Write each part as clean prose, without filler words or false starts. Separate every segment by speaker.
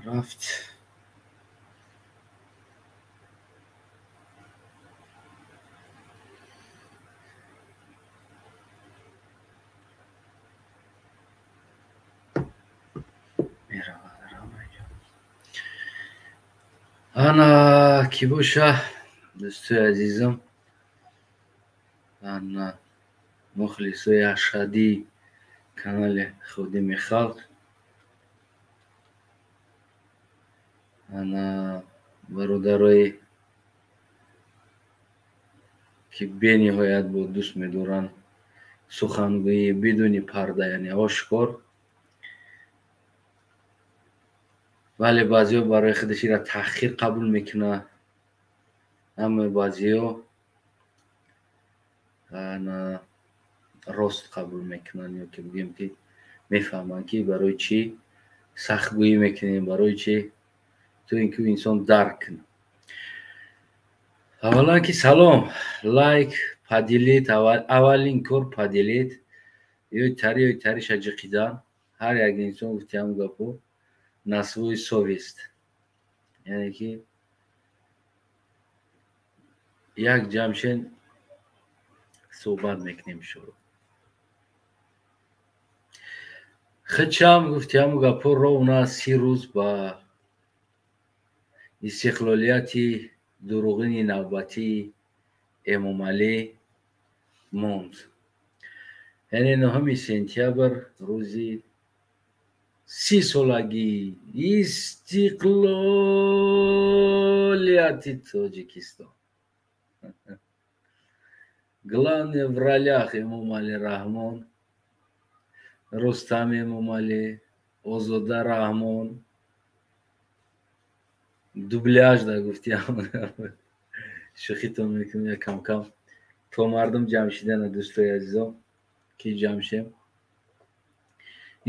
Speaker 1: Рафт. Ана кӣ боша, дӯстои азизам, ана мухлисои ашадии канали Ходими халқ, ана бародарое ки бениҳоят бо дӯст медоранд сухангӯии бидуни парда, яъне ошкор. Вале баъзеҳо барои худаш ира таҳқир қабул мекунад, аммо баъзеҳо рост қабул мекунанд, ё ки бигӯем ки мефаҳманд ки барои чӣ сахтгӯӣ мекунем, барои чӣ, то ин ки инсон дарк кунад. Аввалан ки салом, лайк, поделить, аввалин кор поделить, ё тари ё тариша ҷиқидан. Ҳар як инсон гуфти ҳам гапо на свою совесть, яъне ки як ҷамшен суҳбат мекунем шуро. Хичам гуфти ҳаму гапо ровна 30 рӯз ба истиқлолияти дуруғини навбатии Эмомалӣ монд. Яъне 9 сентябр рӯзи 30 солагии истиқлолияти Тоҷикистон. Главный в ролях Эмомалӣ Раҳмон, Рустам Эмомалӣ, Озода Раҳмон. Дубляж да гуфтиам. Шӯхитон мекунем як кам-кам то мардум ҷамъ шидана, дӯстои азизом, ки ҷамъ шем.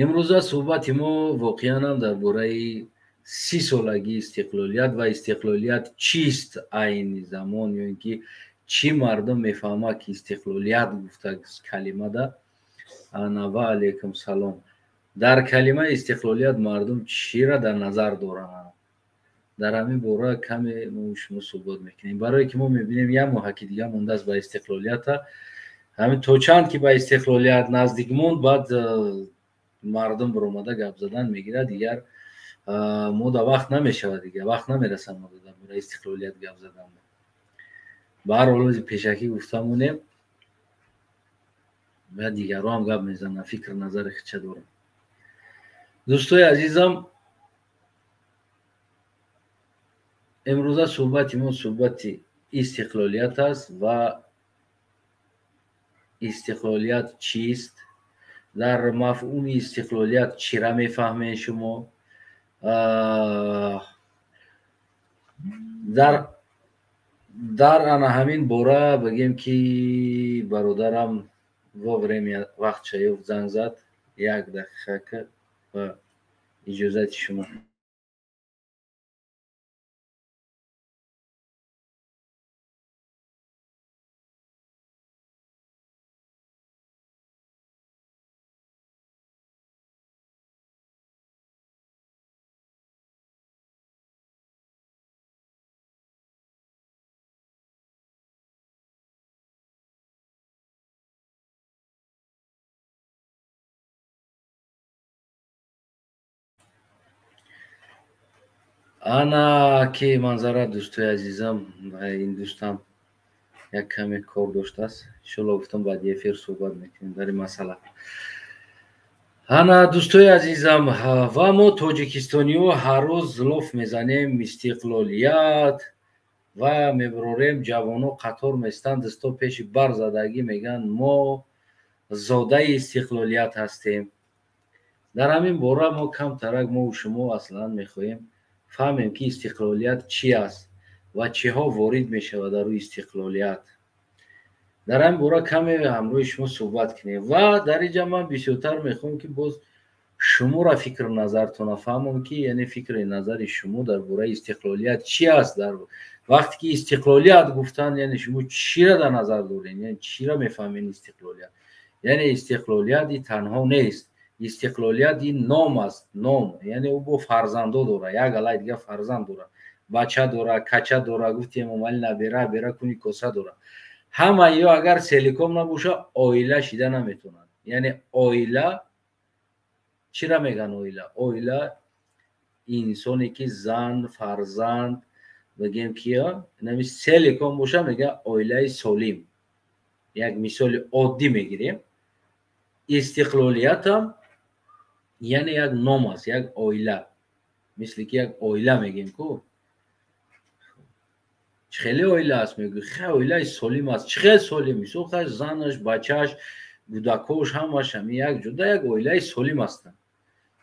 Speaker 1: Имрӯза суҳбати мо воқеанам дар бораи 30 солагии истиқлолият ва истиқлолият чист айни замон, ё ин ки чӣ мардум мефаҳмад ки истиқлолият гуфта калимада. Ана ва алайкум салом. Дар калимаи истиқлолият мардум чиро дар назар доранд? Дар ҳамин бора каме мо шумо суҳбат мекунем, барое ки мо мебинем як моҳаки дига мондааст ба истиқлолията. Ҳамин то чанд ки ба истиқлолият наздик монд, баъд мардум баромада гап задан мегирад, дигар мо да вақт намешавад, дигар вақт намерасад мо дар бораи истиқлолият гап задан. Ба ҳар ҳол ози пешакӣ гуфта монем, ва дигарро ҳам гап мезананд, фикр назари худша доранд. Дӯстои азизам, имрӯза суҳбати мо суҳбати истиқлолият аст ва истиқлолият чист, дар мафҳуми истиқлолият чира мефаҳмед шумо, дар ана ҳамин бора бигем ки бародарам во время вақт шаёфт занг зад, як дақиқа ва иҷозати шумо. Ана ки манзара, дӯстои азизам, ин дӯстам як каме кор доштааст. Иншолло гуфтам баъди эфир суҳбат мекунем дар ин масъала. Ана дӯстои азизам, ва мо тоҷикистониҳо ҳар рӯз лоф мезанем истиқлолият ва мебарорем, ҷавоно қатор местанд, дӯсто пеши бар задагӣ мегӯянд мо зодаи истиқлолият ҳастем. Дар ҳамин бора мо камтарак мо шумо аслан мехоҳем фаҳмем ки истиқлолият чи аст ва чиҳо ворид мешавад дар рӯи истиқлолият. Дар ҳамин бора каме ҳамроҳи шумо суҳбат кунем ва дар инҷа ман бисёртар мехоҳам ки боз шуморо фикру назартона фаҳмам ки яъне фикри назари шумо дар бораи истиқлолият чи аст. Дар вақте ки истиқлолият гуфтанд, яъне шумо чиро дар назар доред, яъне чиро мефаҳмед истиқлолият? Яъне истиқлолият танҳо нест, Истиқлолият ин ном аст, ном, яъне ӯ бо фарзандо дора, як алай дига фарзанд дора, бача дора, кача дора, гуфти Эмомалӣ набера, бера куни коса дора. Ҳама ё агар целиком набоша, оила шида наметавонад. Яъне оила чира меган? Оила, оила инсоне ки зан, фарзанд, бигем ки нами целиком боша, мега оилаи солим. Як мисоли оддӣ мегирем. Истиқлолиятам яъне як ном аст, як оила, мисли ки як оила мегем ку, чӣ хеле оила аст, мегӯй, хе оилаи солим аст. Чӣ хел солим? Мисол, хай занаш, бачааш, кӯдакош, ҳамаш ҳами як ҷуда як оилаи солим ҳастанд.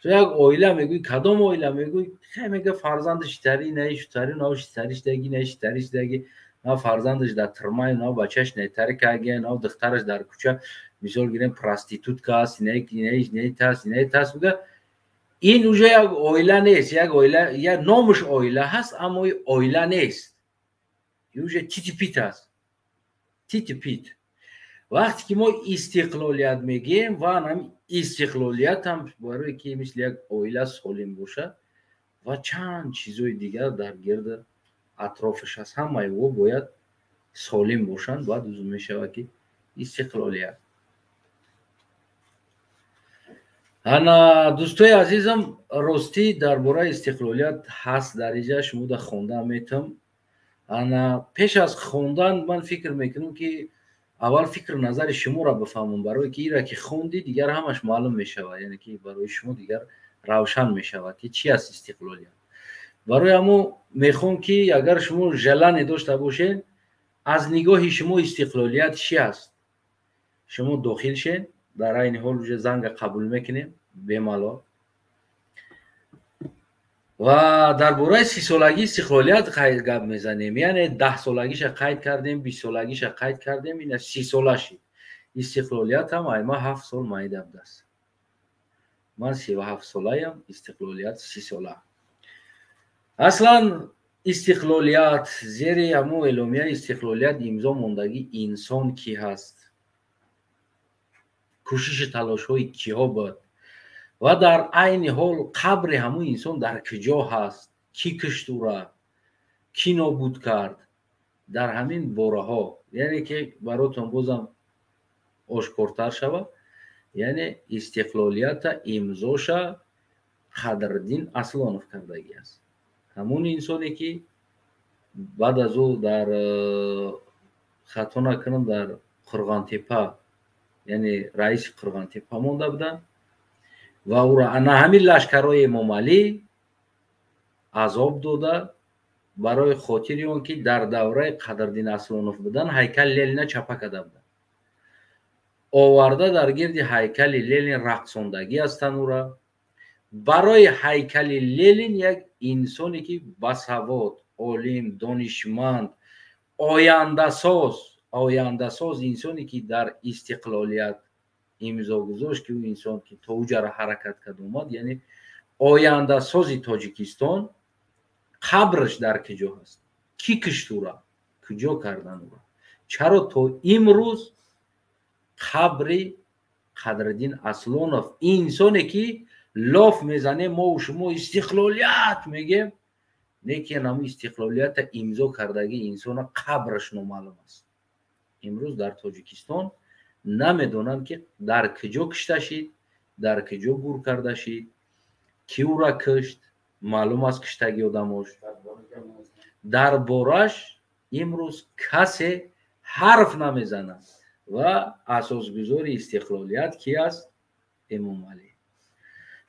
Speaker 1: То як оила мегӯй, кадом оила мегӯй, хе мега фарзандаш тари наи шутари нав шитари шидаги наи шитари шидаги, на фарзандаш дар тирмай, на бачаш нетари каги, на духтараш дар кӯча, мисол гирем, проститутка аст, наи тас, наи тас, мега ин уже як оила нест. Як оила, як номаш оила ҳаст, аммо оила нест, уже тити-пит аст, тити-пит. Вақте ки мо истиқлолият мегӯем, ва ҳами истиқлолият ҳам барое ки мисли як оила солим бошад ва чанд чизои дигар дар гирди атрофаш аст, ҳамаи ӯ бояд солим бошанд, баъд узв мешавад ки истиқлолият. Ана, дӯстои азизам, ростӣ дар бораи истиқлолият ҳаст дар инҷа, шумо да хондан метавам. Ана, пеш аз хондан ман фикр мекунам ки аввал фикр назари шуморо бифаҳмам, барое ки ира ки хонди, дигар ҳамаш маълум мешавад, яъне ки барои шумо дигар равшан мешавад ки чи аст истиқлолият. Барои ҳамо мехоҳам ки агар шумо желание дошта бошед, аз нигоҳи шумо истиқлолият чи аст, шумо дохил шед. Дар айни ҳол уже занга қабул мекунем бемалол ва дар бораи 30-солагии истиқлолият гап мезанем. Яъне 10-солагиша қайд кардем, 20-солагиша қайд кардем, ина 30-сола шид. Истиқлолият ҳам айма 7 сол майда будааст. Ман 37-солаям, истиқлолият 30-сола. Аслан истиқлолият зери ҳамун эъломияи истиқлолият имзо мондагӣ инсон кӣ ҳаст, кӯшиши талошҳои киҳо буд ва дар айни ҳол қабри ҳамун инсон дар куҷо ҳаст, кӣ кишт ӯра, кӣ нобуд кард, дар ҳамин бораҳо, яъне ки баротон бозам ошкортар шавад, яъне истиқлолията имзоша Қадриддин Аслонов кардагӣ аст. Ҳамун инсоне ки баъд аз ӯ дар, хато накунам, дар Қурғонтепа, яъне раиси Қурғонтепа монда буданд ва ӯро ана ҳамин лашкарҳои Эмомалӣ азоб дода, барои хотири он ки дар давраи Қадриддин Аслонов будан ҳайкали Ленина чапа карда буданд, оварда дар гирди ҳайкали Ленин рақсондагӣ ҳастанд ӯра. Барои ҳайкали Ленин як инсоне ки басавод, олим, донишманд, ояндасоз, ояндасоз инсоне ки дар истиқлолият имзо гузошт, ки ӯ инсон ки то уҷара ҳаракат кард омад, яъне ояндасози Тоҷикистон, қабраш дар куҷо ҳаст, кӣ кишт ӯра, куҷо кардан ӯра, чаро то имрӯз қабри Қадриддин Аслонов, инсоне ки лоф мезанем мову шумо истиқлолият мегем, лекин ҳамун истиқлолията имзо кардагӣ инсона қабраш номаълум аст. Имрӯз дар Тоҷикистон намедонанд ки дар куҷо кишта шид, дар куҷо гур карда шид, кӣ ӯра кишт, маълум аст киштаги одамош. Дар бораш имрӯз касе ҳарф намезанад ва асосгузори истиқлолият ки аст? Эмомалӣ.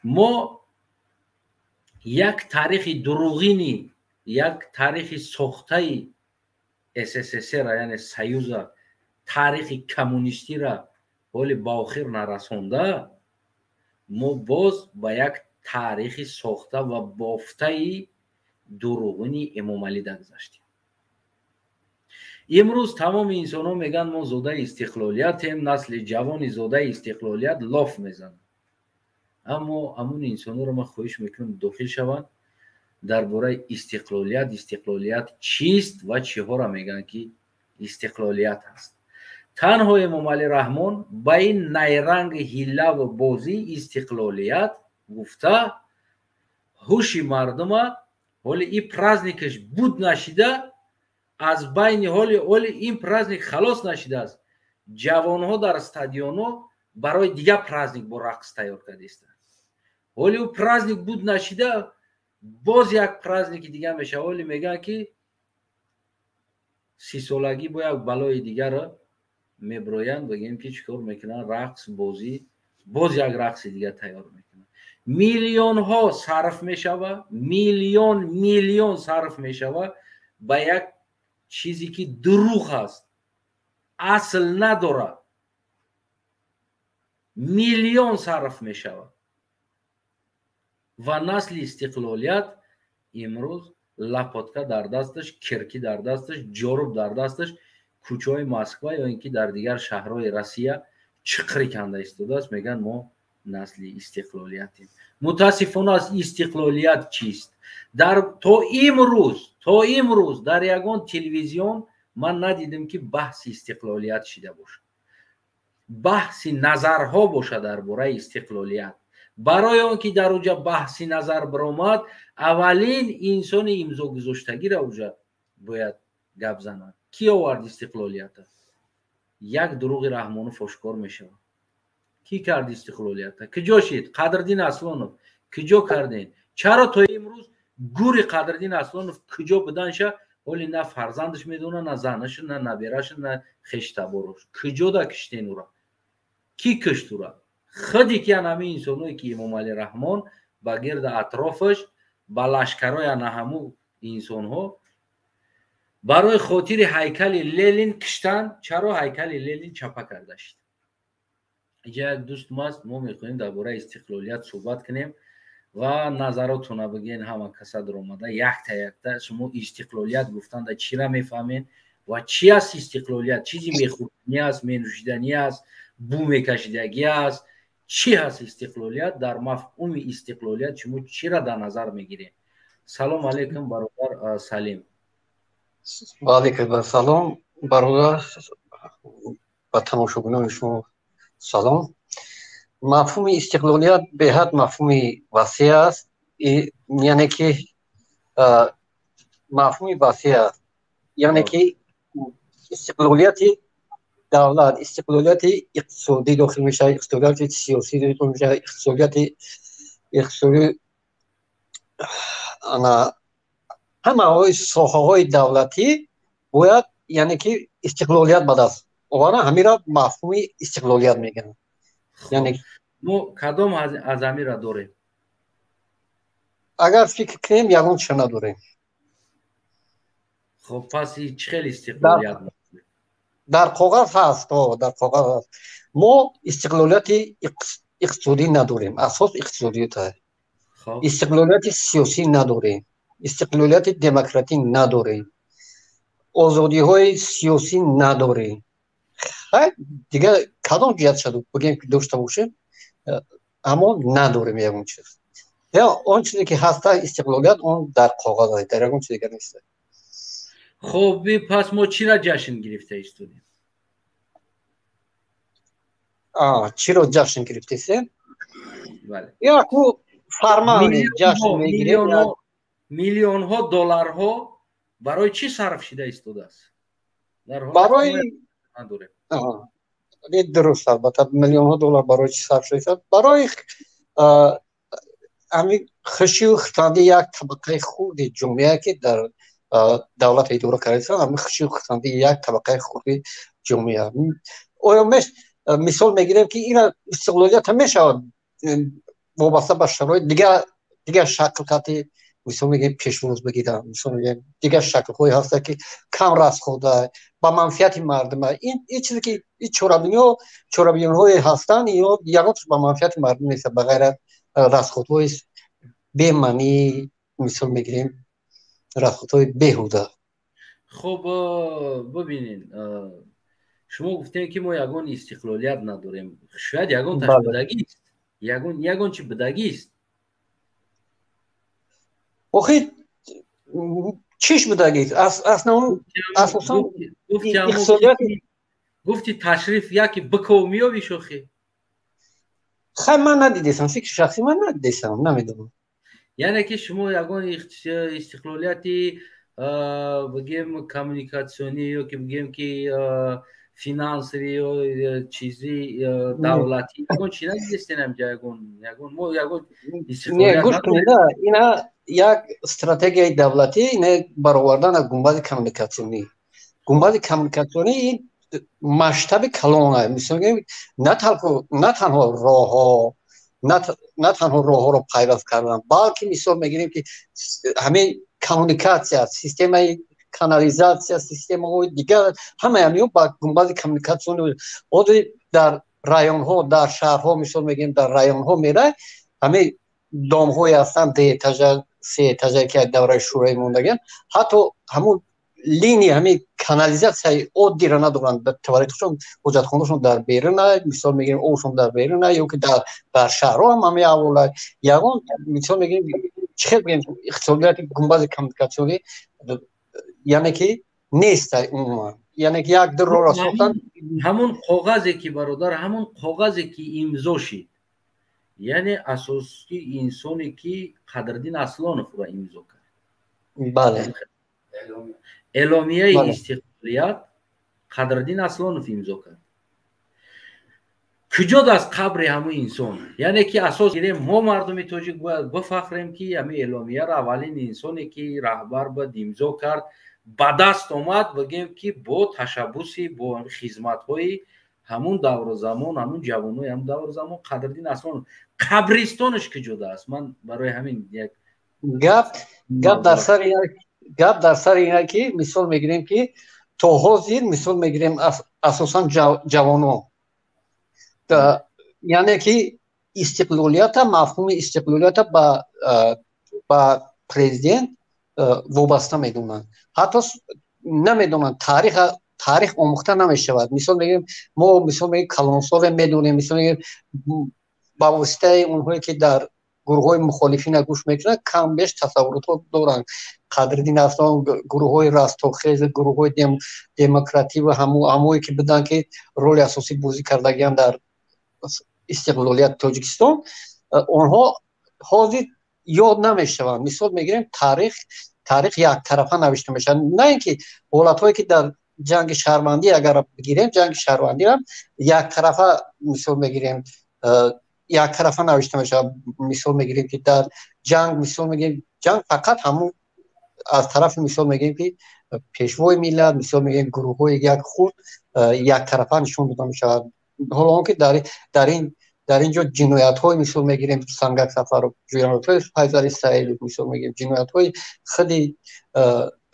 Speaker 1: Мо як таърихи дурӯғини, як таърихи сохтаи СССР, яъне Союза, таърихи коммунистира ҳоли ба охир нарасонда, мо боз ба як таърихи сохта ва бофтаи дурӯғини Эмомалӣ дагзаштем. Имрӯз тамоми инсонҳо мегӯянд мо зодаи истиқлолиятем, насли ҷавони зодаи истиқлолият лоф мезанад. Аммо ҳамун инсонҳоро ман хоҳиш мекунам дохил шаванд дар бораи истиқлолият, истиқлолият чист ва чиҳоро мегӯянд ки истиқлолият ҳаст. Танҳо Эмомалӣ Раҳмон ба ин найранги ҳиллаву бозӣ истиқлолият гуфта ҳуши мардума ҳоли ин праздникаш буд нашида, аз байни ҳоли ин праздник халос нашидааст, ҷавонҳо дар стадионҳо барои дигар праздник бо рақс тайёр кардистанд. Ҳоли ӯ праздник буд нашида, боз як праздники дигар мешавад. Ҳоли мегӯянд, ки 30-солагӣ бо як балои дигарро меброянд, бигем, ки чӣ кор мекунанд, рақс, бозӣ, боз як рақси дигар тайёр мекунанд. Миллионҳо сарф мешава, миллион миллион сарф мешава ба як чизе, ки дурӯғ аст, асл надорад. Миллион сарф мешавад ва насли истиқлолият имрӯз лопатка дар дасташ, кирки дар дасташ, ҷоруб дар дасташ кӯчаҳои Москва ё ин ки дар дигар шаҳрҳои Россия чиқри канда истодааст. Мегӯянд, мо насли истиқлолиятем. Мутаассифона, аз истиқлолият чист? Дар то имрӯз дар ягон телевизион ман надидем, ки баҳси истиқлолият шида бошад, баҳси назарҳо бошад дар бораи истиқлолият. Барои он ки дар уҷа баҳси назар баромад, аввалин инсони имзогузоштагиро уҷа бояд гап занад. Кӣ овард истиқлолията? Як дурӯғи Раҳмонов ошкор мешавад. Кӣ кард истиқлолията? Куҷо шид Қадриддин Аслонов? Куҷо кардем? Чаро то имрӯз гури Қадриддин Аслонов куҷо буданша ҳоли на фарзандаш медонад, на занаш, на набераш, на хештаборош. Куҷода киштен ура? Кӣ кишт ура? Худи ки ҳамин инсоное, ки Эмомалӣ Раҳмон ба гирди атрофаш, ба лашкарои ана ҳаму инсонҳо барои хотири ҳайкали Ленин киштанд. Чаро ҳайкали Ленин чапа карда шид? Иҷа як дӯстум аст, мо мехоҳем дар бораи истиқлолият суҳбат кунем ва назаротона бигӯен. Ҳама каса даромада, якта якта шумо истиқлолият гуфтанда чира мефаҳмед ва чи аст истиқлолият? Чизи мехӯрданӣ аст, менӯшиданӣ аст, бӯ мекашидагӣ аст, чӣ ҳаст истиқлолият? Дар мафҳуми истиқлолият шумо чира дар назар мегиред? Салом алейкум, бародар Салим.
Speaker 2: Ваалейкум ассалом, бародар, ба тамошобинони шумо салом. Мафҳуми истиқлолият беҳад мафҳуми васеъ аст, яъне ки мафҳуми васеъ аст, яъне ки истиқлолияти давлат, истиқлолияти иқтисодӣ дохил мешавад, истиқлолияти сиёсӣ дохил мешавад, иқтисодияти иқтисодӣ, ана ҳамаҳои соҳаҳои давлатӣ бояд, яъне ки истиқлолият ба даст оваранд. Ҳамира мафҳуми истиқлолият мегӯянд, яъне
Speaker 1: Мо кадом аз ҳамира дорем?
Speaker 2: Агар фикр кунем, ягон чиза надорем.
Speaker 1: Хоб, пас чӣ хел истиқлолият?
Speaker 2: Дар коғаз ҳаст, дар коғаз ҳаст. Мо истиқлолияти иқтисодӣ надорем, асос иқтисодиёт. Истиқлолияти сиёсӣ надорем, истиқлолияти демократӣ надорем, озодиҳои сиёсӣ надорем. Дигар кадом ҷиҳат шаду бигем, ки дошта бошем, аммо надорем ягон чиз. Он чизе ки ҳаста истиқлолият, он дар коғаз аст, дар ягон чиз дигар нест.
Speaker 1: Хоб, пас мо чира ҷашн гирифта истодем?
Speaker 2: Чиро ҷашн гирифтесем? Яку формально ҷашн мегирем.
Speaker 1: Миллионҳо долларҳо барои чӣ сарф шида истодааст?
Speaker 2: Барои дуруст, албатта, миллионҳо доллар барои чӣ сарф шуда истодааст? Барои ҳамин хушию хурсандии як табақаи хурди ҷомеа, ки дар давлат идора карда, ҳамин хушию хурсандии як табақаи хурди ҷомеа. Оё мисол мегирем, ки ина истиқлолият ҳам мешавад вобаста ба шароит дигар шакл кати, мисол мегирем, пешвоз бигирам, мисол мегирем, дигар шаклҳое ҳаста, ки кам расхода, ба манфиати мардума. Ин чизе ки ин чорабиниҳо, чорабиниҳое ҳастанд, ино ягон ба манфиати мардум нест, ба ғайр аз расходҳои бемаънӣ, мисол мегирем, расходҳои беҳуда.
Speaker 1: Хуб, бибинед, шумо гуфтем, ки мо ягон истиқлолият надорем. Шояд ягон таш будагист, ягон чи будагист.
Speaker 2: Охи, чиш будагист? Асосан иқтисодияти
Speaker 1: Гуфти ташриф яки биков меёби шохӣ?
Speaker 2: Хай, ман надидесам, фикри шахсӣ, ман надидесам, намедонам.
Speaker 1: Яъне ки шумо ягон истиқлолияти, бигем, коммуникатсионӣ ё ки бигем ки финансовӣ ё чизи давлатӣ, ягон чи надидестен ҳамҷа? Ягон мо ягон
Speaker 2: Гӯш кунед, ина як стратегияи давлатӣ, ина баровардан аз гунбади коммуникатсионӣ. Гунбади коммуникатсионӣ ин масштаби калон, мисол, на танҳо роҳҳо, на танҳо роҳҳоро пайваст кардан, балки мисол мегирем ки ҳамин коммуникатсия, системаи канализатсия, системаҳои дигар, ҳамаи ҳамиҳо ба гунбади коммуникатсионӣ. Ҳозир дар районҳо, дар шаҳрҳо, мисол мегирем, дар районҳо мерай, ҳамин домҳое ҳастанд дуэтажа, сеэтажа, ки аз давраи шӯравӣ мондагианд, ҳатто ҳамун линия, ҳамин канализатсияи оддиро надоранд. Туалетшон, ҳоҷатхонашон дар беруна, мисол мегирем, обшон дар беруна, ё ки дар шаҳрҳо ҳам ҳамин аҳвола. Ягон, мисол мегирем, чӣ хел бигем, иқтисодияти гунбади коммуникатсионӣ яъне ки нест умуман, яъне ки як ду роҳро сохтан.
Speaker 1: Ҳамун коғазе ки, бародар, ҳамун коғазе ки имзо шид, яъне асосии инсоне ки Қадриддин Аслонов ӯро имзо кард.
Speaker 2: Бале.
Speaker 1: Эъломияи истиқлолият Қадриддин Аслонов имзо кард. Куҷод аст қабри ҳамун инсон? Яъне ки асос гирем, мо мардуми тоҷик бояд бифахрем, ки ҳамин эъломияро аввалин инсоне ки раҳбар буд, имзо кард, ба даст омад, бигем ки бо ташаббуси, бо хизматҳои ҳамун давру замон, ҳамун ҷавонои ҳамун давру замон, Қадриддин Аслонов. Қабристонаш куҷода аст? Ман барои ҳамин як
Speaker 2: Гап дар сари ина ки, мисол мегирем ки то ҳозир, мисол мегирем, асосан ҷавонон, яъне ки истиқлолията, мафҳуми истиқлолията ба президент вобаста медонанд, ҳатто намедонанд тариха. Таърих омӯхта намешавад. Мисол мегирем, мо, мисол мегирем, калонсоле медонем, мисол мегирем, ба воситаи онҳое ки дар гурӯҳҳои мухолифина гӯш мекунанд, кам беш тасаввуротҳо доранд. Қадриддин Аслон, гурӯҳҳои Растохез, гурӯҳҳои демократӣ ва ҳамое ки буданд, ки роли асосӣ бозӣ кардагианд дар истиқлолияти Тоҷикистон, онҳо ҳозир ёд намешаванд. Мисол мегирем, таърих яктарафа навишта мешавад. На ин ки ҳолатҳое ки дар ҷанги шаҳрвандӣ, агар бигирем, ҷанги шаҳрвандиам яктарафа, мисол мегирем, яктарафа навишта мешавад. Мисол мегирем ки дар ҷанг, мисол мегирем, ҷанг фақат ҳамун аз тарафи, мисол мегирем ки пешвои миллат, мисол мегирем, гурӯҳҳои як хурд яктарафа нишон дода мешавад. Ҳоло он ки дар ин ҷо ҷиноятҳои, мисол мегирем, Сангак Сафаров, ҷиноятҳои Файзали Саидов, мисол мегирем, ҷиноятҳои худи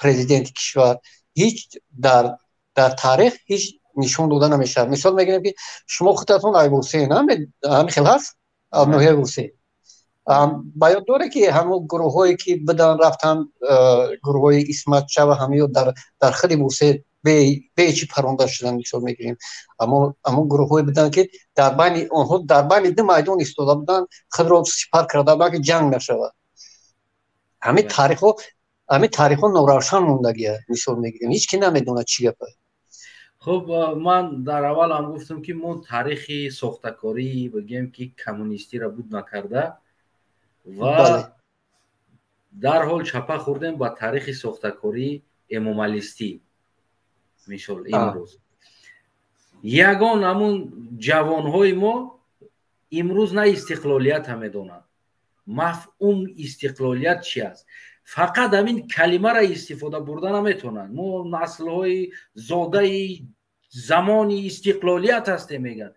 Speaker 2: президенти кишвар ҳеҷ дар таърих ҳеҷ нишон дода намешавад. Мисол мегирем ки шумо худатон ай Восеъ, ҳамин хел ҳаст, ноҳияи Восеъ, ба ёд доре ки ҳамон гурӯҳҳое ки бидан рафтан, гурӯҳҳои Исматча ва ҳамиё дар худи Восеъ бечи паронда шудан. Мисол мегирем, ҳамон гурӯҳҳое буданд, ки дар байни онҳо, дар байни ду майдон истода буданд, худро сипар карда буданд, ки ҷанг нашавад. Ҳамин таърихҳо норавшан мондагия. Мисол мегирем, ҳеҷ ки намедонад чӣ гапа.
Speaker 1: Хуб, ман дар аввал ҳам гуфтам, ки мо таърихи сохтакорӣ, бигем ки коммунистиро буд накарда ва дарҳол чапа хӯрдем ба таърихи сохтакории эмомалистӣ. Мисол, имрӯз ягон ҳамун ҷавонҳои мо имрӯз на истиқлолията медонанд, мафҳум истиқлолият чи аст, фақат ҳамин калимаро истифода бурда наметавонанд. Мо наслҳои зодаи замони истиқлолият ҳастем, мегӯянд,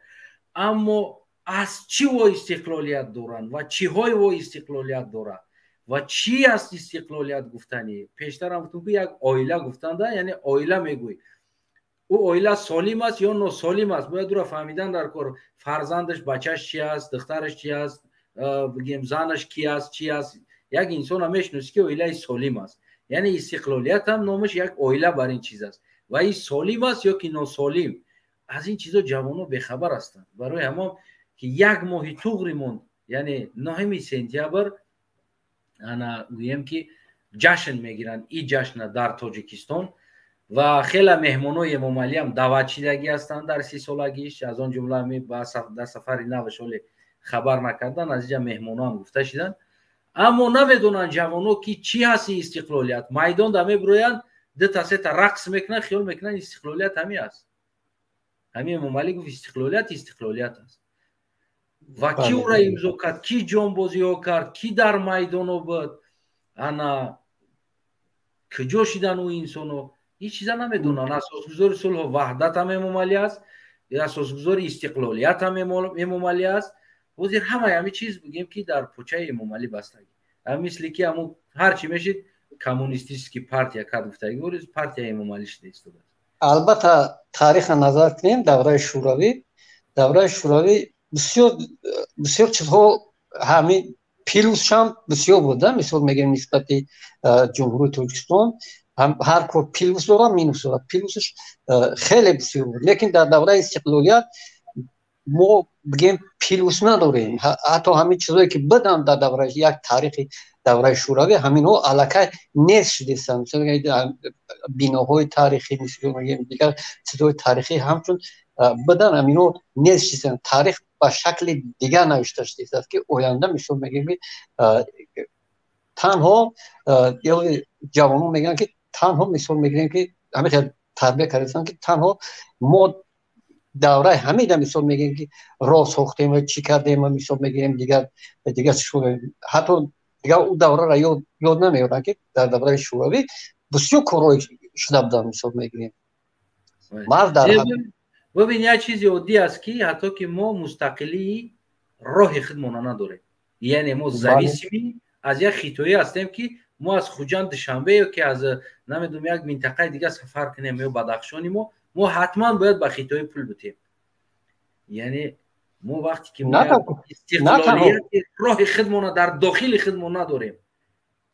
Speaker 1: аммо аз чӣ во истиқлолият доранд ва чиҳои во истиқлолият дорад ва чӣ аст истиқлолият гуфтанӣ? Пештарам гуфтам, ки як оила гуфтанда, яъне оила мегӯй, ӯ оила солим аст ё носолим аст, бояд ӯро фаҳмидан дар кор: фарзандаш, бачаш чи аст, духтараш чи аст, бигем, занаш ки аст, чи аст. Як инсона мешиносӣ, ки оилаи солим аст. Яъне истиқлолият ҳам номаш як оила бар ин чиз аст ва ин солим аст ё ки носолим, аз ин чизо ҷавонҳо бехабар ҳастанд. Барои ҳамон ки як моҳи туғри монд, яъне 9 сентябр, ана гӯем ки ҷашн мегиранд ин ҷашна дар Тоҷикистон. Ва хеле меҳмонои Эмомалиам даъват шидагӣ ҳастанд дар 30-солагиш, аз он ҷумла дар сафари наваш ҳоле хабар накардан, аз инҷа меҳмоноам гуфта шиданд. Аммо намедонанд ҷавоно, ки чӣ ҳаст истиқлолият. Майдон да мебироянд, дута сета рақс мекунанд, хиёл мекунанд, истиқлолият ҳамин аст. Ҳамин Эмомалӣ гуфт, истиқлолият истиқлолият аст. Ва кӣ ӯра имзо кард, кӣ ҷонбозиҳо кард, кӣ дар майдоно буд, ана куҷо шидан ӯ инсоно, ҳеҷ чиза намедонанд. Асосгузори сулҳу ваҳдат ҳам Эмомалӣ аст, асосгузори истиқлолият ҳам Эмомалӣ аст. Ҳозир ҳамаи ҳамин чиз, бигем, ки дар почаи Эмомалӣ бастагӣ. Мисли ки ҳамун ҳар чӣ мешид, коммунистический партия кад гуфтагӣ, партияи Эмомалӣ шида истодааст.
Speaker 2: Албатта, тариха назар кунем, давраи Шӯравӣ бисёр бисёр чизҳо, ҳамин плюсшам бисёр буд. Мисол мегирем, нисбати Ҷумҳурии Тоҷикистон ҳар кор плюс дорад, минус дорад. Плюсш хеле бисёр буд, лекин дар давраи истиқлолият мо, бигем, плюс надорем. Ҳатто ҳамин чизое ки буданд дар давраи як таърихи давраи Шӯравӣ, ҳаминҳо аллакай нест шудастанд. Биноҳои таърихӣ, дигар чизҳои таърихӣ ҳамчун будан, ҳаминҳо нест шудастанд. Таърих ба шакли дигар навишта шудааст, ки оянда, мисол мегӯем, ки танҳо ҷавонон мегӯянд, ки танҳо, мисол мегирем, ки ҳамин хел тарбия кардастанд, ки танҳо мо давраи ҳамида, мисол мегирем, ки роҳ сохтем, чӣ кардем, мисол мегирем, дигар дигар, ҳатто дигар ӯ давраро ёд намеоранд, ки дар давраи Шӯравӣ бисёр корҳое шуда буданд, мисол мегирем.
Speaker 1: Бибин, як чизи оддӣ аст, ки ҳатто ки мо мустақилии роҳи худмона надорем, яъне мо зависимый аз як хитоӣ ҳастем, ки мо аз Хуҷанд Душанбе ё ки аз, намедонам, як минтақаи дигар сафар кунем ё Бадахшони мо ҳатман бояд ба хитоӣ пул битем. Яъне мо вақте ки истиқлолияти роҳи худмона дар дохили худмон надорем,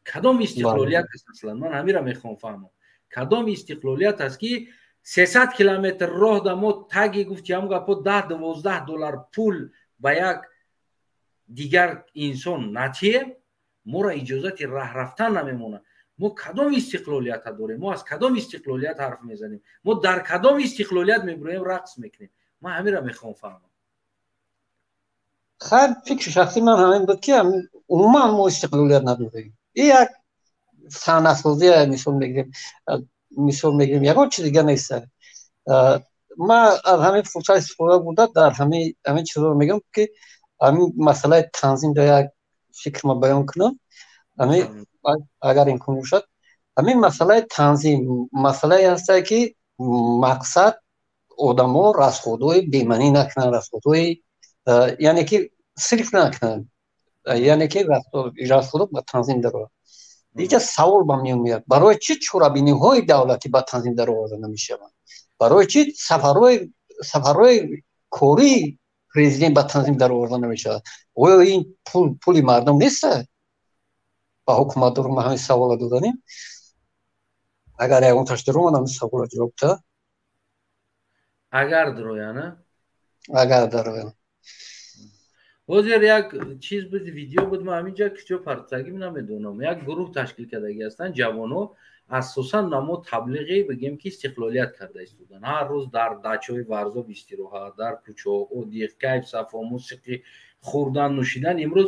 Speaker 1: кадом истиқлолият аст аслан? Ман ҳамира мехоҳам фаҳмам, кадом истиқлолият аст, ки 300 километр роҳ да мо таги гуфти ҳамн гапо 10-12 доллар пул ба як дигар инсон натием, моро иҷозати раҳ рафтан намемонад. Мо кадом истиқлолията дорем? Мо аз кадом истиқлолият ҳарф мезанем? Мо дар кадом истиқлолият мебироем, рақс мекунем? Ман ҳамира мехоҳам фаҳмам.
Speaker 2: Хайр, фикри шахсии ман ҳамин буд, ки умуман мо истиқлолият надорем. И як саҳнасозия, мисол мегирем, ягон чиз дигар нест. Ман аз ҳамин фурсат истифода бурда, дар ҳамин чизро мегӯям, ки ҳамин масъалаи танзим дар як фикрма баён кунам, ҳамин агар имкон бошад. Ҳамин масъалаи танзим масъалае ҳастае, ки мақсад одамо расходҳои бемаънӣ накунанд, расходҳои, яъне ки сирф накунанд, яъне ки расходҳо ба танзим дарорад. Инҷа савол ба миён меяд: барои чӣ чорабиниҳои давлатӣ ба танзим дароварда намешаванд? Барои чӣ сафарҳои кории президент ба танзим дароварда намешавад? Оё ин пул пули мардум нест? Ба ҳукуматдорон ма ҳамин савола доданем. Агар ягонташ даромад, ҳамин савола ҷавоб та.
Speaker 1: Агар дарояна.
Speaker 2: Агар дароян.
Speaker 1: Ҳозир як чиз буд, видео буд, ман ҳаминҷа киҷо партагим, намедонам. Як гурӯҳ ташкил кардагӣ ҳастанд ҷавоно, асосан намо таблиғи, бигем, ки истиқлолият карда истоданд. Ҳар рӯз дар дачаҳои Варзоб истироҳат, дар кӯчаҳо одиқ, кайф, сафо, мусиқӣ, хӯрдан, нӯшидан. Имрӯз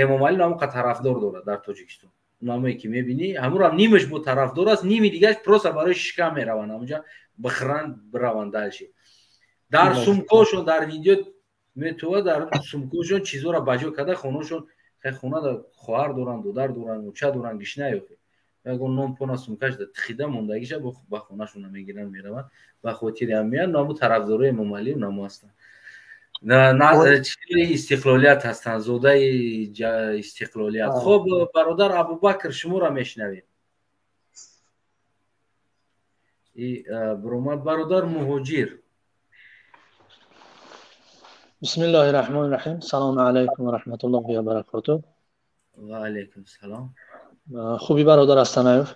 Speaker 1: Эмомалӣ намоқа тарафдор дорад дар Тоҷикистон. Намое ки мебинӣ, ҳамурам нимаш бо тарафдор аст, ними дигараш просто барои шикам мераванд, ҳамунҷа бихӯранд, бираванд дальше. Дар сумкошон, дар видео метова, дар сумкошон чизоро баҷо карда, хонашон, хона хоҳар доранд, додар доранд, уча доранд, гишна ёхе, ягон нон пона сумкаш тихида мондагиша ба хонашона мегиранд, мераванд. Ба хотири ҳам меянд. Наму тарафдорои Эмомалӣ намо ҳастанд, истиқлолият ҳастанд, зодаи истиқлолият. Хоб, бародар Абубакр, шуморо мешунавем. Биромад бародар Муҳоҷир.
Speaker 3: Бисмиллоҳи раҳмони раҳим. Салому алайкум ва раҳматуллоҳи ва баракотуҳ.
Speaker 1: Ва алайкум салом.
Speaker 3: Хуби, бародар Астанаев?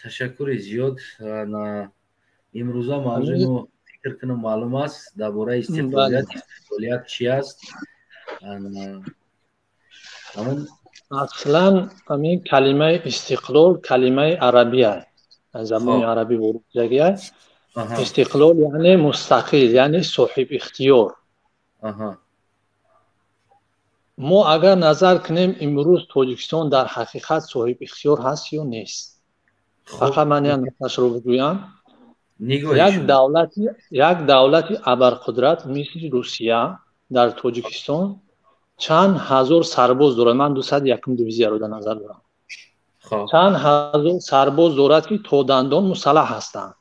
Speaker 1: Ташаккури зиёд. Имрӯза мавзӯи мо, фикр кунам, маълум аст, дар бораи истиқлолият. Истиқлолият чи аст?
Speaker 3: Аслан ҳамин калимаи истиқлол калимаи арабия. Аз забони арабӣ ворид шудагиай. Истиқлол яъне мустақил, яъне соҳиб ихтиёр. Мо агар назар кунем, имрӯз Тоҷикистон дар ҳақиқат соҳиб ихтиёр ҳаст ё нест? Фақат ман як нуқташро бигӯям. Як давлати абарқудрат мисли Русия дар Тоҷикистон чанд ҳазор сарбоз дорад? Ман 201-ум дивизияро дар назар дорам. Чанд ҳазор сарбоз дорад, ки то дандон мусаллаҳ ҳастанд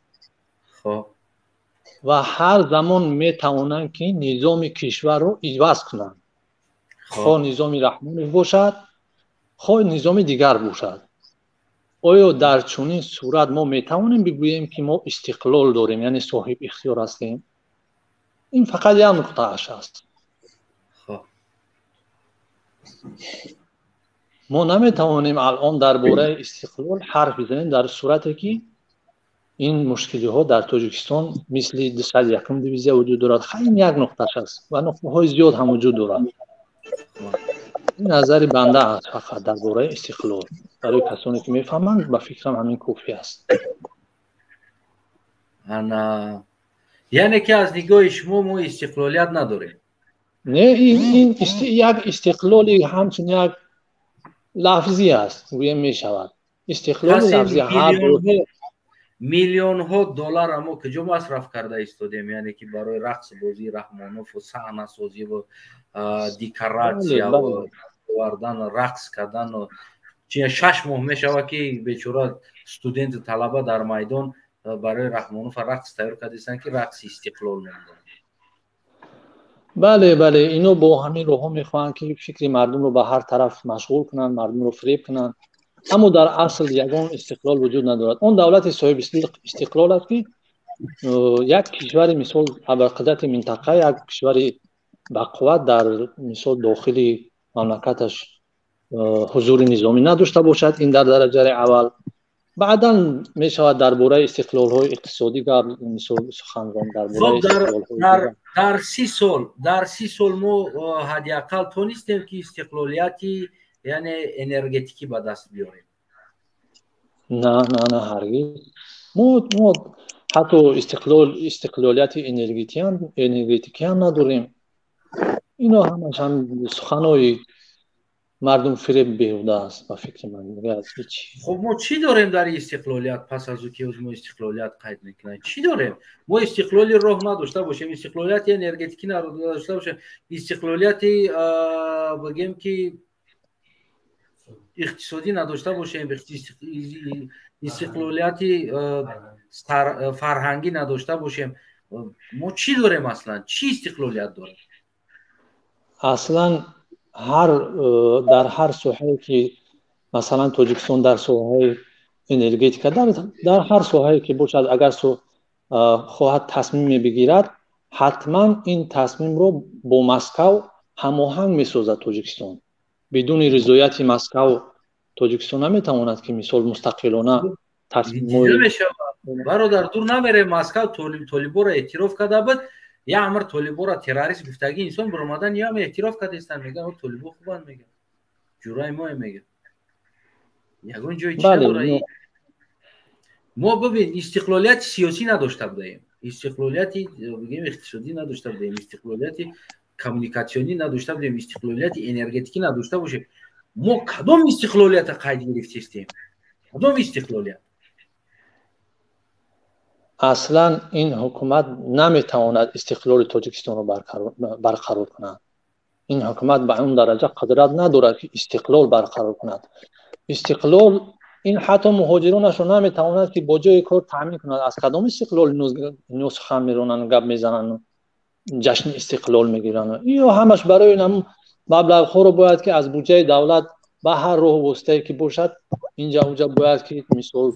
Speaker 3: ва ҳар замон метавонанд, ки низоми кишварро иваз кунанд, хоҳ низоми Раҳмонов бошад, хоҳ низоми дигар бошад. Оё дар чунин сурат мо метавонем бигӯем, ки мо истиқлол дорем, яъне соҳиб ихтиёр ҳастем? Ин фақат як нуқтааш аст. Мо наметавонем алон дар бораи истиқлол ҳарф бизанем, дар сурате ки ин мушкилиҳо дар Тоҷикистон мисли 201-ум дивизия вуҷуд дорад. Ин як нуқташ аст ва нуқтаҳои зиёд ҳам вуҷуд дорад. Ин назари банда аст фақат дар бораи истиқлол. Барои касоне ки мефаҳманд, ба фикрам, ҳамин кофӣ аст.
Speaker 1: Ана, яъне ки аз нигоҳи шумо мо истиқлолият надорем?
Speaker 3: Не, ин як истиқлоли ҳамчун як лафзӣ аст, гӯем мешавад, истиқлоли лафзӣ.
Speaker 1: Миллионҳо доллар мо куҷо масраф карда истодем, яъне ки барои рақсбозии Раҳмонову саҳнасозиву декоратсияву овардан, рақс кардану. 6 моҳ мешавад, ки бечора студенту талаба дар майдон барои Раҳмонов рақс тайёр кардастанд, ки рақси истиқлол ном дорад.
Speaker 3: Бале, ино бо ҳамин роҳҳо мехоҳанд, ки фикри мардумро ба ҳар тараф машғул кунанд, мардумро фиреб кунанд, аммо дар асл ягон истиқлол вуҷуд надорад. Он давлати соҳиби истиқлол аст, ки як кишвари, мисол, абарқудрати минтақа, як кишвари бақувват дар, мисол, дохили мамлакаташ ҳузури низомӣ надошта бошад. Ин дар дараҷаи аввал. Баъдан мешавад дар бораи истиқлолҳои иқтисодӣ гап, мисол, сухан ронд дар бораи.
Speaker 1: Дар 30 сол мо ҳадди ақал тонистем, ки истиқлолияти, яъне энергетикӣ ба даст биёрем?
Speaker 3: На, ҳаргиз. Мо ҳатто истиқлолияти энергетикиам надорем. Ино ҳамаш ҳам суханои мардум фиреб беҳуда аст, ба фикри ман, дигар аз ҳеҷ.
Speaker 1: Хуб, мо чӣ дорем дар истиқлолият? Пас аз ӯ ки мо истиқлолият қайд мекунем, чӣ дорем? Мо истиқлоли роҳ надошта бошем, истиқлолияти энергетикӣ надошта бошем, истиқлолияти, бигем, ки иқтисодӣ надошта бошем, истиқлолияти фарҳангӣ надошта бошем, мо чӣ дорем аслан? Чӣ истиқлолият дорем?
Speaker 3: Аслан дар ҳар соҳае ки, масалан, Тоҷикистон дар соҳаи энергетика, дар ҳар соҳае ки бошад, агар хоҳад тасмиме бигирад, ҳатман ин тасмимро бо Москав ҳамоҳанг месозад Тоҷикистон. Бидуни ризояти Москав Тоҷикистон наметавонад, ки, мисол, мустақилона
Speaker 1: тасмимҳои Бародар, дур намерем. Москав толиборо эътироф карда буд. Як амр толиборо террорист гуфтагӣ инсон биромадан, ям эътироф кардастанд, мегӯянд, толибо хубанд, мегӯянд, ҷураи мое, мегӯянд. Ягон ҷои чи надора. Мо, бибин, истиқлолияти сиёсӣ надошта будаем, истиқлолияти, бигем, иқтисодӣ надошта будаем, истиқлолияти коммуникатсионӣ надошта будем, истиқлолияти энергетикӣ надошта бошем, мо кадом истиқлолията қайд гирифтестем? Кадом истиқлолият?
Speaker 3: Аслан ин ҳукумат наметавонад истиқлоли Тоҷикистонро барқарор кунад. Ин ҳукумат ба он дараҷа қудрат надорад, ки истиқлол барқарор кунад. Истиқлол ин ҳатто муҳоҷиронашро наметавонад, ки бо ҷои кор таъмин кунад. Аз кадом истиқлол ино сухан меронанд, гап мезананд, ҷашни истиқлол мегиранд? Ино ҳамаш барои маблағҳоро бояд, ки аз буҷаи давлат ба ҳар роҳу воситае ки бошад, инҷа унҷа бояд, ки, мисол,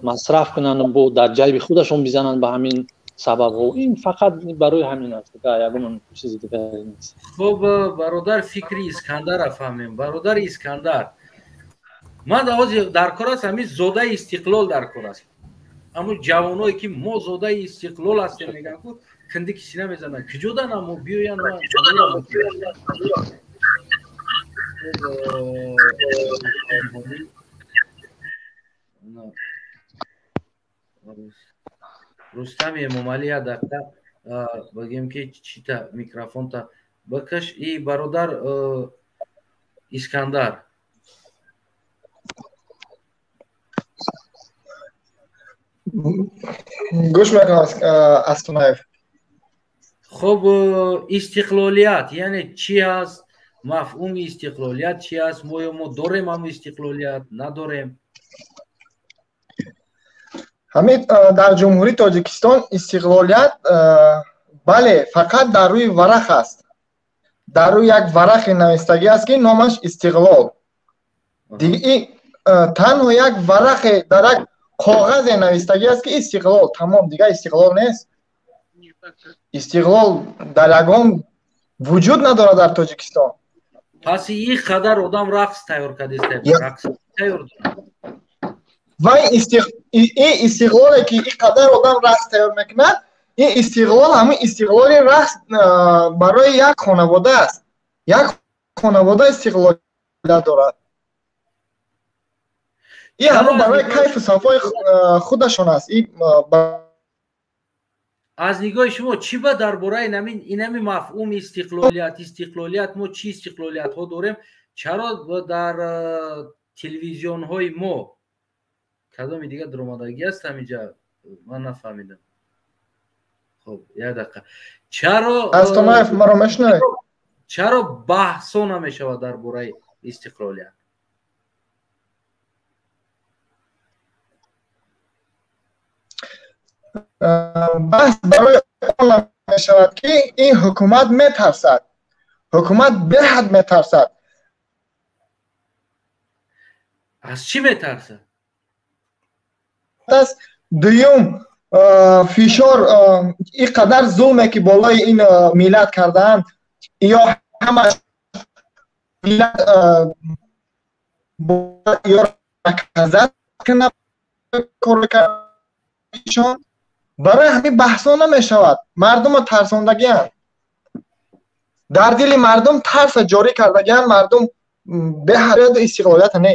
Speaker 3: масраф кунанд, бо дар ҷайби худашон бизананд. Ба ҳамин сабабҳо ин фақат барои ҳамин аст, ягон чизи дигаре нест.
Speaker 1: Хуб, бародар, фикри Искандара фаҳмем. Бародари Искандар, ман ҳозир дар кор аст ҳамин зодаи истиқлол дар кор аст. Ҳамун ҷавоное, ки мо зодаи истиқлол ҳастем, мегӯянд, ку киндики сина мезананд, куҷодан амо биёянд. Рустами Эмомалӣ, як дақиқа бигем ки чита микрофонта бикаш. И бародар Искандар.
Speaker 4: Гӯш мекунам, Астонаев.
Speaker 1: Хуб, истиқлолият яъне чӣ аст? Мафҳуми истиқлолият чӣ аст? Мо мо дорем ҳамн истиқлолият, надорем?
Speaker 4: Ҳамин дар Ҷумҳурии Тоҷикистон истиқлолият, бале, фақат дар рӯи варақ аст. Дар рӯи як варақе навистагӣ аст, ки номаш истиқлол. Танҳо як варақе дар як коғазе навистагӣ аст, ки истиқлол, тамом, дигар истиқлол нест. Истиқлол дар ягон вуҷуд надорад дар Тоҷикистон.
Speaker 1: Пас ин қадар одам рақс тайёр кардест, рақс тайёр.
Speaker 4: Ва ин истиқлоле, ки ин қадар одам рақс тайёр мекунад, ин истиқлол ҳамин истиқлоли рақс барои як хонавода аст. Як хонавода истиқлолият дорад. Ин ҳамон барои кайфу сафои худашон аст.
Speaker 1: Аз нигоҳи шумо, чӣ ба дар бораи инами мафҳуми истиқлолият, истиқлолият, мо чӣ истиқлолиятҳо дорем? Чаро дар телевизионҳои мо кадоми дигар дуромадагӣ аст ҳаминҷа, ман нафаҳмидам. Хуб, як дақиқа. Чаро
Speaker 4: Астонаев, маро мешунавед?
Speaker 1: Чаро баҳсо намешавад дар бораи истиқлолият?
Speaker 4: Баҳс барои он мешавад, ки ин ҳукумат метарсад. Ҳукумат беҳад метарсад.
Speaker 1: Аз чӣ метарсад?
Speaker 4: Дуюм, фишор, ин қадар зулме, ки болои ин миллат кардаанд, ё ҳамаш миллат ё наказат кунад кор кардашон. Барои ҳамин баҳсо намешавад. Мардумро тарсондагианд. Дар дили мардум тарса ҷорӣ кардагианд. Мардум беҳарияду истиқлолията не.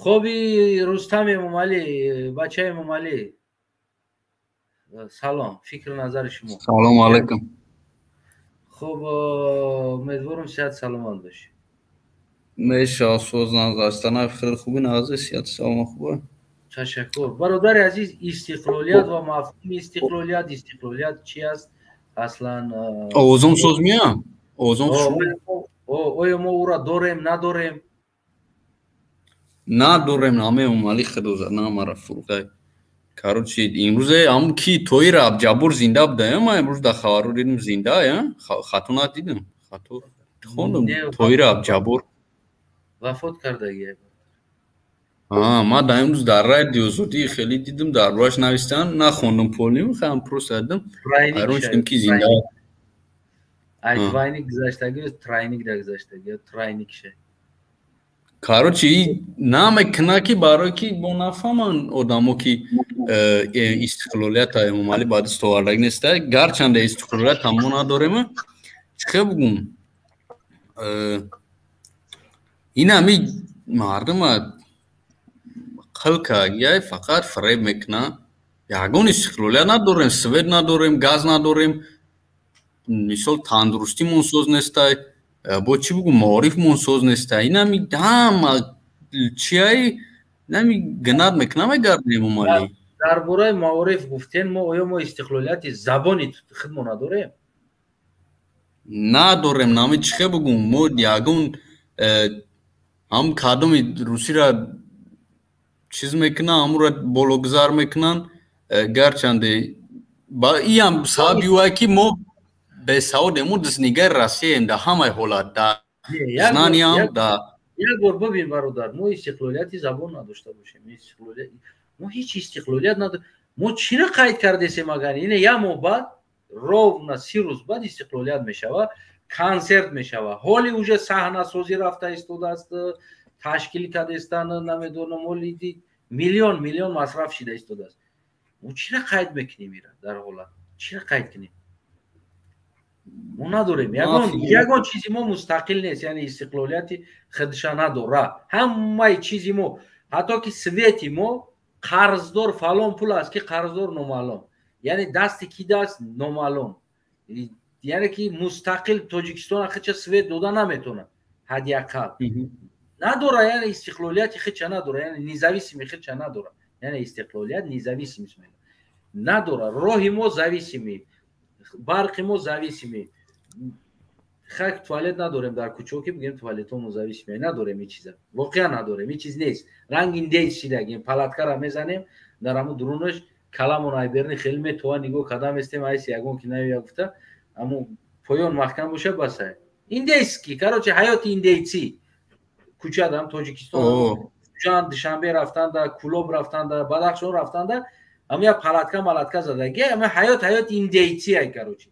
Speaker 1: Хоби, Рустам Эмомалӣ, бачаи Эмомалӣ, салом, фикру назари шумо?
Speaker 5: Салому алайкум.
Speaker 1: Хуб, умедворам, сиҳат саломат бошӣ.
Speaker 5: Меша соз Астанаев, хеле хуби, нағзи, сиҳат саломат, хуба.
Speaker 1: Ташаккур, бародари азиз. Истиқлолият ва мафҳуми истиқлолият, истиқлолият чи аст аслан?
Speaker 5: Овозом соз меям? Овозом?
Speaker 1: Оё мо ӯра дорем, надорем?
Speaker 5: Надорем, наме Эмомалӣ, худо зад намара фурғай. Короче, имрӯзе ҳам ки Тоира Абҷаббор зинда буда, ман имрӯз дар хабарҳо дидам, зинда, хато надидам, хато хондам, Тоира Абҷаббор.
Speaker 1: Вафот кардагӣ.
Speaker 5: Ман дар имрӯз дар Радио Озодӣ хеле дидам, дар борааш навистан, нахондам полим, хам просто дидам, ҳайрон шудам, ки зинда.
Speaker 1: Ай двойник гузаштагӣ, тройник да гузаштагӣ, тройник ше.
Speaker 5: Короче, намекуна, ки барое ки бо нафаҳманд одамо, ки истиқлолията Эмомалӣ ба даст овардагӣ неста. Гарчанде истиқлолият ҳамо надорем, чӣ хел бугум, ин ҳами мардума қил кардагиай, фақат фиреб мекуна. Ягон истиқлолият надорем, свет надорем, газ надорем, мисол, тандурустимон соз нестай, бо чӣ бугум, маорифмон соз нестай. Инами ҳама чиай, инами гнат мекуна, мегарда Эмомалӣ.
Speaker 1: Дар бораи маориф гуфтен, мо оё мо истиқлолияти забони худмо надорем?
Speaker 5: Надорем. Нами чӣ хел бугум, мо ягон ҳам кадоми русиро чиз мекунанд, ҳамуро бологузар мекунанд. Гарчанде иам сабаби ӯ ки мо бесаводем, мо дастнигари Россияем дар ҳамаи ҳолат, дар знаниям да.
Speaker 1: Як бор бибин, бародар, мо истиқлолияти забон надошта бошем, мо ҳеҷ истиқлолият надорем. Мо чиро қайд кардесем? Агар ине як моҳ баъд, ровно 30 рӯз баъд истиқлолият мешава, консерт мешава, ҳоли уже саҳнасозӣ рафта истодааст, ташкил кардестан, намедонам, ҳоли миллион миллион масраф шида истодааст. Мо чиро қайд мекунем ира дар ҳолат? Чиро қайд кунем? Мо надорем ягон чизи, мо мустақил нест, яъне истиқлолияти худша надора. Ҳамаи чизи мо, ҳатто ки свети мо Қарздор фалон пул аст, ки қарздор номаълум, яъне дасти ки даст номаълум, яъне ки мустақил Тоҷикистон хича свет дода наметонад, ҳадди ақал надора, яъне истиқлолияти хича надора, яъне независимый хича надора, яъне истиқлолият, независимость надора. Роҳи мо зависимый, барқи мо зависимый, хак туалет надорем дар кӯчао, ки бигем туалетҳомо зависимый надорем. Ин чиза воқеан надорем, ин чиз нест. Ранг индейц шидагем, палаткара мезанем, дар ҳамун дурунаш каламон айберни хеле метова нигоҳ кардам местем, айси ягон ки наёя гуфта, аммо поён маҳкам боша, басай. Индейский, короче, ҳаёти индейцӣ кӯчадам Тоҷикистон, Хуҷанд, Душанбе рафтанда, Кулоб рафтанда, Бадахшон рафтанда, ҳама як палатка малатка задаги, ҳама ҳаёт ҳаёти индейци ай. Короче,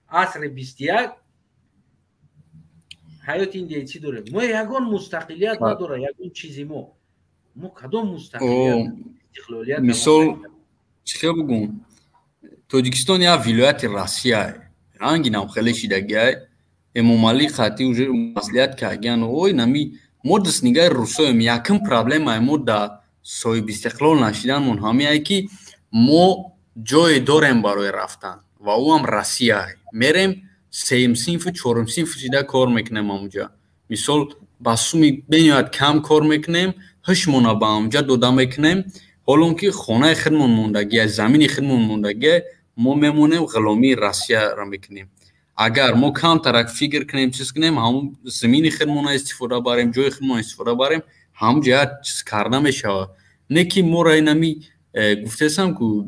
Speaker 1: асри 21 ҳаёти индейцӣ дорем мо. Ягон мустақилият надора, ягон чизи мо. Мо кадом мустақилият, истиқлолият?
Speaker 5: Мисол, чӣ хел бугум, Тоҷикистон як вилояти Россия, ранги нам хеле шидагиай. Эмомалӣ қатъи уже маслиҳат кардагиан, ой, нами мо дастнигаи русоем. Якум проблемаи мо да соҳибистиқлол нашиданмон ҳамеае, ки мо ҷое дорем барои рафтан ва ӯам Россияй. Мерем, сеюм синфу чорум синфу шида кор мекунем ҳамуҷа. Мисол, ба суми бениҳоят кам кор мекунем, ҳушмона ба ҳамуҷа дода мекунем, ҳолон ки хонаи худмон мондагия, замини худмон мондагия, мо мемонем, ғуломии Россияро мекунем. Агар мо камтарак фикр кунем, чиз кунем, ҳамун замини худмона истифода барем, ҷои худмона истифода барем, ҳамун ҷоя чиз карда мешавад. Не ки моро инами гуфтесам ку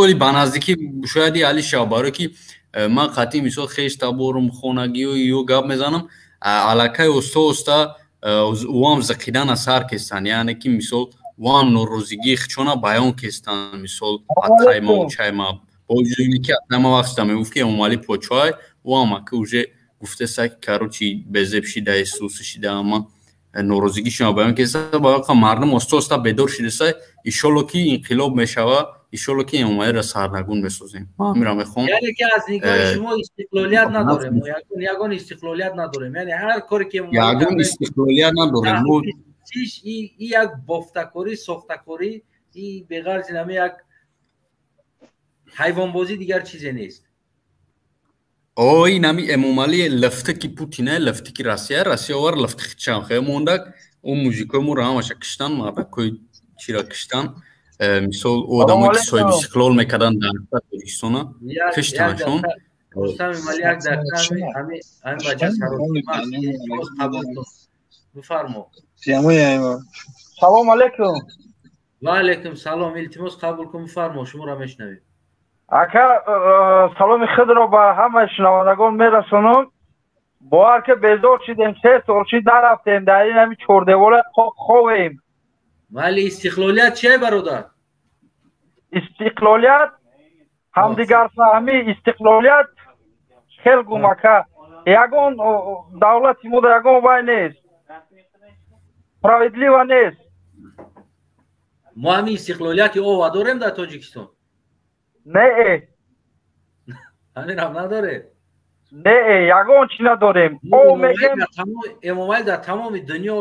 Speaker 5: оли ба наздикӣ шояд али шава, барое ки ман қатъи мисол хеш таборум, хонагиё ё гап мезанам, аллакай оста оста ӯам зиқидана сар кестанд, яъне ки мисол ӯам норозигии хичона баён кестанд. Мисол, атайма чайма бо вуҷуди ине ки атайма вақт мегуфт, ки Эмомалӣ почоай, ӯам ака уже гуфтеса, ки короче, безеб шида, исуси шида, ама норозигишона баён кеста. Ба мардум оста оста бедор шидеса. Иншолло, ки инқилоб мешава, иншолло, ки Эмомалиро сарнагун месозем. Ман ҳаминро мехоҳам.
Speaker 1: Яъне ки аз нигоҳи шумо истиқлолият надорем, ягон истиқлолият надорем, яъне ҳар коре ки
Speaker 5: ягон истиқлолият надорем.
Speaker 1: И як бофтакорӣ, сохтакорӣ, и беғарзи нами як ҳайвонбозӣ, дигар чизе нест.
Speaker 5: Ой, нами Эмомалӣ лафтаки Путина, лафтаки Россия, Россия овар, лафтаки чан хе мондак, ӯ мужикои моро ҳамаша киштан, мардакои чира киштан. Мисол, одамое ки соҳиби истиқлол мекарданд дар Тоҷикистона, киштаншон.
Speaker 1: Рустам Эмомалӣ, як дақиқа, ҳамин бача саросима, бифармо.
Speaker 6: Салом алейкум.
Speaker 1: Ва алейкум салом, илтимос қабул кун, бифармо, шуморо мешунавем.
Speaker 6: Ака, саломи худро ба ҳамаи шунавандагон мерасонам. Бовар ки безор шидем, 3 сол шид нарафтем, дар ин ҳами чордевола ховем.
Speaker 1: Вале истиқлолият чие, бародар?
Speaker 6: Истиқлолият ҳамдигарфаҳмӣ, истиқлолият хел гум, ака. Ягон давлати мо ягон вай нест, справедливо нест.
Speaker 1: Мо ҳамин истиқлолияти ова дорем дар Тоҷикистон?
Speaker 6: Не.
Speaker 1: Ҳаминам надорем?
Speaker 6: Не, ягон чи надорем. Ов мегем.
Speaker 1: Эмомалӣ дар тамоми дунё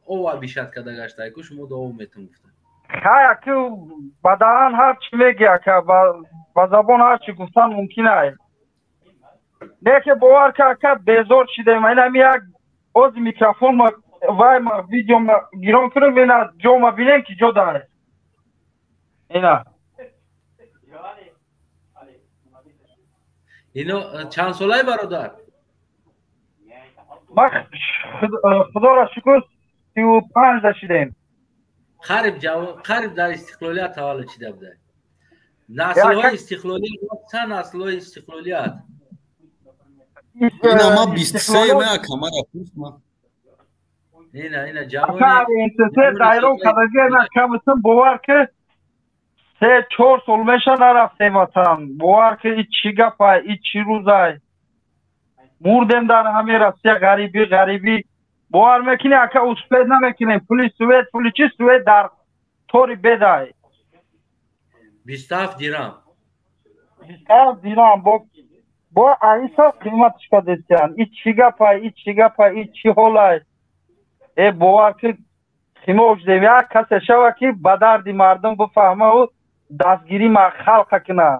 Speaker 1: ова бишад карда гашта, ку шумо до ов метон гуфта.
Speaker 6: Хай, аку, ба даҳан ҳар чи меги, ака, ба забон ҳар чи гуфтан мумкин ай. Не ки бовар ка, ака, безор шидем. Инами як ози микрофон вай видео гирон кунем, ина ҷома бинем, ки ҷо дар ина.
Speaker 1: Ино чанд солаи, бародар?
Speaker 6: Ма, худоро шукр, 35-да шидем.
Speaker 1: Қариб қариб дар истиқлолият таваллуд шида буда. Наслҳои истиқлолият, чанд наслҳои истиқлолият?
Speaker 5: Ина ма 23 ма камара пусма.
Speaker 1: Ина
Speaker 6: ҷавони дайрон кадаги камитон, бовар ки 3-4 сол меша нарафтем ватан. Бовар ки, и чӣ гапай, и чӣ рӯзай? Мурдем дар ҳамин Россия, ғарибӣ, ғарибӣ. Бовар мекунӣ, ака, успеть намекунем. Пули свет, пули чи, свет дар тори бедай.
Speaker 1: 27 дирам.
Speaker 6: 27 дирам бо аиса қиматш кадестиян. И чӣ гапай, и чӣ гапай, и чӣ ҳолай? Э, бовар ки. Илтимос шудем, як касе шава, ки ба дарди мардум бифаҳмаву дастгирӣ халқа куна.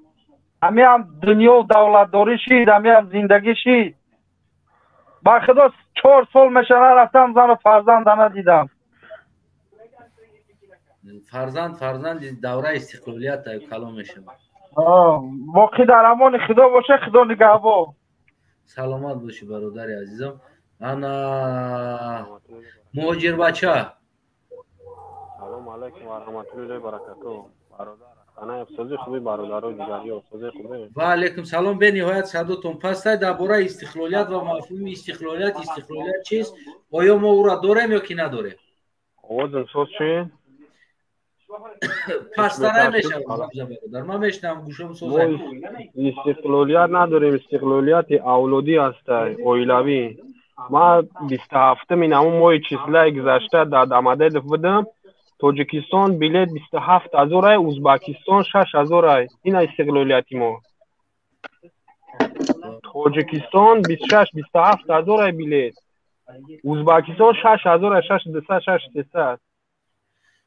Speaker 6: Ҳамиам дунё давлатдорӣ шид, ҳамиам зиндагӣ шид. Ба худо, 4 сол меша, нарафтам, зану фарзанда надидам.
Speaker 1: Фарзанд, фарзанди давраи истиқлолият калон мешавад.
Speaker 6: Боқӣ дар амони Худо боша, Худо нигаҳбон.
Speaker 1: Саломат бошӣ, бародари азизам. Ана, муҳоҷирбача.
Speaker 7: Салому алайкум ва раҳматуллоҳи баракату, бародар. Сози хуби, бародаро, дигариё, сози хубе?
Speaker 1: Ва алайкум салом. Бениҳоят садотон пастай. Дар бораи истиқлолият ва мафҳуми истиқлолият. Истиқлолият чист? Оё мо ӯро дорем ё ки надорем?
Speaker 7: Овозам соз чи?
Speaker 1: Пастарай мешавад, бародар, ман мешунавам, гӯшом соза.
Speaker 7: Истиқлолият надорем, истиқлолияти авлодӣ ҳастай, оилавӣ. Ман 27-ми намун моҳи числаи гузашта дар Домодедово будам. Тоҷикистон билет 27 ҳазорай, Узбакистон 6 ҳазорай. Ина истиқлолияти мо. Тоҷикистон 26, 27 ҳазорай билет, Узбакистон 6 ҳазорай, шаш дусад, шаш сесад.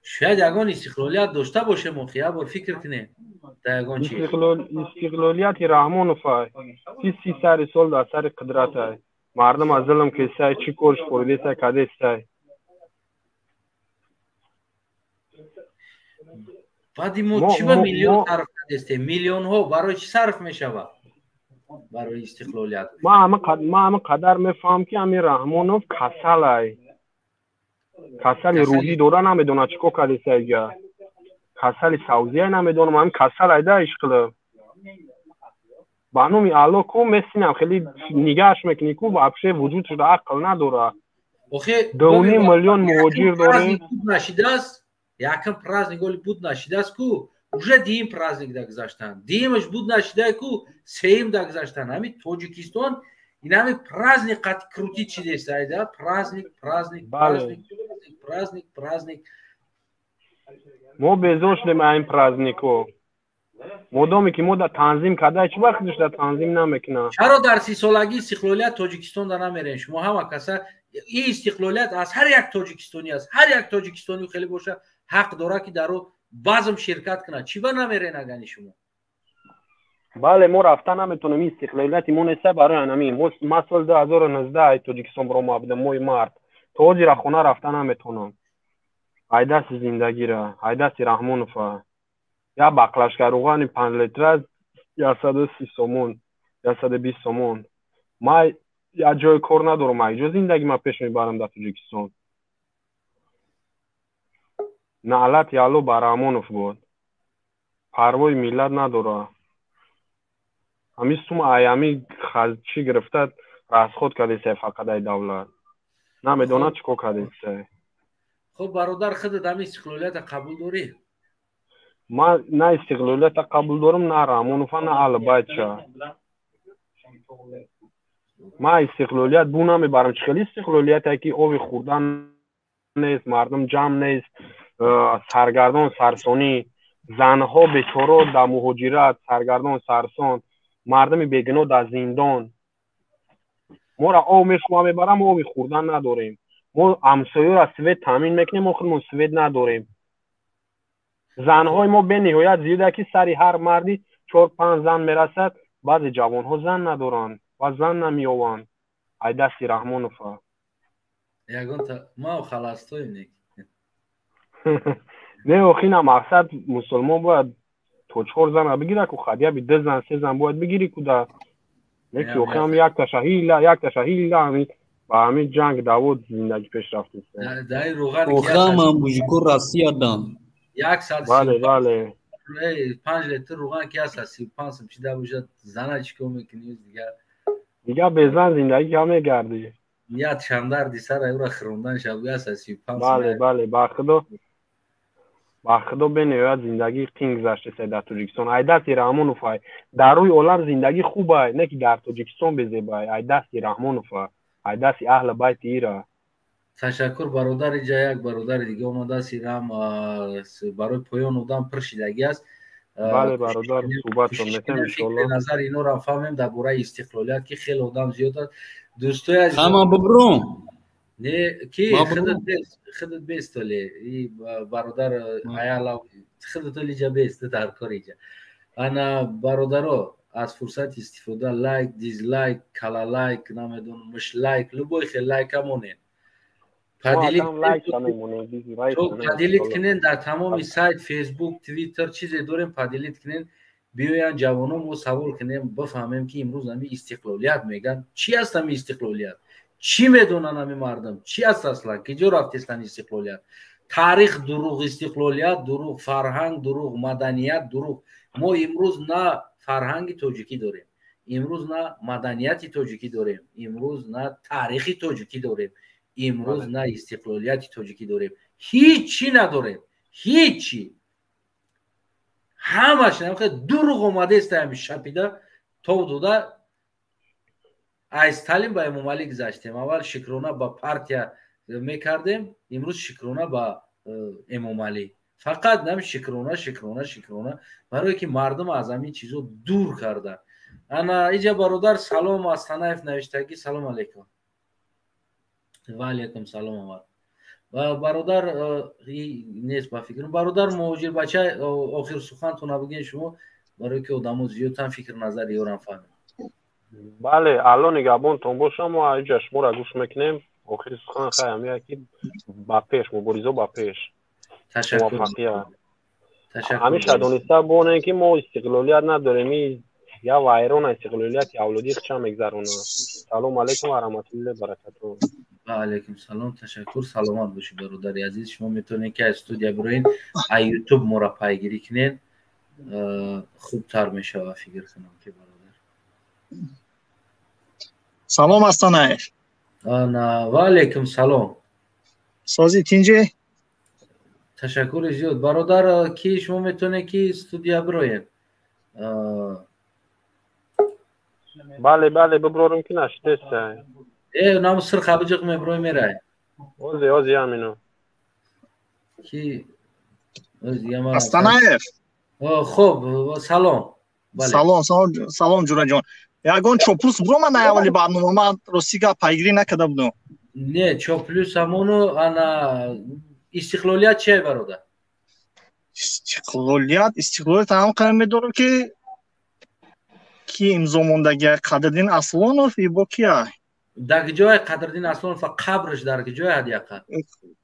Speaker 1: Шояд ягон истиқлолият дошта бошем охи, як бор фикр кунем дар ягон чиз.
Speaker 7: Истиқлолияти Раҳмоновай, ки 30 сари сол дар сари қудратай, мардум аз зулм кесай, чӣ корш хӯрдесай, кадесай.
Speaker 1: Баъди мо чӣ ба миллион сарф кардестем? Миллионҳо барои чӣ сарф мешавад? Барои истиқлолият.
Speaker 7: Ман ҳама қадар мефаҳмам, ки ҳамин Раҳмонов касалай, касали рӯҳӣ дора, намедонад чӣ кор кардесайга, касали савзияй, намедонам, ҳамин касалай да ишқилиб. Ба номи Алло ку месинам, хеле нигаҳш мекунӣ ку, вообще вуҷуд шуда ақл надора. 2,5 миллион муҳоҷир дорем.
Speaker 1: Нашидааст, якм праздник оли буд нашидааст ку, уже дуюм праздник да гузаштан, дуюмаш буд нашидай ку, сеюм да гузаштан. Ҳамин Тоҷикистон ин ҳами праздник қати крутить шидесайда, праздник, праздник, праздник, праздник, праздник.
Speaker 7: Мо безор шудем ин празднико. Модоме ки мо да танзим карда, чӣ вақтш да танзим намекунад?
Speaker 1: Чаро дар 30-солагии истиқлолият Тоҷикистон да намерем шумо ҳама каса? Ин истиқлолият аз ҳар як тоҷикистонӣ аст, ҳар як тоҷикистонӣ хеле боша, ҳақ дорад, ки дар ӯ базм ширкат кунад. Чӣ ба намерен агани шумо?
Speaker 7: Бале, мо рафта наметонем, истиқлолияти мо неста. Барои анами ма соли 2019 Тоҷикистон барома будам, моҳи март. То ҳозира хона рафта наметонам, айдасти зиндагира, айдасти Раҳмонова. Як баклажка руғани 5 литра 130 сомон, 120 сомон. Ма як ҷои кор надорам, айҷо зиндагӣ ма пеш мебарам дар Тоҷикистон. Наълати Алло ба Раҳмонов бод, парвои миллат надора. Ҳамин сума ай ҳами чӣ гирифта расход кардесай, фақат ай давлат намедонад чӣ кор кардесай.
Speaker 1: Хуб, бародар, худат ҳами истиқлолията қабул дорӣ?
Speaker 7: Ман на истиқлолията қабул дорам, на Раҳмонова, на аҳлибайтша. Ман истиқлолият бу намебарам. Чӣ хели истиқлолияте, ки оби хӯрдан нест, мардум ҷамъ нест, саргардон, сарсонӣ, занҳо бечоро дар муҳоҷират саргардон, сарсон, мардуми бегуноҳ дар зиндон. Моро об мешӯва мебарам, мо оби хӯрдан надорем. Мо ҳамсоёро свет таъмин мекунем, мо худмон свет надорем. Занҳои мо бениҳоят зиёда, ки сари ҳар марди чор панҷ зан мерасад. Баъзе ҷавонҳо зан надоранд ва зан намеёванд, ай дасти Раҳмонова.
Speaker 1: Ягонта ма холостоем не.
Speaker 7: Не, охина мақсад, мусулмон бояд то чор зана бигира ку, хадияби ду зан, се зан бояд бигирӣ ку да неки. Охиам якташа ҳила, якташа ҳила, ба ҳамин ҷанг даво зиндагӣ пеш рафтест.
Speaker 5: Охиам мужико Россия дан.
Speaker 1: Як сад
Speaker 7: Бале.
Speaker 1: 5 литр руған ки аст, 35 сум чида бошад, зана чӣ кор мекунӣ дигар?
Speaker 7: Дигар безан зиндагӣ кам мегардӣ.
Speaker 1: Ният шандарди сара ӯра хӯрондан шаб аст 35.
Speaker 7: Бале, ба худо, ба худо, бениҳоят зиндагӣ қин гузаштеса дар Тоҷикистон, ай дасти Раҳмонов. Ай дар рӯи олам зиндагӣ хубай, не ки дар Тоҷикистон безебай, ай дасти Раҳмонова, ай дасти аҳли байти ира.
Speaker 1: Ташаккур, бародар. Иҷа як бародари дига омадааст, ирам барои поён одам пур шидагӣ аст.
Speaker 7: Бале, бародар, суҳбатшон метем, иншоалло.
Speaker 1: Назар инорам фаҳмем дар бораи истиқлолият, ки хеле одам зиёд аст, дӯстои азиз.
Speaker 5: Ҳама бибрум.
Speaker 1: Не ки худат бест толе и бародар аяла худат олиҷа бест дар кор иҷа. Ана бародаро, аз фурсат истифода лайк, дизлайк, кала лайк, намедонам, муш лайк, любой хел лайка монен. Поделить кунен дар тамоми сайт, Фейсбук, Твиттер, чизе дорем, поделить кунен. Биёянд ҷавоно, мо савол кунем, бифаҳмем, ки имрӯз ҳами истиқлолият меган. Чӣ аст ҳами истиқлолият? Чӣ медонанд ҳами мардум? Чӣ аст аслан? Киҷо рафтестан истиқлолият? Таърих дурӯғ, истиқлолият дурӯғ, фарҳанг дурӯғ, маданият дурӯғ. Мо имрӯз на фарҳанги тоҷикӣ дорем, имрӯз на маданияти тоҷикӣ дорем, имрӯз на таърихи тоҷикӣ дорем, имрӯз на истиқлолияти тоҷикӣ дорем. Ҳичи надорем, ҳичи. Ҳамаш дурӯғ омадест, ҳами шапида тов дода. Аз Сталин ба Эмомалӣ гузаштем. Аввал шукрона ба партия мекардем, имрӯз шукрона ба Эмомалӣ. Фақат нами шукрона, шукрона, шукрона, барое ки мардум аз ҳамин чизо дур карда. Ана иҷа бародар салом аз Танаев навиштагӣ. Салом алейкум. Ва алейкум салом омад. Бародар нест ба фикрам. Бародар муҳоҷир бача, охир сухантона бигӯед шумо, барое ки одамо зиёдтан фикр назар ёрам фаҳмем.
Speaker 7: Бале, алло нигаҳбонтон бошам, мо иҷа шуморо гӯш мекунем. Охири сухан хай ҳамия ки ба пеш, муборизо ба пеш.
Speaker 1: Ташаккур.
Speaker 7: Ҳамеша дониста бонем, ки мо истиқлолият надорем, я вайрона истиқлолияти авлодӣ хча мегзаронад. Салом алейкум ва раҳматуллоҳи баракатуҳ.
Speaker 1: Ва алейкум салом, ташаккур, саломат бошед бародари азиз. Шумо метавонед ки аз студия бироед, аз ютуб моро пайгирӣ кунед, хубтар мешавад фикр кунам ки бародар.
Speaker 8: Салом Астанаев.
Speaker 1: Ва алейкум салом.
Speaker 8: Сози тинҷе?
Speaker 1: Ташаккури зиёд бародар, ки шумо метавонед ки студия бироед.
Speaker 7: Бале, бале, биброрум ки нашидест.
Speaker 1: Нам сир хабиҷиқ меброи мерай.
Speaker 7: Ози, ози амино.
Speaker 1: Ки
Speaker 8: Астанаев.
Speaker 1: Хуб, салом.
Speaker 8: Салом, салом, салом ҷураҷон. Ягон чоплус биромад на аввали барнома, ман рости гап пайгирӣ накарда будам.
Speaker 1: Не, чоплус ҳамону ана истиқлолият чие бародар?
Speaker 8: Истиқлолият, истиқлолият ҳам қадам медорам ки ки имзо мондагия Қадриддин Аслонов ибо кия?
Speaker 1: Дар ҷои Қадриддин Аслонов қабрш дар ҷои ҳадяқа?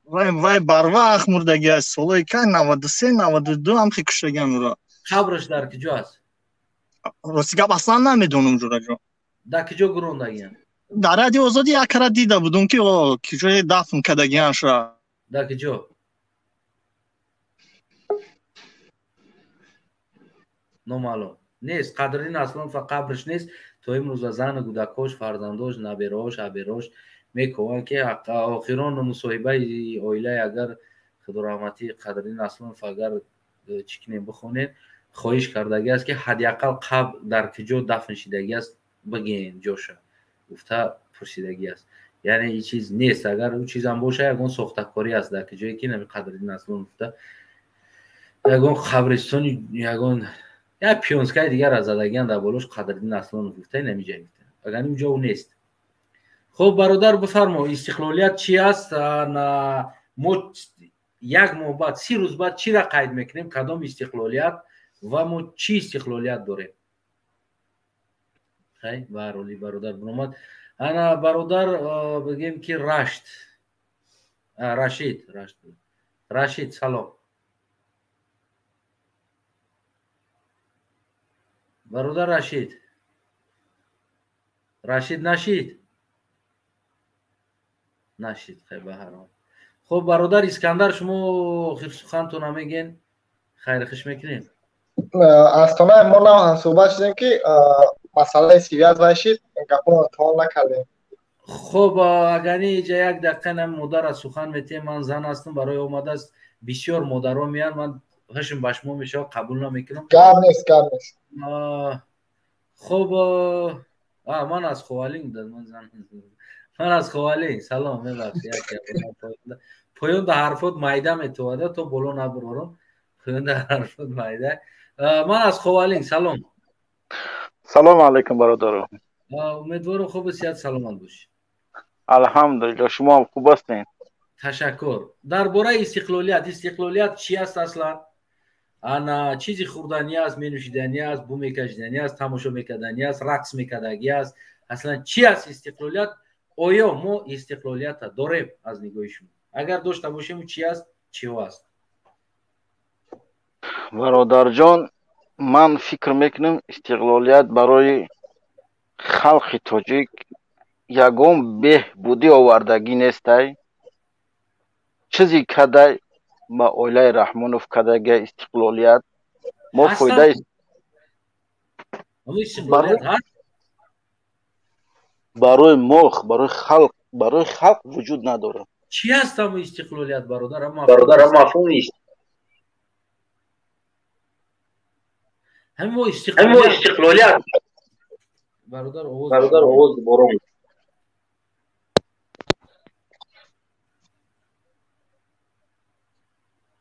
Speaker 8: Вай вай барвақт мурдагия, солҳои кай 93, 92 ҳам хе куштагиан ӯро.
Speaker 1: Қабрш дар куҷо аст?
Speaker 8: Рости гап аслан намедонам ҷураҷон.
Speaker 1: Дар куҷо гурондагиан?
Speaker 8: Дар радио Озодӣ як кара дида будум ки куҷое дафн кардагиан ша.
Speaker 1: Дар куҷо? Номаълум. Нест, Қадриддин Аслонов қабрш нест. То имрӯза зану кӯдакош, фарзандош, набераош, аберош мекӯванд ки охирон мусоҳибаи оилаи агар худораҳматӣ Қадриддин Аслонов агар чӣ кунем бихонед, хоҳиш кардагӣ аст ки ҳадди ақал қабр дар куҷо дафн шидагӣ аст бигӯен ҷоша гуфта пурсидагӣ аст. Яъне ин чиз нест. Агар ӯ чизам боша, ягон сохтакорӣ аст дар куҷое ки нами Қадриддин Аслонов гуфта ягон қабристони ягон як пионскаи дигар аз задагиан дар болош Қадриддин Аслонов гуфта инамиҷа гуфта. Агар ин ҷо нест. Хуб бародар бифармо, истиқлолият чи аст? Мо як моҳ баъд, 30 рӯз баъд чиро қайд мекунем? Кадом истиқлолият ва мо чӣ истиқлолият дорем? Хай, баҳроли бародар биромад. Ана бародар бигем ки Рашид. Рашид, Рашид, салом. Бародар Рашид. Рашид нашид? Нашид, хай баҳаром. Хуб бародар Искандар, шумо охир сухантона мегӯен? Хайр хуш мекунем.
Speaker 4: Астона мо нав ҳамсӯҳбат шудем ки масъалаи сивият вайшид, гапонро тамом накардем.
Speaker 1: Хуб, агани иҷа як дақиқа нам модара сухан метиҳем. Ман зан ҳастам, барои омадааст бисёр модаро меянд, ман ҳашм ба шумо мешавад, қабул намекунам.
Speaker 4: Гап нест, гап нест.
Speaker 1: Хуб, ман аз Ховалинг, ман зан, ман аз Ховалинг. Салом, мебахшед, як поён да ҳарфот майда метовада, то боло набурорам. Поён да ҳарфот майда. Ман аз Ховалинг, салом.
Speaker 9: Салом алейкум бародаро.
Speaker 1: Умедворам хуб сиҳат саломат бошед.
Speaker 9: Алҳамдулилло, шумо ҳам хуб ҳастед?
Speaker 1: Ташаккур. Дар бораи истиқлолият, истиқлолият чи аст аслан? Ана чизи хӯрданӣ аст, менӯшиданӣ аст, бӯ мекашиданӣ аст, тамошо мекарданӣ аст, рақс мекардагӣ аст? Аслан чи аст истиқлолият? Оё мо истиқлолията дорем аз нигоҳи шумо? Агар дошта бошем, чи аст, чиҳо аст?
Speaker 9: Бародарҷон, ман фикр мекунам, истиқлолият барои халқи тоҷик ягон беҳбудӣ овардагӣ нестай. Чизе кадай ба оилаи Раҳмонов кадага истиқлолият, мо фоидаи барои мо, барои халқ, барои халқ вуҷуд надорад.
Speaker 1: Чи аст ҳамун истиқлолият, бародар?
Speaker 9: Бародар, мафҳум нест.
Speaker 1: Ҳамин истиқлолият, бародар, овоз,
Speaker 9: бародар, овоз борон.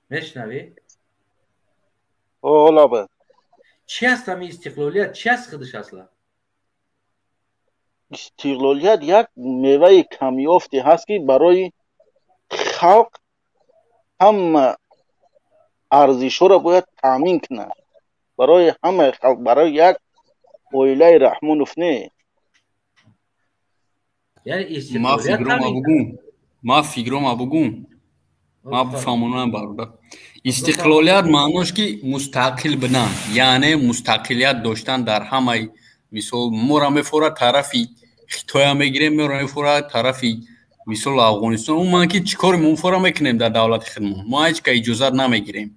Speaker 1: Мешнавӣ?
Speaker 9: Лабе.
Speaker 1: Чи аст ҳамин истиқлолият? Чи аст худаш аслан?
Speaker 9: Истиқлолият як меваи камёфте ҳаст, ки барои халқ ҳама арзишҳоро бояд таъмин кунад. Барои ҳамаи халқ, барои як оилаи Раҳмонов не.
Speaker 5: Ма фикрома бугум, ма фикрома бугум, ма бифаҳмонам, бародар. Истиқлолият маънош ки мустақил будан, яъне мустақилият доштан дар ҳамаи, мисол, моро мефорад тарафи Хитоя мегирем, моро мефорад тарафи, мисол, Афғонистон. Умуман ки чӣ кори муфора мекунем дар давлати худмон, мо ҳеҷ ка иҷозат намегирем.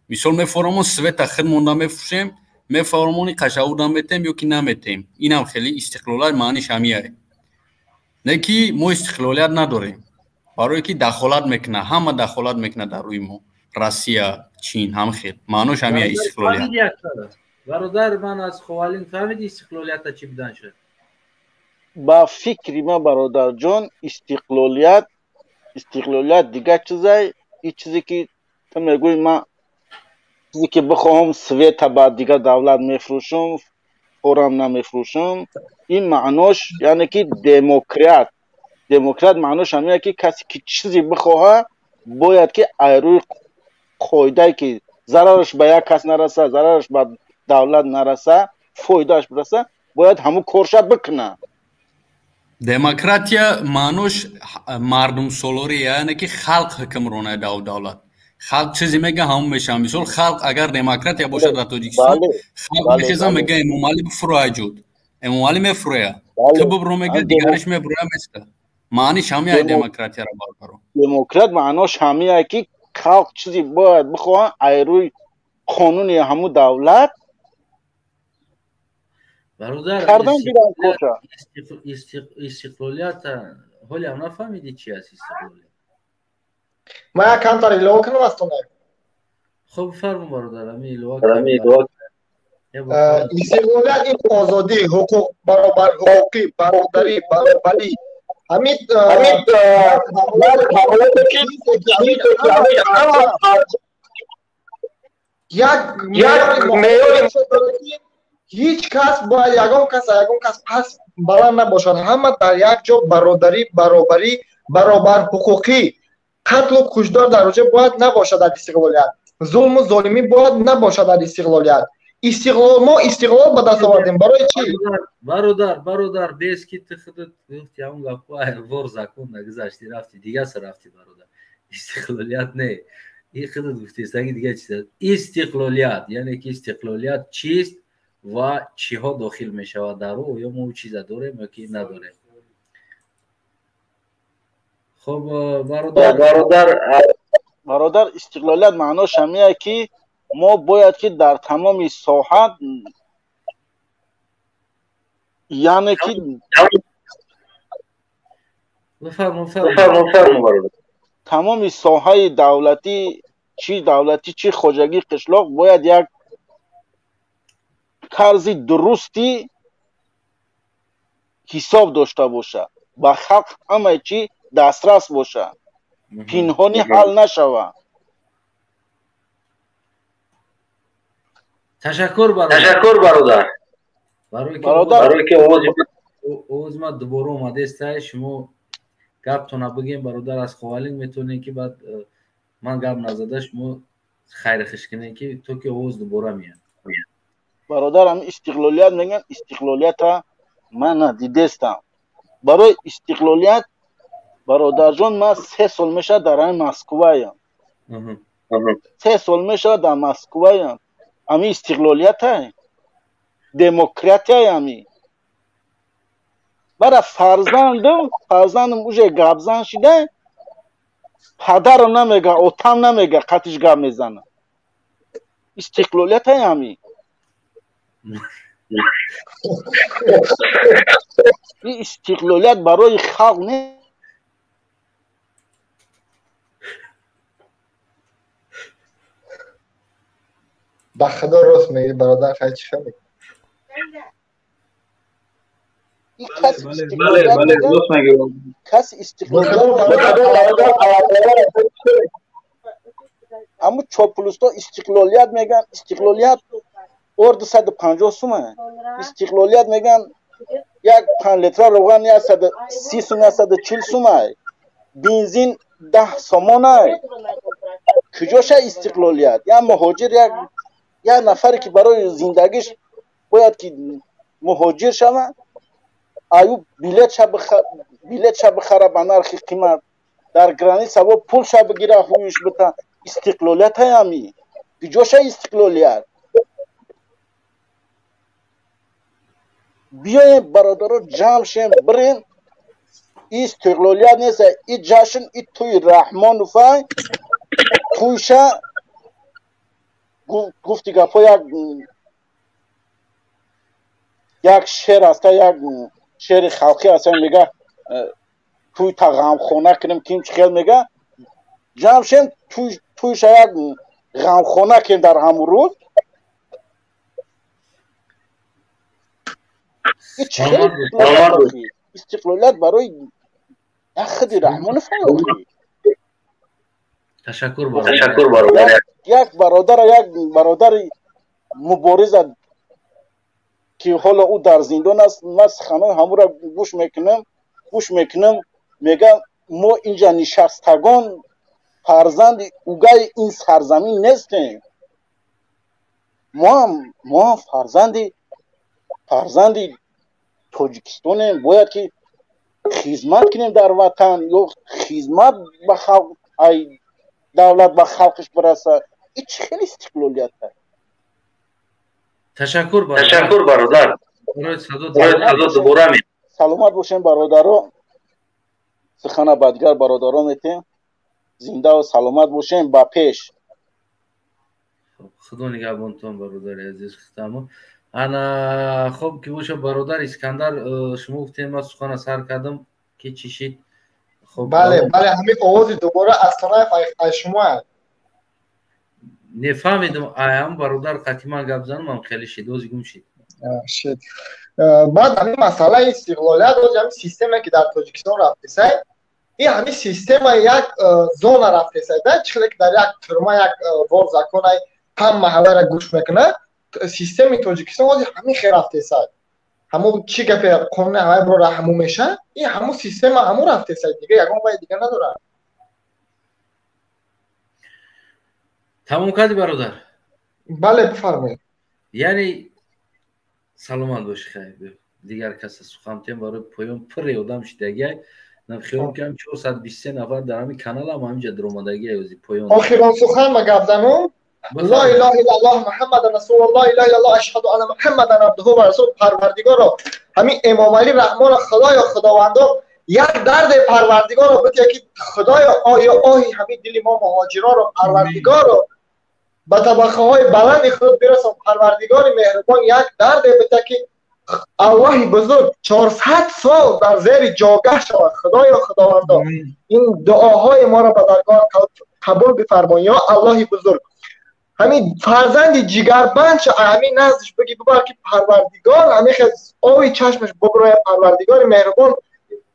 Speaker 5: Мисол, мефорамон света худмонда мефурӯшем, мефаромони қашавуда метем ё ки наметем. Инам хеле истиқлолият маъниш ҳамияе. Не ки мо истиқлолият надорем, барое ки дахолат мекунад, ҳама дахолат мекунад дар рӯи мо, Россия, Чин, ҳам хел маънош ҳамия истиқлолият.
Speaker 1: Бародар, ман аз Ховалин фаҳмиди истиқлолията чӣ будан шуд?
Speaker 9: Ба фикри ман, бародарҷон, истиқлолият, истиқлолият дигар чизай. И чизе ки ту мегӯӣ, ман чизе ки бихоҳам света ба дигар давлат мефурӯшам, форам намефурӯшам, ин маънош яъне ки демократ. Демократ маънош ҳамия ки касе ки чизе бихоҳа, бояд ки айрӯи қоидае ки зарараш ба як кас нараса, зарараш ба давлат нараса, фоидааш бираса, бояд ҳамун корша бикунад.
Speaker 5: Демократия маънош мардумсолорӣ, яъне ки халқ ҳукмронад дар давлат. Халқ чизе мега, ҳамун мешавад. Мисол, халқ агар демократия бошад дар Тоҷикистон, халқ мехеза, мега: «Эмомалӣ бифурӯя ҷуд». Эмомалӣ мефурӯя, ту бибро мега, дигараш мебурӯя, места. Маъниш ҳамияй демократияро, бародаро.
Speaker 9: Демократ маънош ҳамияе ки халқ чизе бояд бихоҳад, айрӯи қонуни ҳамун давлат
Speaker 1: бародар истиқлолият ҳоле ҳам нафаҳмидӣ чи аст истиқлолият.
Speaker 4: Ман як камтар илова кунам аз тонак.
Speaker 1: Хуб, фарму, бародар, ами илова.
Speaker 4: Истиқлолият ин озодӣ, ҳуқуқ, баробар ҳуқуқӣ, бародарӣ, баробарӣ. Ҳамин як меъёри ҳеҷ кас бояд ягон кас ягон кас пас баланд набошад, ҳама дар як ҷо бародарӣ, баробарӣ, баробар ҳуқуқӣ. Қатлу кушдор дар оҷа бояд набошад дар истиқлолият, зулму золимӣ бояд набошад дар истиқлолият. Истиқлол, мо истиқлол ба даст овардем барои чӣ?
Speaker 1: Бародар, бародар, без ки ту худат гуфти ҳамун гапҳо вор закон нагузашти, рафти дигар сар рафти, бародар. Истиқлолият не, и худат гуфтестаги дигар чиз аст. Истиқлолият яъне ки истиқлолият чист ва чиҳо дохил мешавад дар ӯ? Оё мо чиза дорем ё ки надорем? Хуб, бародар.
Speaker 9: Бародар, бародар, истиқлолият маънош ҳамия ки мо бояд ки дар тамоми соҳа, яъне ки тамоми соҳаи давлатӣ, чи давлатӣ, чи хоҷагии қишлоқ, бояд як тарзи дурусти ҳисоб дошта бошад, ба халқ ҳамаи чи дастрас бошад, пинҳонӣ ҳал нашавад.
Speaker 1: Ташаккур, бародар.
Speaker 9: Ташаккур, бародар.
Speaker 1: Барои ки овози ман дубора омадеста, шумо Гаптона бигем, бародар, аз Ховалинг метавонем, ки баъд ман гап назада шумо хайри хиш кунем, ки то ки овоз дубора меяд.
Speaker 9: Бародарам, истиқлолият мегӯям, истиқлолията ман надидестам. Барои истиқлолият, бародарҷон, ман 3 сол мешавад дар ҳамин Москваям, 3 сол мешавад дар Москваям. Ами истиқлолиятай, демократияй? Ами бара фарзандам уже гапзан шида, падарам намега, отам намега, қатиш гап мезана. Истиқлолиятай ами? Истиқлолият барои халқ не.
Speaker 4: Ба худо, рост мегӣ, бародар, хай чӣ хел.
Speaker 9: Кас истиқлолият, ҳамун чоплусто истиқлолият меган. Истиқлолият орди 150 сума. Истиқлолият меган, як 5 литра равған 130 сум, 140 сумай, бензин 10 сомонай. Куҷоша истиқлолият? Як муҳоҷир, як нафаре ки барои зиндагиш бояд ки муҳоҷир шава, аю билетша бихара ба нархи қимат, дар граница во пулша бигира, ҳуюш бита. Истиқлолиятаями? Куҷоша истиқлолият? Биёем, бародаро, ҷамъ шем, бирем. Истиқлолият нест, и ҷашн, и тӯи Раҳмонуфай, тӯйша гуфти гапҳо. Як шер аста, як шери халқӣ аста, мега: «Тӯй та ғамхона кунем». Ким чӣ хел мега, ҷамъ шем, тӯйша як ғамхона кунем дар ҳамун рӯз. Истиқлолият барои як худи Раҳмонов?
Speaker 1: Ташаккур.
Speaker 9: Ташаккур, бародар. Як бародар, як бародари мубориза, ки ҳоло ӯ дар зиндон аст, ман суханои ҳамура гӯш мекунам, мегам: «Мо инҷа нишастагон фарзанди угаи ин сарзамин нестем, моам фарзанди Тоҷикистонем, бояд ки хизмат кунем дар ватан ё хизмат ба халқ, ай давлат ба халқиш бираса». И чӣ хел истиқлолият?
Speaker 1: Ташаккур.
Speaker 9: Ташаккур, бародар.
Speaker 1: Дубора.
Speaker 9: Саломат бошем, бародаро. Сухана ба дигар бародаро метем. Зиндаву саломат бошем, ба пеш.
Speaker 1: Худо нигаҳбонтон, бародари азиз. Хитамо ана хоб ки боша. Бародар Искандар, шумо гуфтем, ман сухана сар кардам, ки чӣ шид?
Speaker 4: Бале, ҳамин овози дубора аз Тонаев, аз шумо.
Speaker 1: Нефаҳмидам, аям бародар қатиман гап занам, хеле шид, ози гум шид.
Speaker 4: Шид. Баъд ҳамин масъалаи истиқлолият, ози ҳамин система, ки дар Тоҷикистон рафтесай, ин ҳамин система як зона рафтесай да, чӣ хеле ки дар як тюрьма як вор законай ҳам маҳалларо гӯш мекунад, системи Тоҷикистон ози ҳамин хел рафтесай. Ҳамун чӣ гапе қонуни ҳамаи бро ҳамун меша, ин ҳамун система ҳамун рафтесай, дига ягон вай дига надорад.
Speaker 1: Тамом кардӣ, бародар?
Speaker 4: Бале, бифармоед.
Speaker 1: Яъне саломат бошӣ. Хайр, дигар каса сухан тем барои поён. Пурре одам шидагиай, хиёл кардам, 423 нафар дар ҳамин каналам ҳаминҷа дуромадагиай, ози поён.
Speaker 4: Охирон сухан ма гап занум. Ла илаҳа иллаллоҳ, Муҳаммадан расулуллоҳ, ла илаҳа иллаллоҳ, ашҳаду анна Муҳаммадан абдуҳу ва расул. Парвардигоро, ҳамин Эмомалӣ Раҳмонро, Худоё, Худовандо, як дарде, Парвардигоро, битя, ки Худоё, оё оҳи ҳамин дили мо муҳоҷиронро, Парвардигоро, ба табақаҳои баланди худ бирасон. Парвардигори меҳрубон, як дарде бита, ки Аллоҳи бузург 400 сол дар зери ҷогаҳ шавад. Худоё, Худовандо, ин дуоҳои моро ба даргоҳ қабул бифармо. Ё Аллоҳи бузург, ҳамин фарзанди ҷигарбанд ша, ҳамин наздиш бигӣ, бибар, ки Парвардигор ҳамин хел оби чашмаш буброяд. Парвардигори меҳрубон,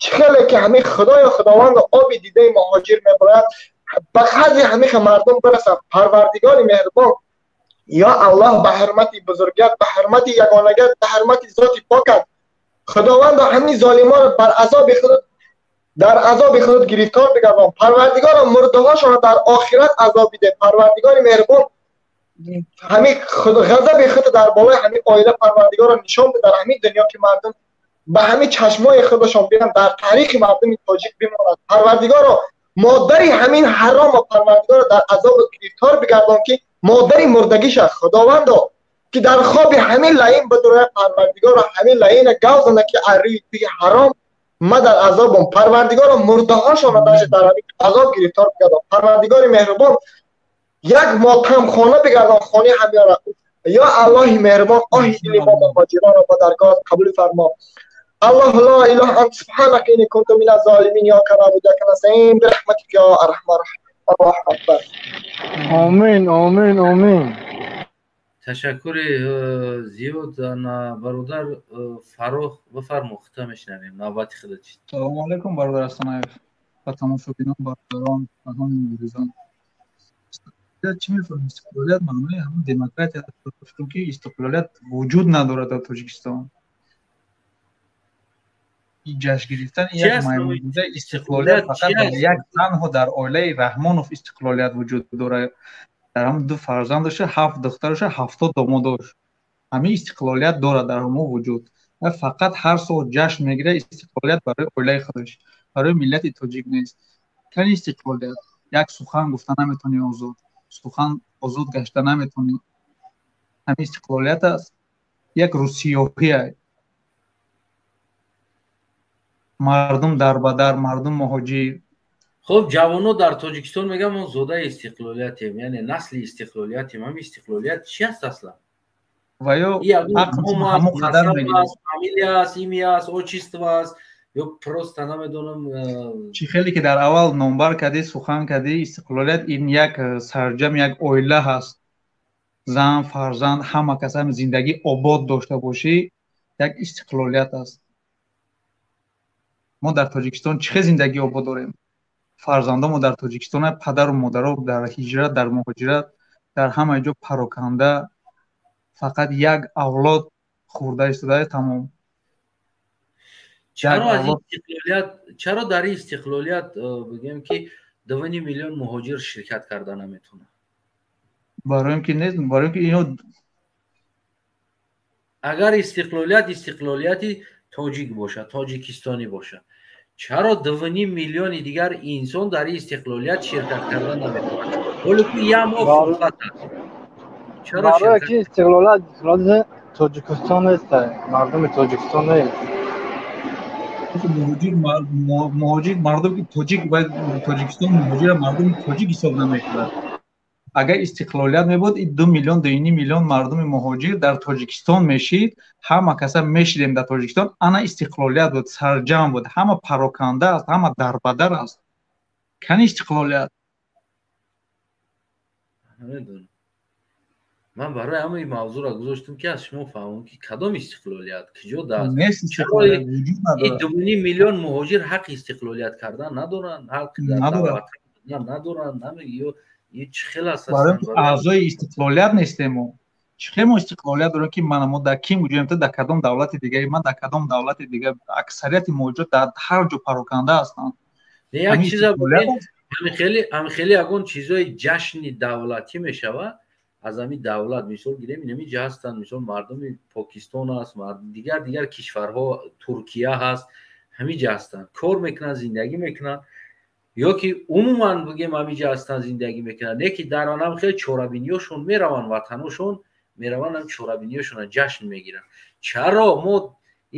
Speaker 4: чӣ хеле ки ҳамин, Худоё, Худовандо, оби дидаи муҳоҷир меброяд, ба қадри ҳамин хел мардум бирасад. Парвардигори меҳрубон, ё Аллоҳ, ба ҳурмати бузургият, ба ҳурмати ягонагият, ба ҳурмати зоти покат, Худовандо, ҳамин золимонро бар азоби худ. Дар азоби худ гирифтор бигардон. Парвардигоро, мурдаҳошонро дар охират азоб биде. Парвардигори меҳрубон, ҳамин ғазаби худ дар болои ҳамин оила, Парвардигоро, нишон биде дар ҳамин дунё, ки мардум ба ҳамин чашмои худашон бинанд, дар таърихи мардуми тоҷик бимонад. Парвардигоро, модари ҳамин ҳаромо, Парвардигоро, дар азоб гирифтор бигардон, ки модари мурдагиша, Худовандо, ки дар хоби ҳамин лаин бидуроя. Парвардигоро, ҳамин лаина гав зана, ки аррӯи туи ҳаром ма дар азобам. Парвардигоро, мурдаҳошонро даже дар ҳамин азоб гирифтор бигардон. Парвардигори меҳрубон, як мотамхона бигардон хонаи ҳамёра. Ё Аллоҳи меҳрубон, оҳи дили мо муҳоҷиронро ба даргоҳат қабул фармо. الله لا اله انت، سبحانك اني كنت من الظالمين. اياك نعبد واياك نستعين، برحمتك يا ارحم الراحمين. الله اکبر.
Speaker 10: Омин, омин, омин.
Speaker 1: Ташаккури зиёд. Бародар Фаррух, бифармо, хута мешунавем, навбати худат.
Speaker 11: Салому алайкум, бародар Астанаев, ба тамошобинон, бародарон ва ҳамин муборизон. Чӣ мефаҳмем? Истиқлолият маънои ҳамон демократия, ки истиқлолият вуҷуд надорад дар Тоҷикистон. Ҷашн гирифтани як маймунбуда истиқлолият фақат дар як танҳо дар оилаи Раҳмонов истиқлолият вуҷуд дорад. Дар ҳам ду фарзандаша, ҳафт духтараша, 70 домодош, ҳамин истиқлолият дорад дар ҳамо вуҷуд. Фақат ҳар сол ҷашн мегирад истиқлолият барои оилаи худаш, барои миллати тоҷик нест. Кани истиқлолият? Як сухан гуфта наметавонӣ озод, сухан озод гашта наметавонӣ. Ҳамин истиқлолият аст? Як рӯзсиёҳия, мардум дарбадар, мардум муҳоҷир.
Speaker 1: Хуб, ҷавоно дар Тоҷикистон мегӯям, мо зодаи истиқлолиятем, яъне насли истиқлолиятем. Ҳамин истиқлолият чи аст аслан?
Speaker 11: Ва ё
Speaker 1: фамилия аст, имя аст, отчество аст ё просто намедонам.
Speaker 11: Чӣ хеле ки дар аввал номбар кардӣ, сухан кардӣ, истиқлолият ин як сарҷам, як оила ҳаст, зан, фарзанд, ҳама кас ҳам зиндагӣ обод дошта бошӣ, як истиқлолият аст. Мо дар Тоҷикистон чӣ хел зиндагӣ обод дорем? Фарзандомо дар Тоҷикистон, падару модаро дар ҳиҷрат, дар муҳоҷират, дар ҳама ҷо пароканда, фақат як авлод хӯрда истода, тамом.
Speaker 1: Чаро аз истиқлолият, чаро дар истиқлолият бигӯем, ки 2,5 миллион муҳоҷир ширкат карда наметавонад?
Speaker 11: Барои ки нест, барои ки ино
Speaker 1: Агар истиқлолият истиқлолияти тоҷик бошад, тоҷикистонӣ бошад, чаро 2,5 миллиони дигар инсон дар ин истиқлолият ширкат карда наметавонад, ҳоло ки як моҳ фурсат аст?
Speaker 10: Чаро ки истиқлолият истиқлолияти Тоҷикистон нест, мардуми Тоҷикистон нест.
Speaker 11: Муҳоҷир, муҳоҷир, мардуми тоҷик ва Тоҷикистон муҳоҷира мардуми тоҷик ҳисоб намекунад. Агар истиқлолият мебуд, и 2 миллион, 2,5 миллион мардуми муҳоҷир дар Тоҷикистон мешид, ҳама каса мешидем дар Тоҷикистон, ана истиқлолият буд, сарҷамъ буд. Ҳама пароканда аст, ҳама дарбадар аст. Кани истиқлолият?
Speaker 1: Намедонам, ман барои ҳамаи мавзӯъро гузоштам, ки аз шумо фаҳмам, ки кадом истиқлолият куҷо даст. 2,5 миллион муҳоҷир ҳаққи истиқлолият кардан надоранд, ҳаққи надоранд ё чӣ хел аст?
Speaker 11: Аъзои истиқлолият нестем мо. Чӣ хел мо истиқлолият дорем, ки мана мо дар ким куҷоем, ту дар кадом давлати дигари, ман дар кадом давлати дигар, аксарияти муҳоҷирот дар ҳар ҷо пароканда ҳастанд.
Speaker 1: Як чиза, ҳамихеле ягон чизои ҷашни давлатӣ мешавад аз ҳамин давлат, мисол гирем, инами ҷа ҳастанд, мисол мардуми Покистон аст, дигар дигар кишварҳо, Туркия ҳаст, ҳамин ҷа ҳастанд, кор мекунанд, зиндагӣ мекунанд, ё ки умуман бигем, ҳамин ҷа ҳастанд, зиндагӣ мекунанд, не ки дар анам хеле чорабиниҳошон мераванд, ватаношон мераванд, ҳам чорабиниҳошонро ҷашн мегиранд. Чаро мо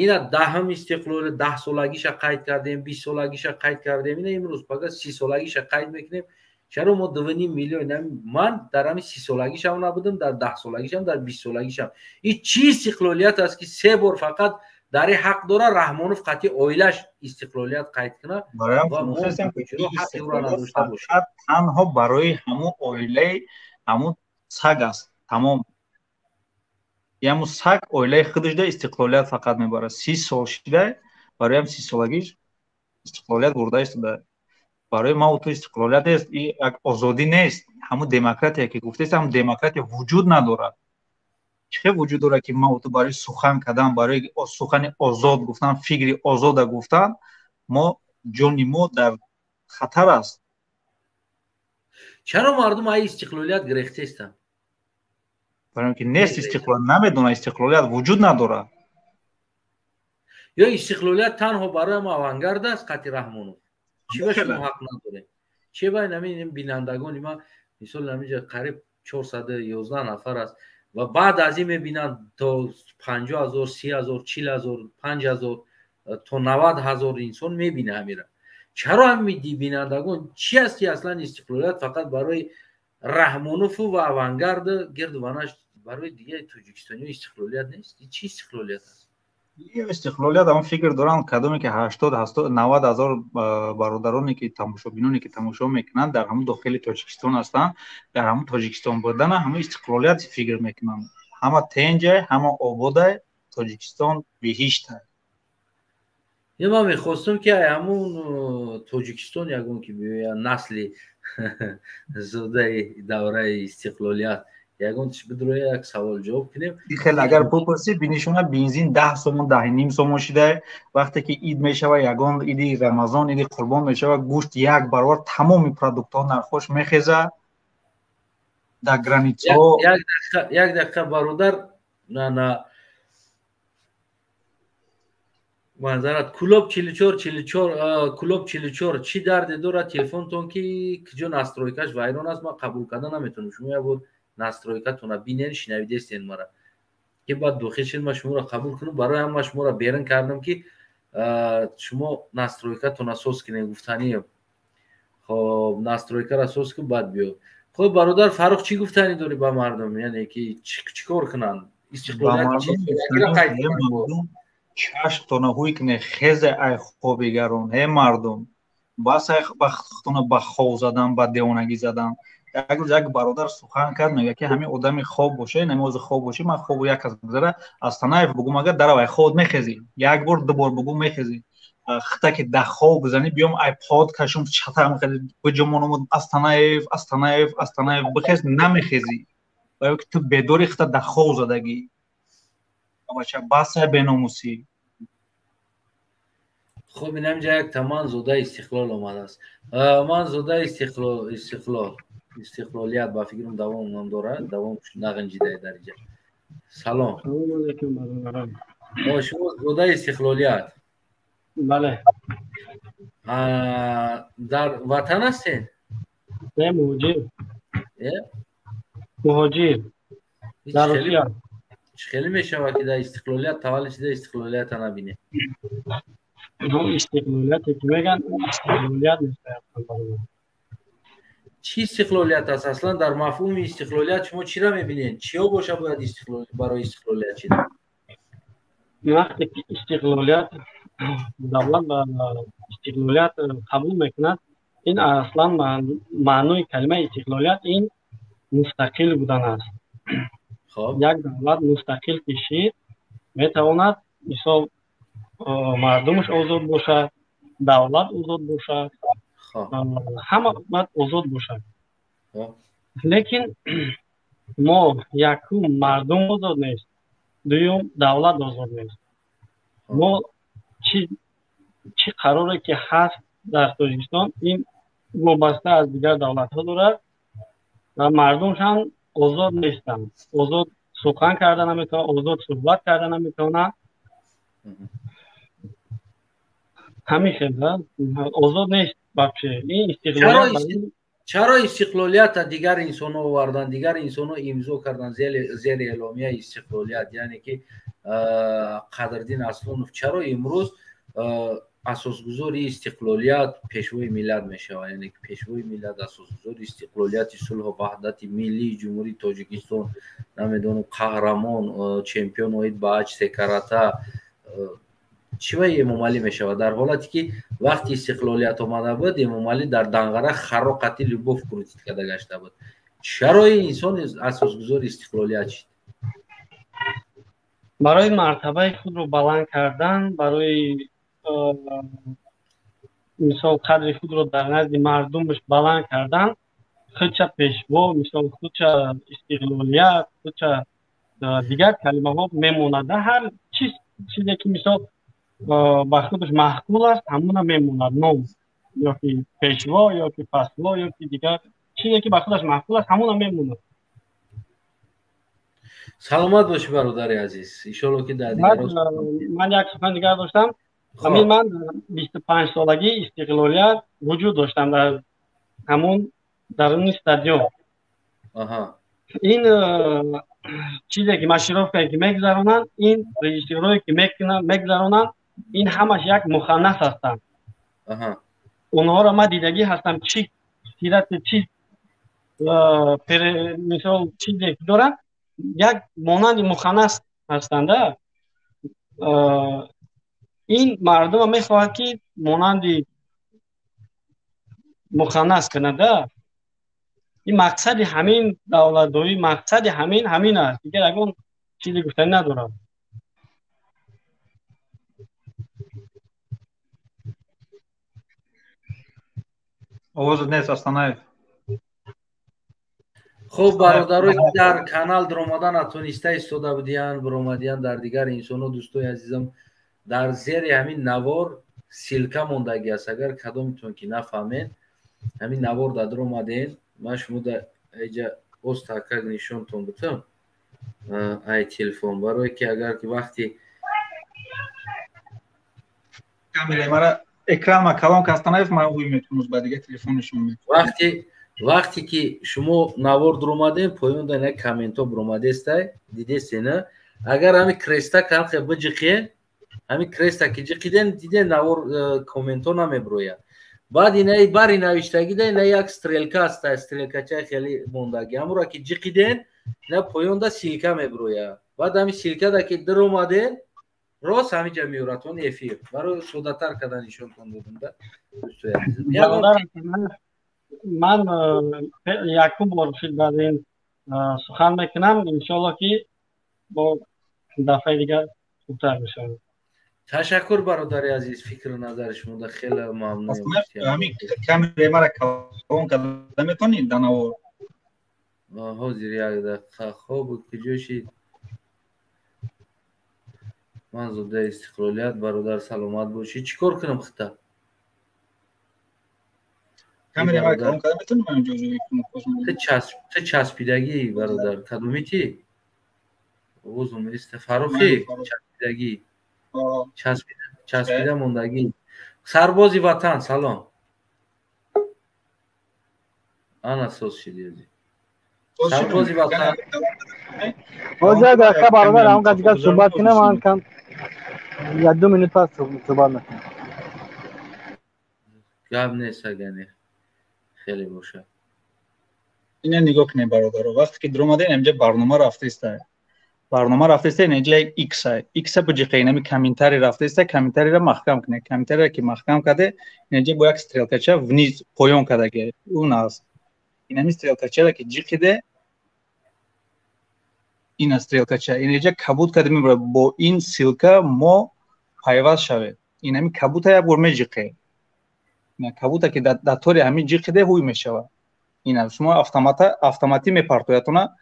Speaker 1: ина даҳам истиқлол 10-солагиша қайд кардем, 20-солагиша қайд кардем, ина имрӯз пага 30-солагиша қайд мекунем, чаро мо 2,5 миллион, ман дар ҳамин 30-солагишам набудам, дар 10-солагишам, дар 20-солагишам. Ин чӣ истиқлолият аст, ки се бор фақат дар ин ҳақ дора Раҳмонов қатъи оилаш истиқлолият қайд кунад ва мо ҳаққи ӯро надошта бошем?
Speaker 11: Танҳо барои ҳамун оилаи ҳамун саг аст, тамом. Ҳамун саг оилаи худашда истиқлолият фақат мебарад. 30 сол шида, барои ҳам 30-солагиш истиқлолият бурда истода. Барои ма ту истиқлолият нест, и як озодӣ нест. Ҳамун демократия ки гуфтест, ҳамун демократия вуҷуд надорад. Чӣ хел вуҷуд дорад, ки ма ту барои сухан кардан, барои сухани озод гуфтан, фикри озода гуфтан мо Ҷони мо дар хатар аст.
Speaker 1: Чаро мардум ай истиқлолият гирехтестанд?
Speaker 11: Барои ки нест истиқлол, намедона истиқлолият вуҷуд надорад.
Speaker 1: Ё истиқлолият танҳо барои мо авангард аст, қати Раҳмонов? Чӣ ба шумо ҳақ надорем? Чӣ ба ин бинандагони ма, мисол, ҳаминҷа қариб 411 нафар аст ва баъд аз ин мебинанд то 50 000, 30 000, 40 000, 5000 то 90 000 инсон мебина ҳамира. Чаро ҳами бинандагон чи аст ки аслан истиқлолият фақат барои Раҳмонову ва авангарду гирду ванаш, барои дигари тоҷикистониё истиқлолият нест? Чӣ истиқлолият аст?
Speaker 11: Истиқлолият ҳамон фикр доранд, кадоме ки 80, 70, 90 ҳазор бародароне ки тамошобиноне ки тамошо мекунанд, дар ҳамон дохили Тоҷикистон ҳастанд, дар ҳамон Тоҷикистон будана ҳамон истиқлолият фикр мекунанд. Ҳама тенҷай, ҳама ободай, Тоҷикистон биҳиштай.
Speaker 1: Е, ман мехостам, ки ҳамун Тоҷикистон ягон ки биёяд, насли зодаи давраи истиқлолият, ягон тиш бидроя, як савол ҷавоб кунем.
Speaker 11: Хел агар бупурсӣ, бинишона, бензин 10 сомон, 10,5 сомон шуда. Вақте ки ид мешава, ягон иди Рамазон, иди Қурбон мешава, гӯшт як баробар, тамоми продуктҳо нархош мехеза дар границаҳо.
Speaker 1: Як дақиқа, бародар, на манзарат. Кулоб 44 44, Кулоб 44, чӣ дарде дорад телефонтон, ки киҷо настройкаш вайрон аст? Ман қабул карда наметавонам. Шумо як бор настройкатона бинен, шинавидестен мара, ки баъд дохил шед, ман шуморо қабул кунам. Барои ҳама шуморо берун кардам, ки шумо настройкатона соз кунед, гуфтанием. Хоб, настройкаро соз кун, баъд биё. Хоб, бародар Фаррух, чӣ гуфтанӣ дорӣ ба мардум, яъне ки чӣ кор кунанд? Истиқлолият?
Speaker 11: Чашмтона ҳуй куне, хезе ай хобигарон, ҳе мардум, бас ай худтона ба хов задан, ба девонагӣ задан. Як рӯз як бародар сухан кард, мега, ки ҳамин одами хоб боше, намози хоб боше, ман хобу як кас гузара, Астанаев бугум, агар дарав ай хоб мехезӣ, як бор, ду бор бугум, мехезӣ. Хита ки да хоб бизанӣ, биём ай под кашум, чатам хеле биҷумонум, Астанаев, Астанаев, Астанаев, бихез, намехезӣ, барои ки ту бедори, хита да хоб задагӣ. Бача, бас ай беномусӣ.
Speaker 1: Хуб, инамҷа якта ман зодаи истиқлол омадааст. Ман зодаи истиқлол, истиқлолият, ба фикрам, давом ном дорад, давом нағинҷидаи дар инҷа. Салом.
Speaker 12: Салому алайкум, бародарон.
Speaker 1: Шумо зодаи истиқлолият?
Speaker 12: Бале.
Speaker 1: Дар ватан ҳастед?
Speaker 12: Не, муҳоҷир. Муҳоҷир, дар Русия.
Speaker 1: Хеле мешавад, ки дар истиқлолият таваллуд шуда, истиқлолията набинед?
Speaker 12: Истиқлолияте ки меган, истиқлолият нест.
Speaker 1: Чӣ истиқлолият аст аслан? Дар мафҳуми истиқлолият шумо чиро мебинед? Чиё боша бояд барои истиқлолият чида?
Speaker 12: Вақте ки истиқлолият, давлат ба истиқлолият қабул мекунад, ин аслан маънои калимаи истиқлолият ин мустақил будан аст. Як давлат мустақил ки шид, метавонад, мисол, мардумаш озод бошад, давлат озод бошад, ҳама бояд озод бошад. Лекин мо, якум, мардум озод нест, дуюм, давлат озод нест. Мо чӣ қароре ки ҳаст дар Тоҷикистон, ин вобаста аз дигар давлатҳо дорад ва мардумшам озод нестанд, озод сухан карда наметавонанд, озод суҳбат карда наметавонанд. Ҳамин хел озод нест вообще ин истиқлолият.
Speaker 1: Чаро истиқлолията дигар инсонҳо овардан, дигар инсонҳо имзо кардан зери эъломияи истиқлолият, яъне ки Қадриддин Аслонов чаро имрӯз асосгузори истиқлолият, пешвои миллат мешавад? Яъне ки пешвои миллат, асосгузори истиқлолияти, сулҳу ваҳдати миллии Ҷумҳурии Тоҷикистон, намедонам, қаҳрамон, чемпион оид ба ҳаҷсе карата, чӣ вай Эмомалӣ мешавад, дар ҳолате ки вақти истиқлолият омада буд, Эмомалӣ дар Данғара хароқати любовь крутить карда гашта буд? Чаро ин инсон асосгузори истиқлолият шид?
Speaker 12: Барои мартабаи худро баланд кардан, барои, мисол, қадри худро дар назди мардумаш баланд кардан, худча пешво, мисол, худча истиқлолият, худча дигар калимаҳо мемонад. Ҳар чиз, чизе ки, мисол, Ба худаш маъқул аст, ҳамуна мемонад ном, ёки пешво, ёки пасво, ёки дигар чизе ки ба худаш маъқул аст, ҳамуна мемонад.
Speaker 1: Саломат бошӣ, бародари азиз, иншолло ки дар дигар.
Speaker 12: Ман як сухан дигар доштам. Ҳамин ман 25-солагии истиқлолият вуҷуд доштам дар ҳамун даруни стадион. Ин чизе ки маршировкае ки мегузаронанд, ин режиссёрое ки мегузаронанд, ин ҳамаш як муханнас ҳастанд. Онҳоро ман дидагӣ ҳастам, чӣ сирати, чӣ мисол чизе ки доранд, як монанди муханнас ҳастанда. Ин мардума мехоҳад ки монанди муханнас кунада. Ин мақсади ҳамин давлатдорӣ, мақсади ҳамин аст. Дигар ягон чизе гуфтанӣ надорам.
Speaker 11: Овозат нест, Астанаев.
Speaker 1: Хуб, бародарое ки дар канал даромада натониста истода будиянд, биромадиянд дар дигар инсонҳо, дӯстои азизам, дар зери ҳамин навор ссылка мондагӣ аст. Агар кадомитон ки нафаҳмед, ҳамин навор дар даромаден, ман шумо дар эҷа остакак нишонтон бутам ай телефон, барое ки агар ки вақти
Speaker 11: камера мара экран ма калон Астанаев, ман ӯй метунуз ба дига телефон нишон медиҳам.
Speaker 1: Вақте ки шумо навор дуромадем, поён дар як комментҳо биромадестай, дидестена? Агар ҳамин креста канхе биҷиқен, ҳамин креста ки ҷиқиден, диден, навор комментҳо намебирояд. Баъд инаи бари навиштагида ина як стрелка аста, стрелкачаи хеле мондагӣ, ҳамура ки ҷиқиден, ина поёнда ссылка мебирояд. Баъд ҳамин ссылкада ки диромаден, рост ҳаминҷа меёратон эфир. Барои соддатар кардан нишонтон додам да, дӯстои азизам.
Speaker 12: Ман якум бор шуд баъд ин сухан мекунам, иншоалло ки бо дафъаи дигар хубтар мешавад.
Speaker 1: Ташаккур, бародари азиз, фикру назари шумода хеле мамнун.
Speaker 11: Ҳамин камераи мара калон карда метавонӣ дар навор?
Speaker 1: Ҳозир, як дақиқа. Хоб, куҷо шид? Ман зодаи истиқлолият, бародар, саломат бошӣ. Чӣ кор кунам хита?
Speaker 11: Камераи мара калон карда метавонӣ, ман иҷоза кунам?
Speaker 1: Ту часпидагӣ, бародар, кадомити? Овозум еста, Фаррухӣ, часпидагӣ, часпида мондагӣ. Сарбози ватан, салом. Ана соз шиди. Сарбози ватан.
Speaker 10: Ҳозир як дақиқа, бародар, ҳамон қадр дигар суҳбат кунам, ман кам як ду минут пас суҳбат мекунам.
Speaker 1: Гап нест, агане хеле бошад.
Speaker 11: Ина нигоҳ кунед, бародаро, вақте ки дуромадем, инҷа барнома рафтаиста. Барнома рафтаиста, инҷа як икс икс биҷиқе, инами комментарий рафтаиста, комментарийро маҳкам кунед. Комментарийро ки маҳкам карде, инҷа бо як стрелкача вниз поён кардаги он аст. Инами стрелкачаро ки ҷиқиде, ина стрелкача инҷа кабуд карда мебарад, бо ин ссылка мо пайваст шавед. Инами кабута як бор меҷиқе. Ина кабута ки дар тори ҳамин ҷиқиде, ҳуй мешавад. Ина шумо автоматӣ мепартоятона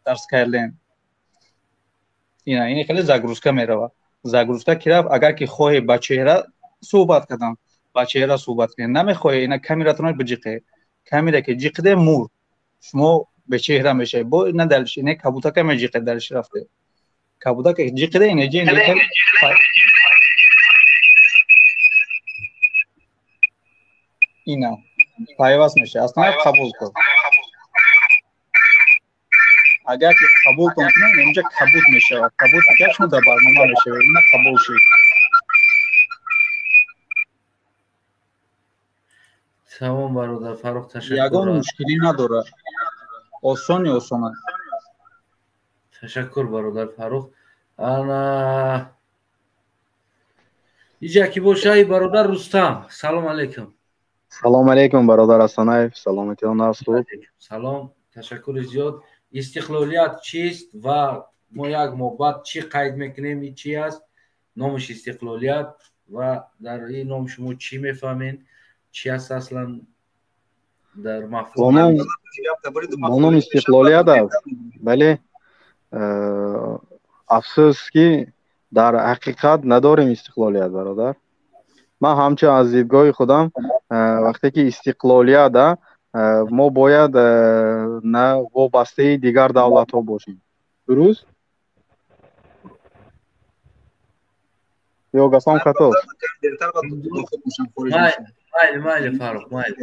Speaker 11: дар Skyline. Ина ин хеле загрузка меравад. Загрузка ки рафт, агар ки хоҳе ба чеҳра суҳбат кардан, ба чеҳра суҳбат кунед. Намехоҳе, ина камератонро биҷиқе. Камера ки ҷиқиде, мурд. Шумо бечеҳра мешавед. Бо ина далиш, ина кабутака меҷиқе, далиш рафте. Кабутака ҷиқиде, ина ҷи ина пайваст мешавад. Аслан қабул кун. Агар ки қабултон кунед, инҷа кабут мешавад. Кабут ки шумо дар барнома мешавед, ина қабул шуд.
Speaker 1: Тамом, бародар Фаррух, ташаккур.
Speaker 11: Ягон мушкилӣ надорад. Осони осон аст.
Speaker 1: Ташаккур, бародар Фаррух. Ана иҷа ки бошай, бародар Рустам, салом алейкум.
Speaker 13: Салом алейкум, бародар Асанаев, саломатиён аст хуб?
Speaker 1: Салом, ташаккури зиёд. Истиқлолият чист ва мо як моҳ баъд чӣ қайд мекунем, ин чи аст? Номаш истиқлолият ва дар ин ном шумо чӣ мефаҳмед? Чӣ аст аслан дар мафҳум?
Speaker 13: Бо ном истиқлолият аст. Бале, афсӯс ки Дар ҳақиқат надорем истиқлолият, бародар. Ман ҳамчун аз дидгоҳи худам, вақте ки истиқлолият, мо бояд на вобастаи дигар давлатҳо бошем. Дуруст? Ё гапам хатост?
Speaker 1: Майли, майли, Фаррух, майли.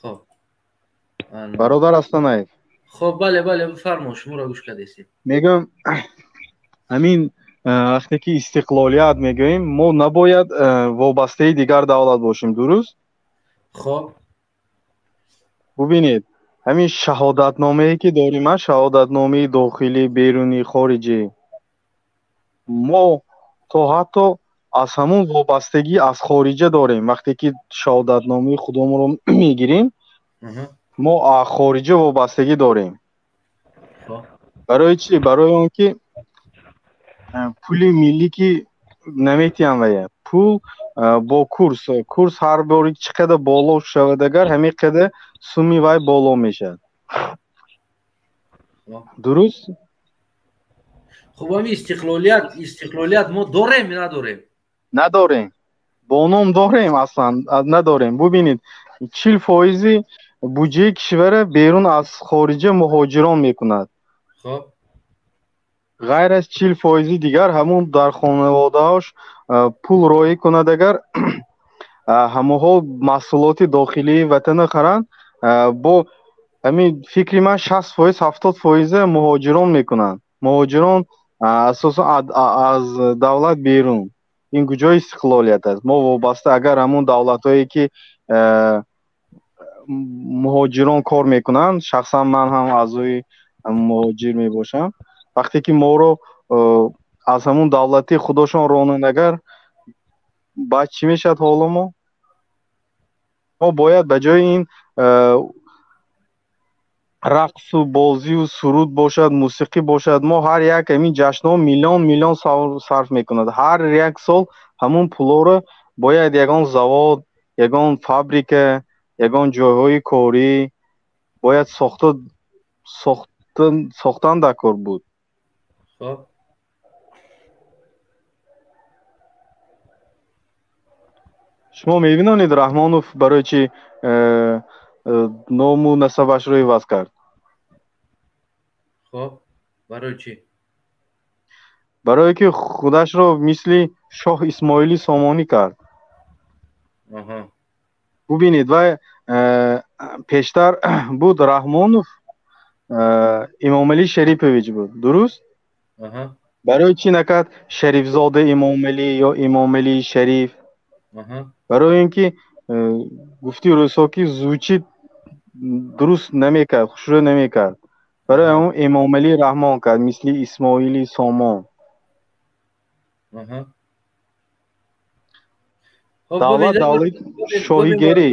Speaker 1: Хоб.
Speaker 13: Бародар Астанаев.
Speaker 1: Хоб, бале, бале, бифармо, шуморо гӯш кардесем.
Speaker 13: Мегӯям, ҳамин вақте ки истиқлолият мегӯем, мо набояд вобастаи дигар давлат бошем, дуруст?
Speaker 1: Хоб.
Speaker 13: Бубинед, ҳамин шаҳодатномае ки дорим, шаҳодатномаи дохилӣ, берунӣ, хориҷӣ, мо то ҳатто аз ҳамун вобастагӣ аз хориҷа дорем. Вақте ки шаҳодатномаи худомонро мегирем, мо аз хориҷа вобастагӣ дорем. Барои чӣ? Барои он ки пули миллӣ ки наметиҳам, вая пул бо курс, курс ҳар бори чӣ қадар боло шавад, агар ҳамин қадар суми вай боло мешавад. Дуруст?
Speaker 1: Хуб, ҳамин истиқлолият мо дорем, надорем?
Speaker 13: Надорем. Бо ном дорем, аслан надорем. Бубинед, 40% буҷаи кишвара берун аз хориҷа муҳоҷирон мекунад.
Speaker 1: Хоб.
Speaker 13: Ғайр аз 40% дигар ҳамун дар хонаводаҳош пул роҳӣ кунад, агар ҳамонҳо маҳсулоти дохилии ватана харанд, бо ҳамин фикри ман 60%, 70% муҳоҷирон мекунанд. Муҳоҷирон асосан аз давлат берун. Ин куҷои истиқлолият аст? Мо вобаста агар ҳамун давлатҳое ки муҳоҷирон кор мекунанд, шахсан ман ҳам аъзои муҳоҷир мебошам, вақте ки моро аз ҳамун давлати худошон ронанд, агар баъд чӣ мешавад ҳоло мо? Мо бояд ба ҷои ин рақсу бозию суруд бошад, мусиқӣ бошад, мо ҳар як ҳамин ҷашнҳо миллион миллион сарф мекунад. Ҳар як сол ҳамун пулҳоро бояд ягон завод, ягон фабрика, ягон ҷойҳои корӣ бояд сохтан дар кор буд.
Speaker 1: Хоб.
Speaker 13: Шумо мебинонед, Раҳмонов барои чӣ ному насабашро иваз кард?
Speaker 1: Хоб, барои чӣ?
Speaker 13: Барое ки худашро мисли шоҳ Исмоили Сомонӣ кард. Бубинед, вай пештар буд Раҳмонов Имомалӣ Шарипович буд, дуруст? Барои чӣ накард Шарифзода Имомалӣ ё Имомалӣ Шариф? Барои ин ки гуфти рӯзҳо ки звучит дуруст намекард, хушрӯ намекард. Барои ҳамон Эмомалӣ Раҳмон кард, мисли Исмоили Сомон. Давлат давлати шоҳигарӣ.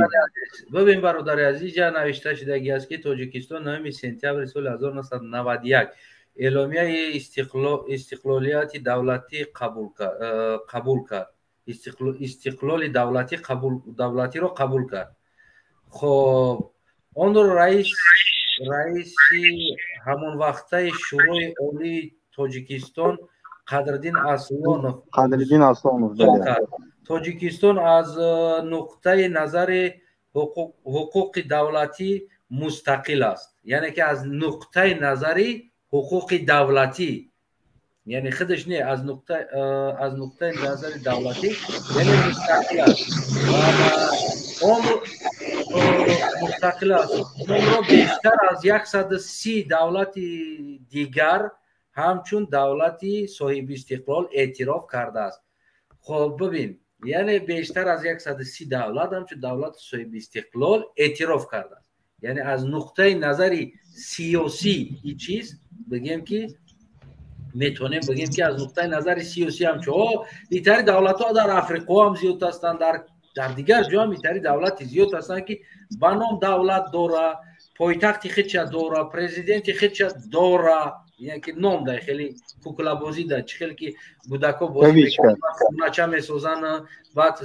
Speaker 1: Бибин, бародари азиз, ҷа навишта шудагӣ аст, ки Тоҷикистон 9 сентябри соли 1991 эъломияи истиқлолияти давлатӣ қабул кард. Истиқлоли давлатиро қабул кард. Хоб, онро раиси ҳамон вақтаи Шӯрои Олии Тоҷикистон Қадриддин Аслонов
Speaker 13: Қадриддин Аслонов
Speaker 1: кард. Тоҷикистон аз нуқтаи назари ҳуқуқи давлатӣ мустақил аст. Яъне ки аз нуқтаи назари ҳуқуқи давлатӣ, яъне худаш не, аз нуқтаи назари давлатӣ, яъне мустақил аст. Он мустақил аст. Онро бештар аз 130 давлати дигар ҳамчун давлати соҳибистиқлол эътироф кардааст. Хоб, бибин, яъне бештар аз 130 давлат ҳамчун давлати соҳибистиқлол эътироф кардааст. Яъне аз нуқтаи назари сиёсӣ ин чиз бигем ки метавонем бигем ки аз нуқтаи назари сиёсӣ ҳамчун итари давлатҳо дар Африқо ҳам зиёд ҳастанд, дар дигар ҷо ҳам итари давлати зиёд ҳастанд, ки ба ном давлат дора, пойтахти худша дора, президенти худша дора, яъне ки ном дар хеле куклабозӣ да чӣ хеле ки кӯдакҳо бозӣ мекунанд, хонача месозанд, баъд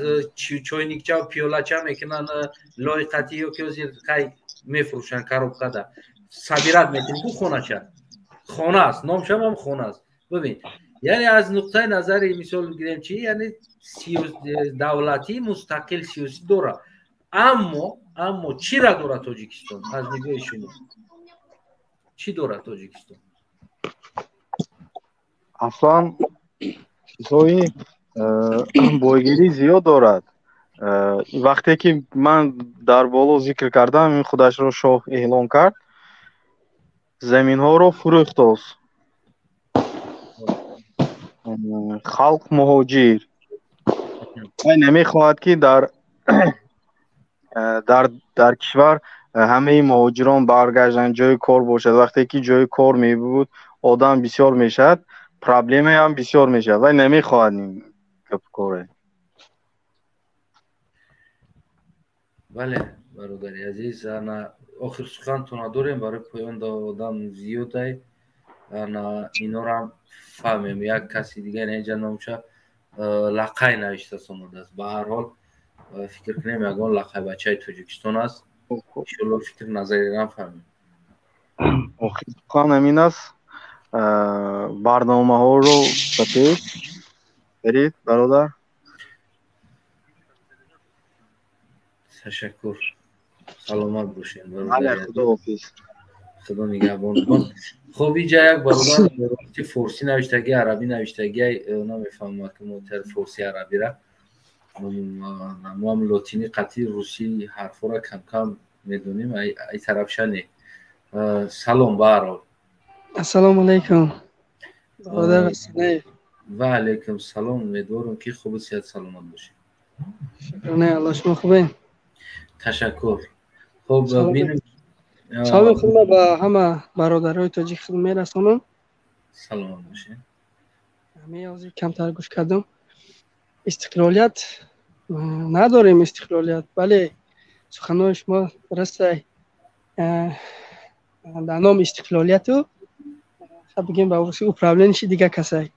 Speaker 1: чойникча пиёлача мекунанд, лоиқатӣ ё ки ҳозир қай мефурӯшанд коробкада сабират мекунӣ ку хонача, хона аст, номшам ҳам хона аст. Бибин, Яъне аз нуқтаи назари мисол гирем чи, яъне давлатии мустақил сиёсӣ дорад. Аммо чира дорад Тоҷикистон аз нигоҳи шумо? Чӣ дорад Тоҷикистон?
Speaker 13: Аслан чизҳои бойгирӣ зиёд дорад. Вақте ки ман дар боло зикр кардам, ин худашро шоҳ эълон кард, заминҳоро фурӯхтост, халқ муҳоҷир, вай намехоҳад ки дар кишвар ҳамаи муҳоҷирон баргаштанд, ҷои кор бошад. Вақте ки ҷои кор мебуд, одам бисёр мешавад, проблемаам бисёр мешавад. Вай намехоҳад ин гапкоре.
Speaker 1: Бале, бародари азиз, ана охир сухантона дорем барои поён додан зиёдай. Ана инорам фаҳмем. Як каси дигар инҷа номша лақай навиштаст омадааст. Ба ҳар ҳол фикр кунем ягон лақай бачаи Тоҷикистон аст. Иншоалло фикр назарирам фаҳмем.
Speaker 13: Охир сухан ҳамин аст. Барномаҳоро ба пеш баред, бародар.
Speaker 1: Ташаккур. Саломат бошед.
Speaker 13: Бале, худоҳофиз.
Speaker 1: Худо нигаҳбонатон. Хуб, инҷа як бародар форсӣ навиштагӣ, арабӣ навиштагӣ, намефаҳмам ки мо форсӣ арабира. Мо ҳам лотинӣ қатъи русӣ ҳарфҳоро кам-кам медонем, ай тарафша не. Салом ба ҳар ҳол.
Speaker 14: Ассалому алайкум. Бародар Ҳасанаев.
Speaker 1: Ва алайкум салом. Умедворам ки хубу сиҳат саломат бошед.
Speaker 14: Шукрона Аллоҳ, шумо хубед?
Speaker 1: Ташаккур. Хуб, бинем.
Speaker 14: Саломи худро ба ҳама бародарои тоҷик худ мерасонам.
Speaker 1: Саломат бошед.
Speaker 14: Ҳамин ҳозир камтар гӯш кардам. Истиқлолият надорем, истиқлолият. Бале, суханои шумо дурустай. Дар номи истиқлолияту бигем ба управлениши дигар касай.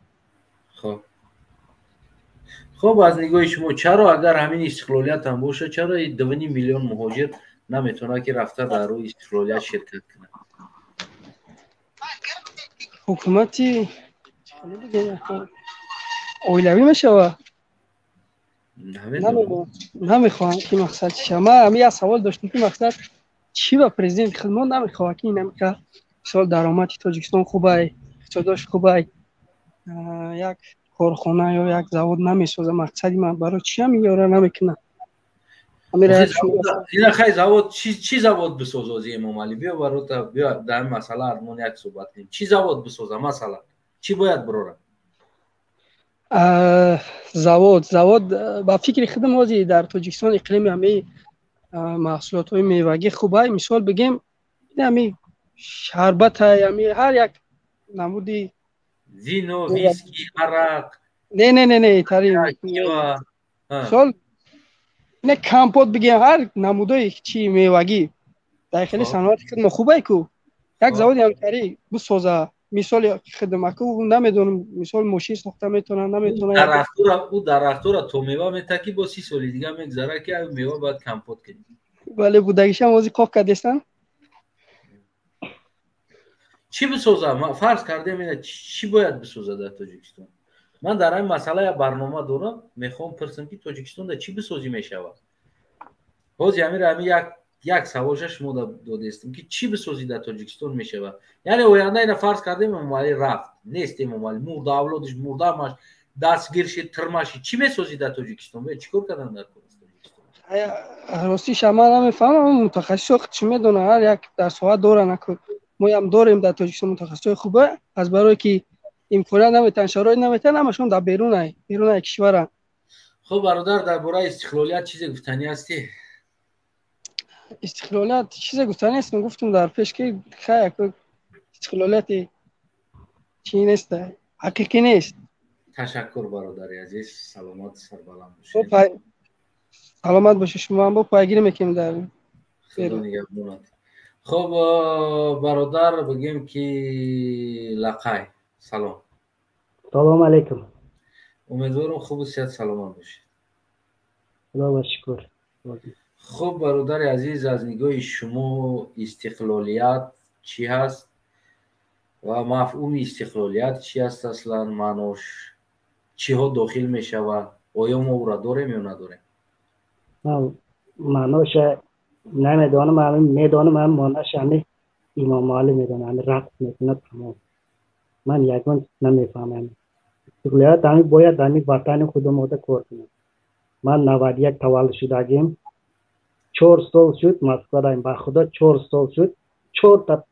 Speaker 1: Хуб, аз нигоҳи шумо чаро агар ҳамин истиқлолият ҳам бошад, чаро 2.5 миллион муҳоҷир наметавонад ки рафта дар рӯи истиқлолият ширкат кунад?
Speaker 14: Ҳукумати оилавӣ мешавад. Намехоҳам ки мақсад чи шавад. Ман ҳамин як савол доштам ки мақсад чӣ ба президенти худмон намехоҳад ки инамика мисол даромади Тоҷикистон хубай, иқтисодош хубай, як корхона ё як завод намесоза. Мақсади ман барои чи ҳам ёра намекунад?
Speaker 1: Ина хай завод чи завод бисоза ози Эмомалӣ? Биё барота, биё дар ин масъала армон як суҳбат кунем. Чи завод бисоза масалан? Чӣ бояд бирорад?
Speaker 14: Завод ба фикри худам ҳозир дар Тоҷикистон иқлими ҳамаи маҳсулотҳои мевагӣ хубай. Мисол бигем, ҳами шарбатай, ҳами ҳар як намуди
Speaker 1: вино, виски, арақ.
Speaker 14: Не, не, не, не, тари. Мисол не компот бигем, ҳар намудои чи мевагӣ дар хеле саноати худмо хубай ку. Як заводи ҳамкарӣ бисоза. Мисоли хидмаку намедонам, мисол мошин сохта метавонад, наметавонад.
Speaker 1: Ӯ дарахтора то мева метаки, бо 30 соли дига мегзара ки мева бояд компот кунӣ.
Speaker 14: Бале, будагишам ҳозир қоқ кардестан.
Speaker 1: Чӣ бисоза? Фарз кардем ина чӣ бояд бисоза дар Тоҷикистон? Ман дар ҳамин масъала як барнома дорам, мехоҳам пурсам ки Тоҷикистонда чӣ бисозӣ мешавад? Ҳозир ҳамин ҳамин як саволша шумо додестем ки чӣ бисозӣ дар Тоҷикистон мешавад? Яъне оянда ина фарз кардем Эмомалӣ рафт, нест Эмомалӣ, мурда, авлодиш мурда, ҳамаш дастгир шид, тирма шид. Чӣ месозӣ дар Тоҷикистон? Чӣ кор кардан дар Тоҷикистон?
Speaker 14: Ростиша ман намефаҳмам, мутахассисо чӣ медонанд, ҳар як дар соҳа доранд. Моям дорем дар Тоҷикистон мутахассисои хубе, аз барое ки имконият наметаҳанд, шароит наметаҳанд, ҳамашон дар берунаи кишваранд.
Speaker 1: Хуб, бародар, дар бораи истиқлолият чизе гуфтанӣ ҳастӣ?
Speaker 14: Истиқлолият чизе гуфтанӣ нест. Гуфтум дар пеш ки хай истиқлолияти чӣ нест, ҳақиқӣ нест.
Speaker 1: Ташаккур, бародари азиз, саломат, сарбаланд бошед.
Speaker 14: Саломат бошед, шумо ҳам бо пайгирӣ мекунем дар
Speaker 1: Худо нигаҳбонат. Хуб, бародар, бигем ки лақай. Салом.
Speaker 15: Салом алейкум.
Speaker 1: Умедворам хубу сиҳат саломат бошед.
Speaker 15: Худо шукр.
Speaker 1: Хуб, бародари азиз, аз нигоҳи шумо истиқлолият чӣ ҳаст? Ва мафҳуми истиқлолият чи аст аслан, маънош чиҳо дохил мешавад, оё мо ӯра дорем ё надорем?
Speaker 15: Ман маъноша намедонам, ҳамин медонам, ҳам маъноша ҳамин Имомалӣ медонам, ҳамин рақс мекунад, тамом. Ман ягон чиз намефаҳмам. Истиқлолият ҳамин бояд ҳамин ватани худамода кор кунем. Ман 91 таваллуд шудагим, 4 сол шуд Москвадаем, ба худо, 4 сол шуд, чорта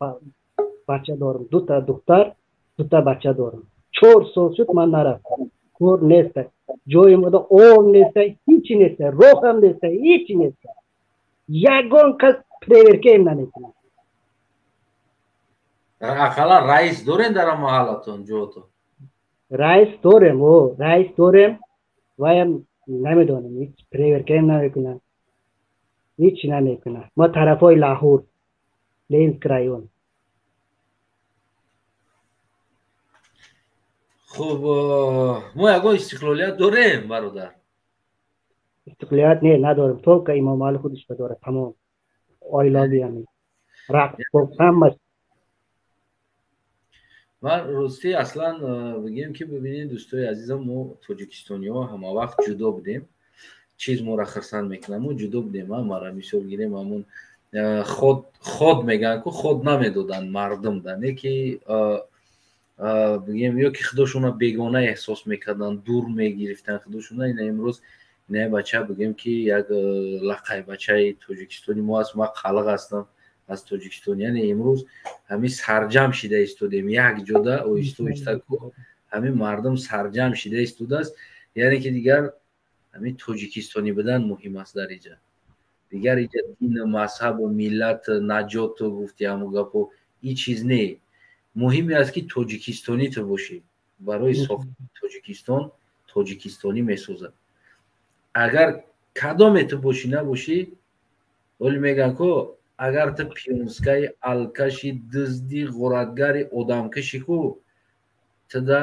Speaker 15: бача дорам, дута духтар, дута бача дорам. 4 сол шуд, ман нарафтам, кор неста, ҷои мода об неста, ҳичи неста, роҳам неста, ҳичи неста, ягон кас проверкаем намекунад.
Speaker 1: Ақаллан раис дорем дар маҳаллатон, ҷоотон?
Speaker 15: Раис дорем, о, раис дорем, ваям намедонам, ҳеҷ проверкаем намекунад, ҳеҷ намекунад. Мо тарафҳои Лаҳур, Ленинск район.
Speaker 1: Хуб, мо ягон истиқлолият дорем, бародар?
Speaker 15: Истиқлолият не, надорем, только Имомалӣ худаш дорад, тамом. Оилави ҳамин рақс, ҳамаш.
Speaker 1: Ман ростӣ аслан бигем ки, бибинед, дӯстои азизам, мо тоҷикистониҳо ҳамавақт ҷудо будем. Чиз моро хирсанд мекунад, мо ҷудо будем. Мара мисол гирем, ҳамун ход мегӯянд ку, ход намедоданд мардум да, не ки бигем, ё ки худошона бегона эҳсос мекарданд, дур мегирифтанд худошона. Ина имрӯз ина бача, бигем ки як лақай бачаи тоҷикистони мо аст, ман қалиқ ҳастам аз Тоҷикистон. Яъне имрӯз ҳамин сарҷам шида истодем як ҷода, оҳиста оҳиста ку ҳамин мардум сарҷам шида истодааст. Яъне ки дигар ҳамин тоҷикистонӣ будан муҳим аст дар иҷа. Дигар иҷа дину мазҳабу миллат наҷоту гуфти ҳаму гапо ин чиз не. Муҳиме аст ки тоҷикистонӣ ту бошӣ. Барои сохтани Тоҷикистон тоҷикистонӣ месозад. Агар кадоме ту бошӣ набошӣ, вале мегӯянд ку, агар ту пионскаи, алкаши, дузди, ғоратгари, одамкаши ку, туда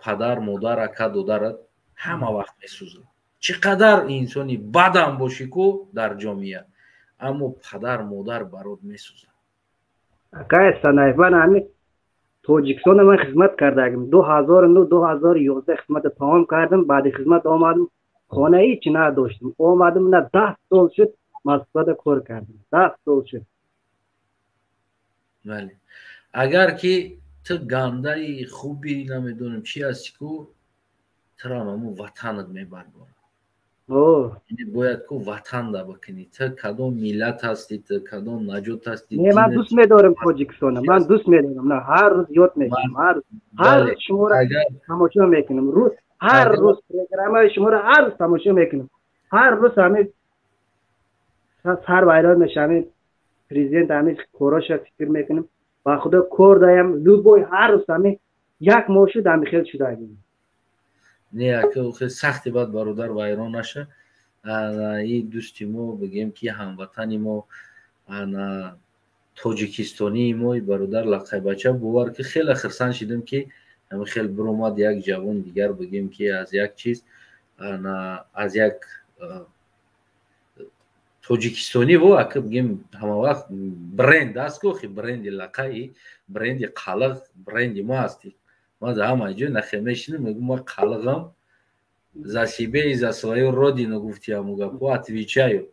Speaker 1: падар, модар, ака, додарат ҳама вақт месӯзад. Чӣ қадар инсони бадам бошӣ ку дар ҷомеа, аммо падар, модар барот месӯзад.
Speaker 15: Акай Санаев, ман ҳамин Тоҷикистона ман хизмат кардагим, 2009, 2011 хизмата тамом кардам. Баъди хизмат омадам, хона ҳеч надоштам. Омадам, на, 10 сол шуд Москвада кор кардам, 10 сол шуд.
Speaker 1: Бале, агар ки ту гандаи хуби намедонам чи ҳасти ку, турам ҳамун ватанат мебардорад. Бояд ку ватанда бикунӣ. Ту кадом миллат ҳастӣ, ту кадом наҷот ҳастӣ?
Speaker 15: Не, ман дӯст медорам Тоҷикистона, ман дӯст медорам, на, ҳар рӯз ёд мекунам, ҳар рӯз, ҳар рӯз шуморо тамошо мекунам, рӯз, ҳар рӯз программаи шуморо ҳар рӯз тамошо мекунам. Ҳар рӯз ҳамин сар вайрон меша, ҳамин президент ҳамин короша фикр мекунам. Ба худо, кор даям, любой, ҳар рӯз ҳамин як моҳ шуд, ҳамин хел шудагим.
Speaker 1: Не, сахти бад, бародар, вайрон наша. И дӯсти мо, бигем ки ҳамватани мо, тоҷикистонии мо, бародар лақайбача, бовар ки хеле хирсанд шидам, ки ҳамин хел биромад як ҷавон дигар, бигем ки аз як чиз, аз як тоҷикистонӣ во, ака, бигем, ҳамавақт бренд аст ку, бренди лақаи, бренди қалиқ, бренди мо ҳасти. Ман за ҳама ҷой нахе мешинам, мегӯм, ман қалиғам, за себе и за свою родину, гуфти ҳаму гапо, отвечаю.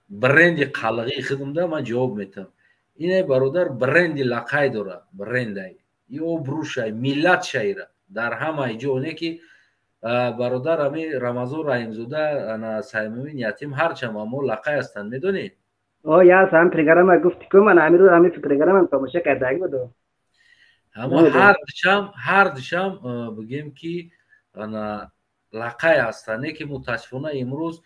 Speaker 1: Бренди қалиғии худамда ман ҷавоб метавам. Ине бародар бренди лақай дора, брендай и обрӯшай, миллат шайра дар ҳамаи ҷо. Не ки бародар, ами Рамазон Раҳимзода, ана Саймумин Ятим, ҳарчам амо лақай ҳастанд, медонӣ?
Speaker 15: О, яс, ҳам программа гуфти ку, ман ҳамин рӯз ҳамин программам тамоша кардаги будам.
Speaker 1: Ҳамо ҳар душам, бигем ки, ана лақай ҳастанд. Не ки мутаассифона имрӯз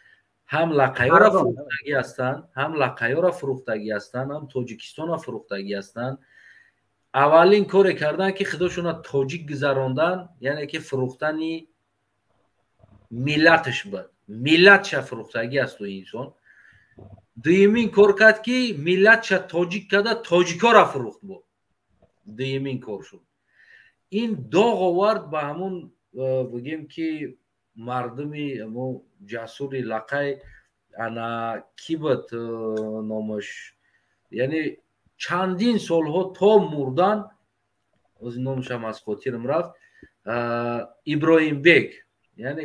Speaker 1: ҳам лақайёра фурӯхтагӣ ҳастанд, ҳам лақайёра фурӯхтагӣ ҳастанд, ҳам Тоҷикистона фурӯхтагӣ ҳастанд. Аввалин коре карданд, ки худошона тоҷик гузарондан, яъне ки фурӯхтани миллаташ буд, миллатша фурӯхтагӣ асту инсон. Дуюмин кор кард, ки миллатша тоҷик карда, тоҷикора фурӯхт. Бо дуюмин кор шуд. Ин доғ овард ба ҳамун, бигем ки, мардуми мо ҷасури лақай. Ана ки буд номаш? Яъне чандин солҳо то мурдан. Ози номушам аз хотирам рафт, Иброҳимбек, яъне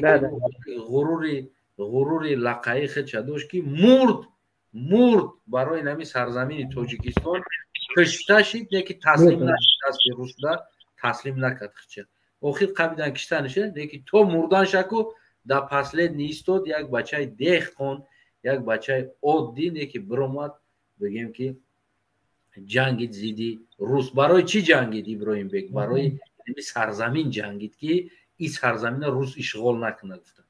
Speaker 1: ғурури лақаи худша дошт, ки мурд барои нами сарзамини Тоҷикистон кишта шид, не ки таслим нашид, дасти русда таслим накард худша. Охир қабидан киштаниша, не ки то мурдан шаку да последний истод. Як бачаи деҳқон, як бачаи оддӣ, не ки биромад, бигем ки ҷангид зидди рус. Барои чӣ ҷангид Иброҳимбек? Барои сарзамин ҷангид, ки ин сарзамина рус ишғол накунад, гуфтанд.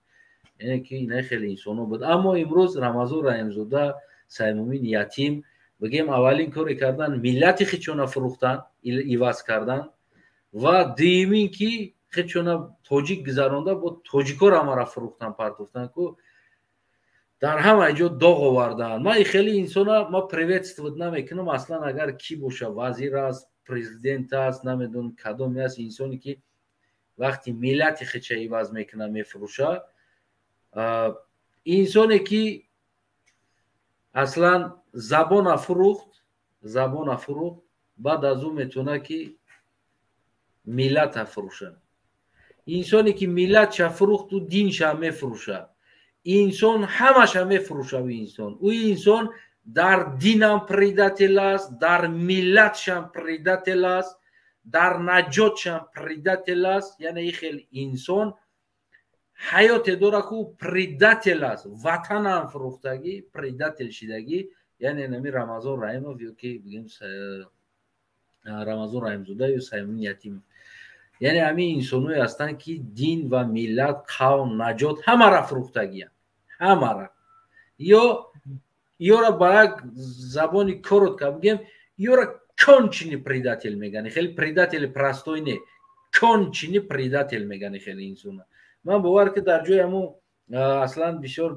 Speaker 1: Яъне ки ина хеле инсонҳо буд. Аммо имрӯз Рамазон Раҳимзода, Саймумин Ятим, бигем, аввалин коре кардан, миллати хичона фурӯхтан, иваз кардан, ва дуюмин ки хичона тоҷик гузаронда, бо тоҷикоро ҳамара фурӯхтан, партофтан ку дар ҳама ҷо доғ овардаанд. Ман хеле инсона ма приветствовать намекунам аслан, агар кӣ боша, вазир аст, президент аст, намедонам кадоме аст, инсоне ки вақти миллати хича иваз мекунад, мефурӯша, инсоне ки аслан забона фурӯхт, забона фурӯхт, баъд аз ӯ метавонад ки миллата фурӯша. Инсоне ки миллатша фурӯхт, ӯ динша мефурӯша, инсон ҳамаша мефурӯша. Ӯ инсон дар динам предатель аст, дар миллатшам предатель аст, дар наҷотшам предатель аст. Яъне и хел инсон ҳаёте дорад ку предатель аст, ватанам фурӯхтагӣ, предатель шидагӣ. Яъне нами Рамазон Раҳимов ё ки бигем Рамазон Раҳимзода ё Саймун Ятимов, яъне ҳамин инсонҳое ҳастанд, ки дин ва миллат, қавм, наҷот ҳамара фурӯхтагиянд, ҳамара. Ёра ба як забони коротко бигем, ёра конченый предатель мегани. Хеле предатели простой не, конченый предатель мегани хеле инсона. Ман бовар ки дар ҷои ҳамо аслан бисёр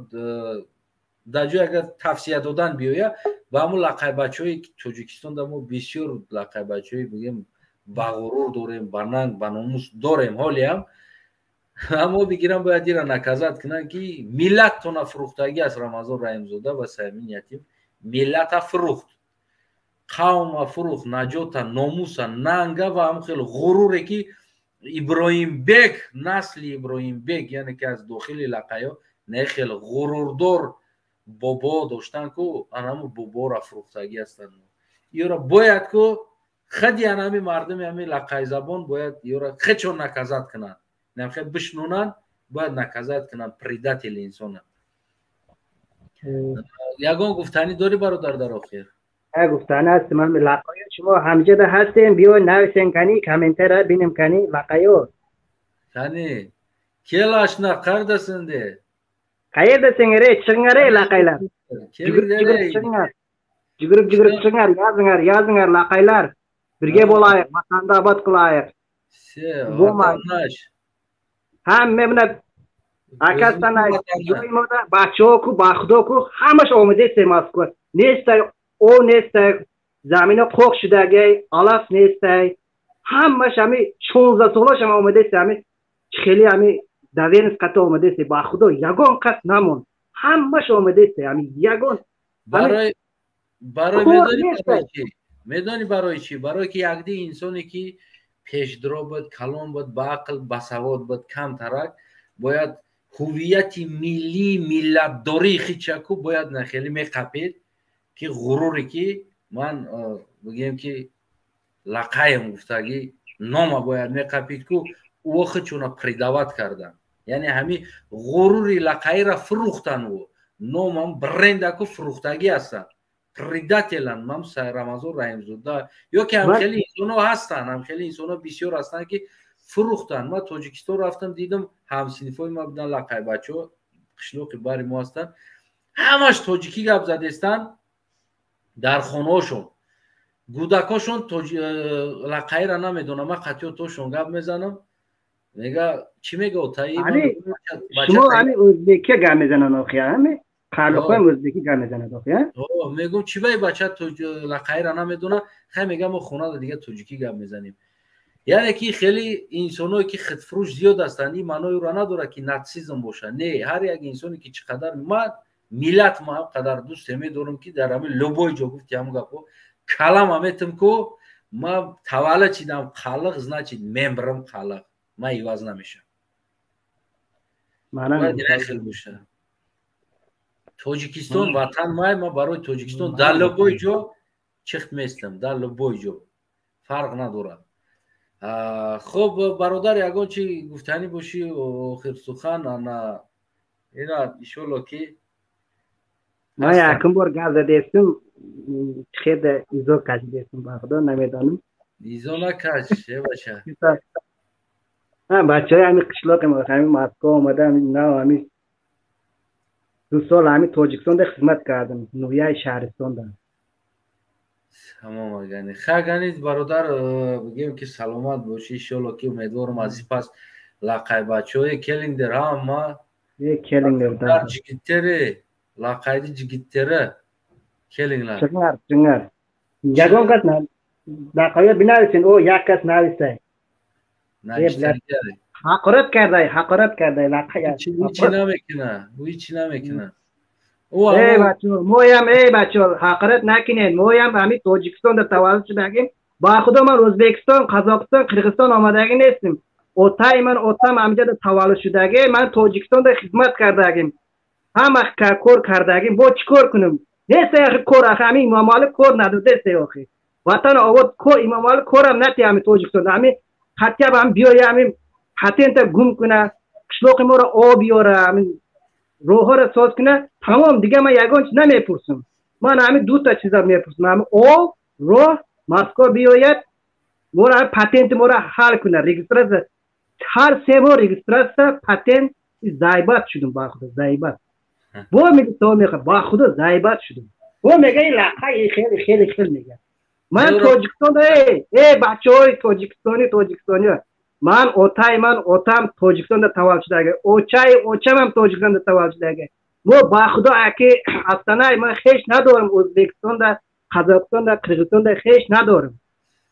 Speaker 1: дар ҷои агар тавсия додан биёя ба ҳамун лақайбачаҳои Тоҷикистон, да мо бисёр лақайбачаҳои, бигем, бағурур дорем, ба нанг, ба номус дорем ҳолиам, аммо бигирам, бояд ира наказать кунанд, ки миллаттона фурӯхтагӣ аст. Рамазон Раҳимзода ва Саймин Ятим миллата фурӯхт, қавма фурӯхт, наҷота, номуса, нанга ва ҳамн хел ғуруре ки Иброҳимбек, насли Иброҳимбек, яъне ки аз дохили лақаё не хел ғурурдор бобо доштан ку, анаму бобора фурӯхтагӣ ҳастанд. Ёра бояд ку хади анами мардуми ҳами лақайзабон бояд ёра хечо наказать кунанд, намхел бишнонанд, бояд наказать кунанд предатели инсона. Ягон гуфтанӣ дорӣ, бародар, дар охир?
Speaker 15: Гуфтанӣ аст, ман лақаё шумо ҳамҷада ҳастем, биё нависен, кани комментара бинем, кани лақаё.
Speaker 1: Кани келашна қардасинде.
Speaker 15: Qayerdasing, ey? Chiqinglar, ey, laqaylar, yugurib yugurib chiqinglar, yugurib yugurib chiqinglar, yozinglar, yozinglar, laqaylar, birga bo'laylik, vatanni obod qilaylik. Hamma mana akasidan joyimoda bachoku baxudoku hammash omадесе Moskva nesday, o nesday, zamina qo'q shidagay, alaf nesday, hammash ҳами 16 солаш ҳам омадесе, ҳами хеле ҳами доверенность қати омадесе, ба худо ягон кас намонд, ҳамаш омадесе, ҳами ягон.
Speaker 1: Барои медонӣ барои чӣ? Барое ки якди инсоне ки пешдро буд, калон буд, ба ақл, басавод буд, камтарак бояд ҳуввияти миллии миллатдории хичаку бояд нахеле меқапед, ки ғуруре ки ман, бигем ки, лақаем гуфтагӣ нома бояд меқапид ку, ӯ хичуна предавать кардан, яъне ҳами ғурури лақаира фурӯхтан, ӯ номам брендаку фурӯхтагӣ ҳастанд, предателан. Ман Рамазон Раҳимзода ё ки ҳамхели инсонҳо ҳастанд, ҳамхели инсонҳо бисёр ҳастанд, ки фурӯхтанд. Ман Тоҷикистон рафтам, дидам, ҳамсинфои ма будан, лақайбачаҳо, қишлоқи бари мо ҳастанд, ҳамаш тоҷикӣ гап задестанд дар хонаҳошон, гудакошон лақаира намедонам. Ман қатиётошон гап мезанам, мега, чӣ мега отаи?
Speaker 15: Шумо ҳами ӯзбекия гап мезананд охи, ҳами қарлоқҳоям ӯзбекӣ гап мезанад охи.
Speaker 1: Мегӯм, чӣ баи бача лақаира намедона? Хай, мега, мо хонада дига тоҷикӣ гап мезанем. Яъне ки хеле инсоное ки худфурӯш зиёд ҳастанд. Ин маънои ӯро надорад, ки нацизм бошад, не. Ҳар як инсоне ки чӣ қадар ман миллат ма қадар дӯсте медорам, ки дар ҳамин любой ҷо гуфти ҳамун гапҳо калама метам ку. Ма таваллуд шидам қалиқ, значит мембрам қалиқ. Ма иваз намешам. Бояд хел боша. Тоҷикистон ватан май, ма барои Тоҷикистон дар любой ҷо чихт местам, дар любой ҷо. Фарқ надорад. Хуб, бародар, ягон чи гуфтанӣ бошӣ, охир сухан ана ина иншолло ки
Speaker 15: ман якум бор гап задестам, хеда изо кашидестам, ба худо намедонам.
Speaker 1: Изо накаш, э бача.
Speaker 15: Бачаҳои ҳамин қишлоқи мо, ҳамин Москва омада, ҳамин нав ҳамин 2 сол ҳамин Тоҷикистонда хизмат кардам, ноҳияи шаҳристонда.
Speaker 1: Тамом, агани. Ха, ганид бародар, бигем ки саломат бошӣ, иншолло ки умедворам аз пас лақай бачаҳои келингдер ҳама.
Speaker 15: Э, келингдер.
Speaker 1: Ҷигиттери, лақайди ҷигиттери келингlar.
Speaker 15: Чиқар, чиқар. Ягон кас лақайё бинависен, о як кас нависай. Ҳақорат кардай, ҳақорат кардай лақай.
Speaker 1: Ҳичи намекуна, ӯ ҳичи намекуна.
Speaker 15: Эй бачаҳо, моям, эй бачаҳо, ҳақорат накунед. Моям ҳамин Тоҷикистонда таваллуд шудагим. Ба худо ман O'zбекистон, Қазоқистон, Қирғизистон омадагӣ нестим. Отаи ман, отам ҳамиҷода таваллуд шудагӣ, ман Тоҷикистонда хизмат кардагим. Ҳама кор кардагим. Бо чӣ кор кунам? Нестай охи кор, охи ҳамин Имомалӣ кор надодестай охи. Ватан обод кор, Имомалӣ корам натия ҳамин Тоҷикистонда. Ҳамин хатяб ҳам биёя, ҳамин патента гум куна, қишлоқи моро об ёра, ҳамин роҳҳоро соз куна, тамом, дига ман ягон чиз намепурсам. Ман ҳамин дута чиза мепурсам. Ҳамин об, роҳ, Москва биёяд, моро ҳамин патенти моро ҳал куна, регистрация. Ҳар 3 моҳ регистрация, патент, заебать шудум, ба худо, заебать. Бо милисаҳо мехоҳ, ба худо заебать шудум. Бо мега ин лақа хеле хеле хеле мега. Ман Тоҷикистон, эй, эй бачаҳои тоҷикистони, тоҷикистониё. Ман отаи ман, отам Тоҷикистонда таваллуд шудаги. Очаи очамам Тоҷикистонда таваллуд шудаги. Мо ба худо аки Астанаи ман хеш надорам, O'zбекистонда, Қазоқистонда, Қирғизистонда хеш надорам.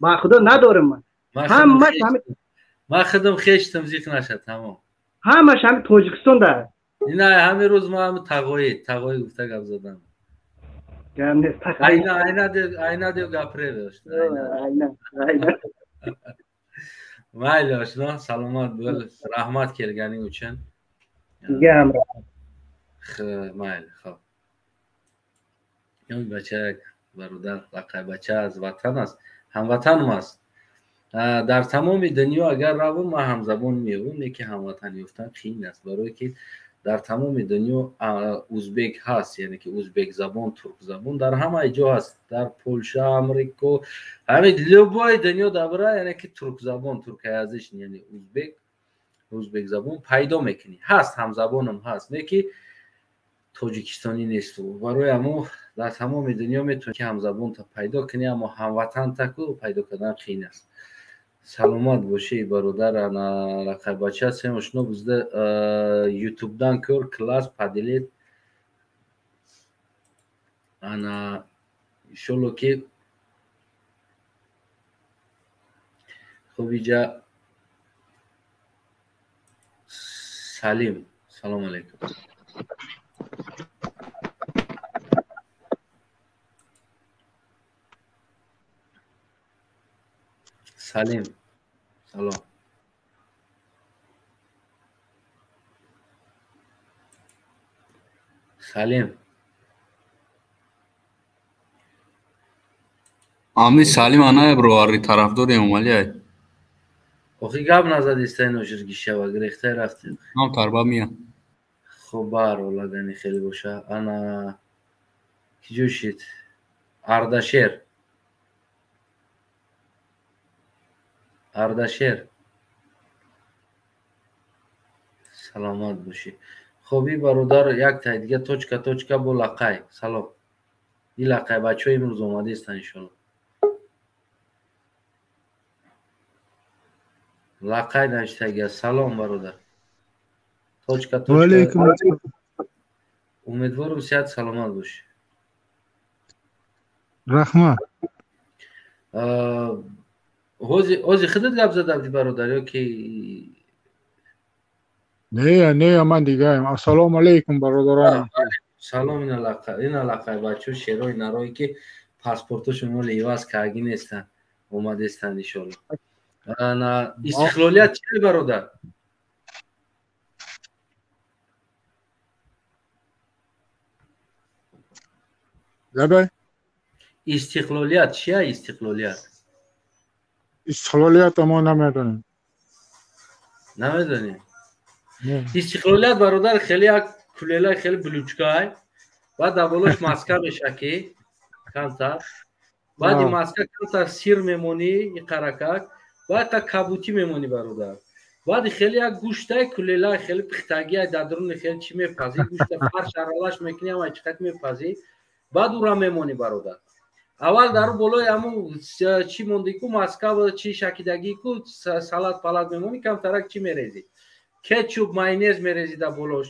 Speaker 15: Ба худо надорам ман. Ҳамаш ҳамин
Speaker 1: ман худам хештам, зиқ нашад, тамом.
Speaker 15: Ҳамаш ҳамин Тоҷикистонда.
Speaker 1: Ина ҳамин рӯз ман ҳамин тағои, тағои гуфта гап задам. Айна, айна, айна дев гапре дошт.
Speaker 15: Айна, айна.
Speaker 1: Mayli, oshno, salomat bo'l. Rahmat kelganing uchun.
Speaker 15: Sizga ham rahmat.
Speaker 1: Mayli, xo'p. Бача, бародар, лақай бача аз ватан аст, ҳамватанам аст. Дар тамоми дунё агар равам, ман ҳамзабон меёбам, не ки ҳамватан ёфтан қиин аст, барое ки дар тамоми дунё узбек ҳаст, яъне ки узбекзабон, туркзабон дар ҳамаи ҷо ҳаст, дар Полша, Амрико, ҳамин любой дунё дабра, яъне ки туркзабон, туркоязычный, яъне узбек, узбекзабон пайдо мекунӣ. Ҳаст, ҳамзабонам ҳаст, не ки тоҷикистонӣ несту. Барои ҳамо дар тамоми дунё метавонӣ ки ҳамзабонта пайдо кунӣ, аммо ҳамватантаку пайдо кардан қиин аст. Саломат бошӣ, бародар. Ана рақайбача сен ошно бизда ютубдан кор класс поделить. Ана иншолло ки хуб иҷа Салим, салом алейкум. Салим, салом. Салим.
Speaker 5: Ами Салим анаe бровари тарафдори Эмомалӣ ай.
Speaker 1: Охи гап назадистай ношир гишава, гирехтай рафтем.
Speaker 5: Нам тарба мия.
Speaker 1: Хоб, баҳрҳол агани хеле боша. Ана киҷо шид? Ардашер. Ардашер. Саломат бошӣ. Хоб, и бародар як тай дига точка точка бо лақай. Салом. И лақай бачаҳо имрӯз омадаистанд иншолло. Лақай навиштагия. Салом, бародар. Точка точка.
Speaker 16: Валейкум.
Speaker 1: Умедворам сиҳат саломат бошӣ.
Speaker 16: Раҳмат.
Speaker 1: Ҳози худат гап зада будӣ, бародар, ё ки
Speaker 16: Не, не, ман дигаем. Ассалому алейкум, бародарон.
Speaker 1: Салом, ина лақай бачаҳо шерои нарое ки паспортошон ҳоло иваз каргӣ нестанд. Омадестанд иншолло. Ана истиқлолият чи, бародар?
Speaker 16: Лабай.
Speaker 1: Истиқлолият чия, истиқлолият?
Speaker 16: Истиқлолият мо намедонем.
Speaker 1: Намедонем. Истиқлолият, бародар, хеле як кулела, хеле блючкай, баъд дар болош маска мешакӣ камтар, баъди маска камтар сир мемонӣ иқаракак, баъд та кабутӣ мемонӣ, бародар. Баъди хеле як гӯштай кулела, хеле пихтагиай, дар дуруни хеле чӣ мепазӣ, гӯшта фарш аралаш мекунӣ, ҳама чиқат мепазӣ, баъд ура мемонӣ, бародар. Аввал дар болои ҳамун чӣ монди ку, маска чӣ шакидагӣ ку, салат палат мемонӣ, камтарак чӣ мерезӣ, кетчуп, майонез мерезӣ дар болош,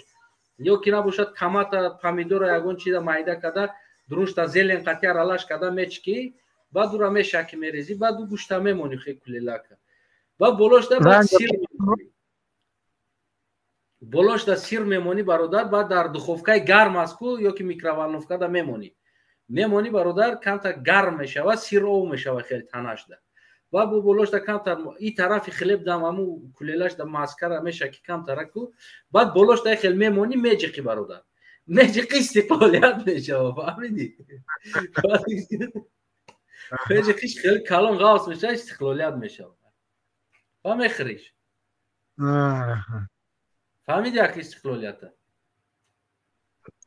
Speaker 1: ё ки набошад томата, помидора, ягон чиза майда карда, дурушта зелен қатӣ аралаш карда мечикӣ, баъд ура мешакӣ, мерезӣ, баъд ӯ гӯшта мемонӣ хе кулелака, баъд болошда баъд сир мемонӣ, болошда сир мемонӣ, бародар. Баъд дар духовкаи гарм аст ку ё ки микроволновкада мемонӣ, мемонӣ, бародар, камтар гарм мешавад, сир ов мешавад хеле танашда. Баъд бо болошда камтар и тарафи хлеб дам ҳаму кулелашда маскара мешаки камтараку, баъд болошда хел мемонӣ, меҷиқӣ, бародар, меҷиқӣ, истиқлолият мешава, фаҳмидӣ? Меҷиқиш, хеле калон ғавс мешава, истиқлолият мешава ва мехӯриш. Фаҳмиди як истиқлолията?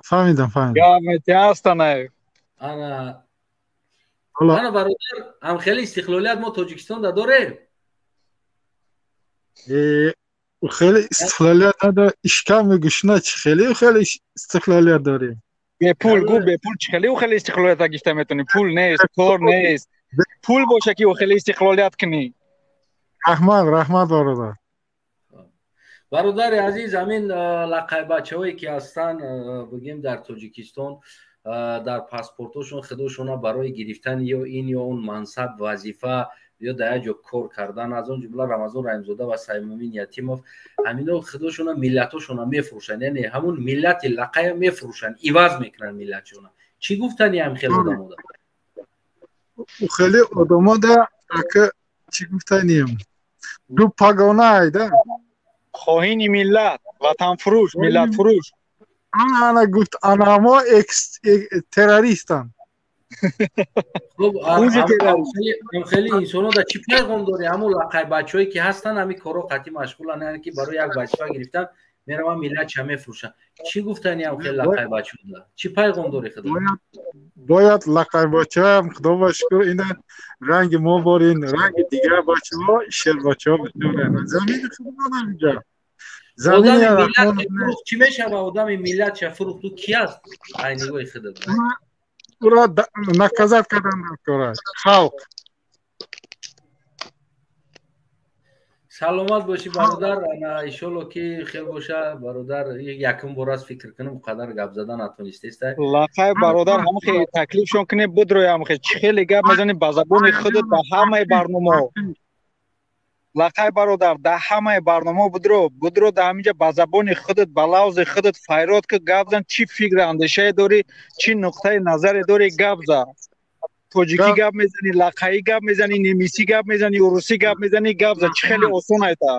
Speaker 16: Фаҳмидам, фаҳмидам.
Speaker 11: Гап.
Speaker 1: Ана, ана, бародар, ҳам хеле истиқлолият мо Тоҷикистонда дорем?
Speaker 16: Хеле истиқлолият надор, ишками гушна чи хеле хеле истиқлолият дорем.
Speaker 11: Бепул гу, бепул чи хеле хеле истиқлолият гирифта метавонӣ? Пул нест, кор нест. Пул боша ки хеле истиқлолият кунӣ.
Speaker 16: Раҳмат, раҳмат, бародар.
Speaker 1: Бародари азиз, ҳамин лақайбачаҳое ки ҳастанд, бигем, дар Тоҷикистон, дар паспортошон худошона барои гирифтани ё ин ё он мансаб, вазифа ё дар як ҷо кор кардан, аз он ҷумла Рамазон Раҳимзода ва Саймумин Ятимов, ҳамино худошона миллатошона мефурӯшанд, яъне ҳамун миллати лақая мефурӯшанд, иваз мекунанд миллатшона. Чӣ гуфтани ҳам хеле одамода?
Speaker 16: Хеле одамода ака чӣ гуфтанием? Ду пагона айда.
Speaker 11: Хоҳини миллат, ватанфурӯш, миллатфурӯш.
Speaker 16: Ана гуфт, анамо террористанд.
Speaker 1: Хуб, хеле инсонҳо да чӣ пайғом дорӣ? Ҳамун лақайбачаҳое ки ҳастанд, ҳамин корҳо қатъӣ машғуланд, яъне ки барои як вазифа гирифтан мераванд, миллатша мефурӯшанд. Чӣ гуфтани ҳам хеле лақайбачаҳо? Чӣ пайғом дорӣ худо?
Speaker 16: Бояд лақайбачаам, худо ба шукр, ина ранги мо борин, ранги дигар бачаҳо, шербачаҳо бисёранд. Замини худо намиҷа.
Speaker 1: Одами миллат фурӯхт чӣ мешава? Одами миллатша фурӯхту ки аст? Ай нигоҳи худат.
Speaker 16: Ура наказать кардан даркор халқ.
Speaker 1: Саломат бошӣ, бародар. Ана иншолло ки хел боша, бародар. Якум бор аст, фикр кунам, қадар гап зада натонистеста.
Speaker 11: Лақай бародар, ҳамахе таклифшон кунӣ, будрои ҳамахе чӣ хеле гап мезанӣ ба забони худат ба ҳамаи барномаҳо. Лақай бародар, дар ҳамаи барномаҳо будро, будро, дар ҳаминҷа ба забони худат, ба лавзи худат файрод ки гап зан, чӣ фикр андешае дорӣ, чӣ нуқтаи назаре дорӣ, гап зан. Тоҷикӣ гап мезанӣ, лақаӣ гап мезанӣ, немисӣ гап мезанӣ, урусӣ гап мезанӣ, гап зан, чӣ хеле осон айта.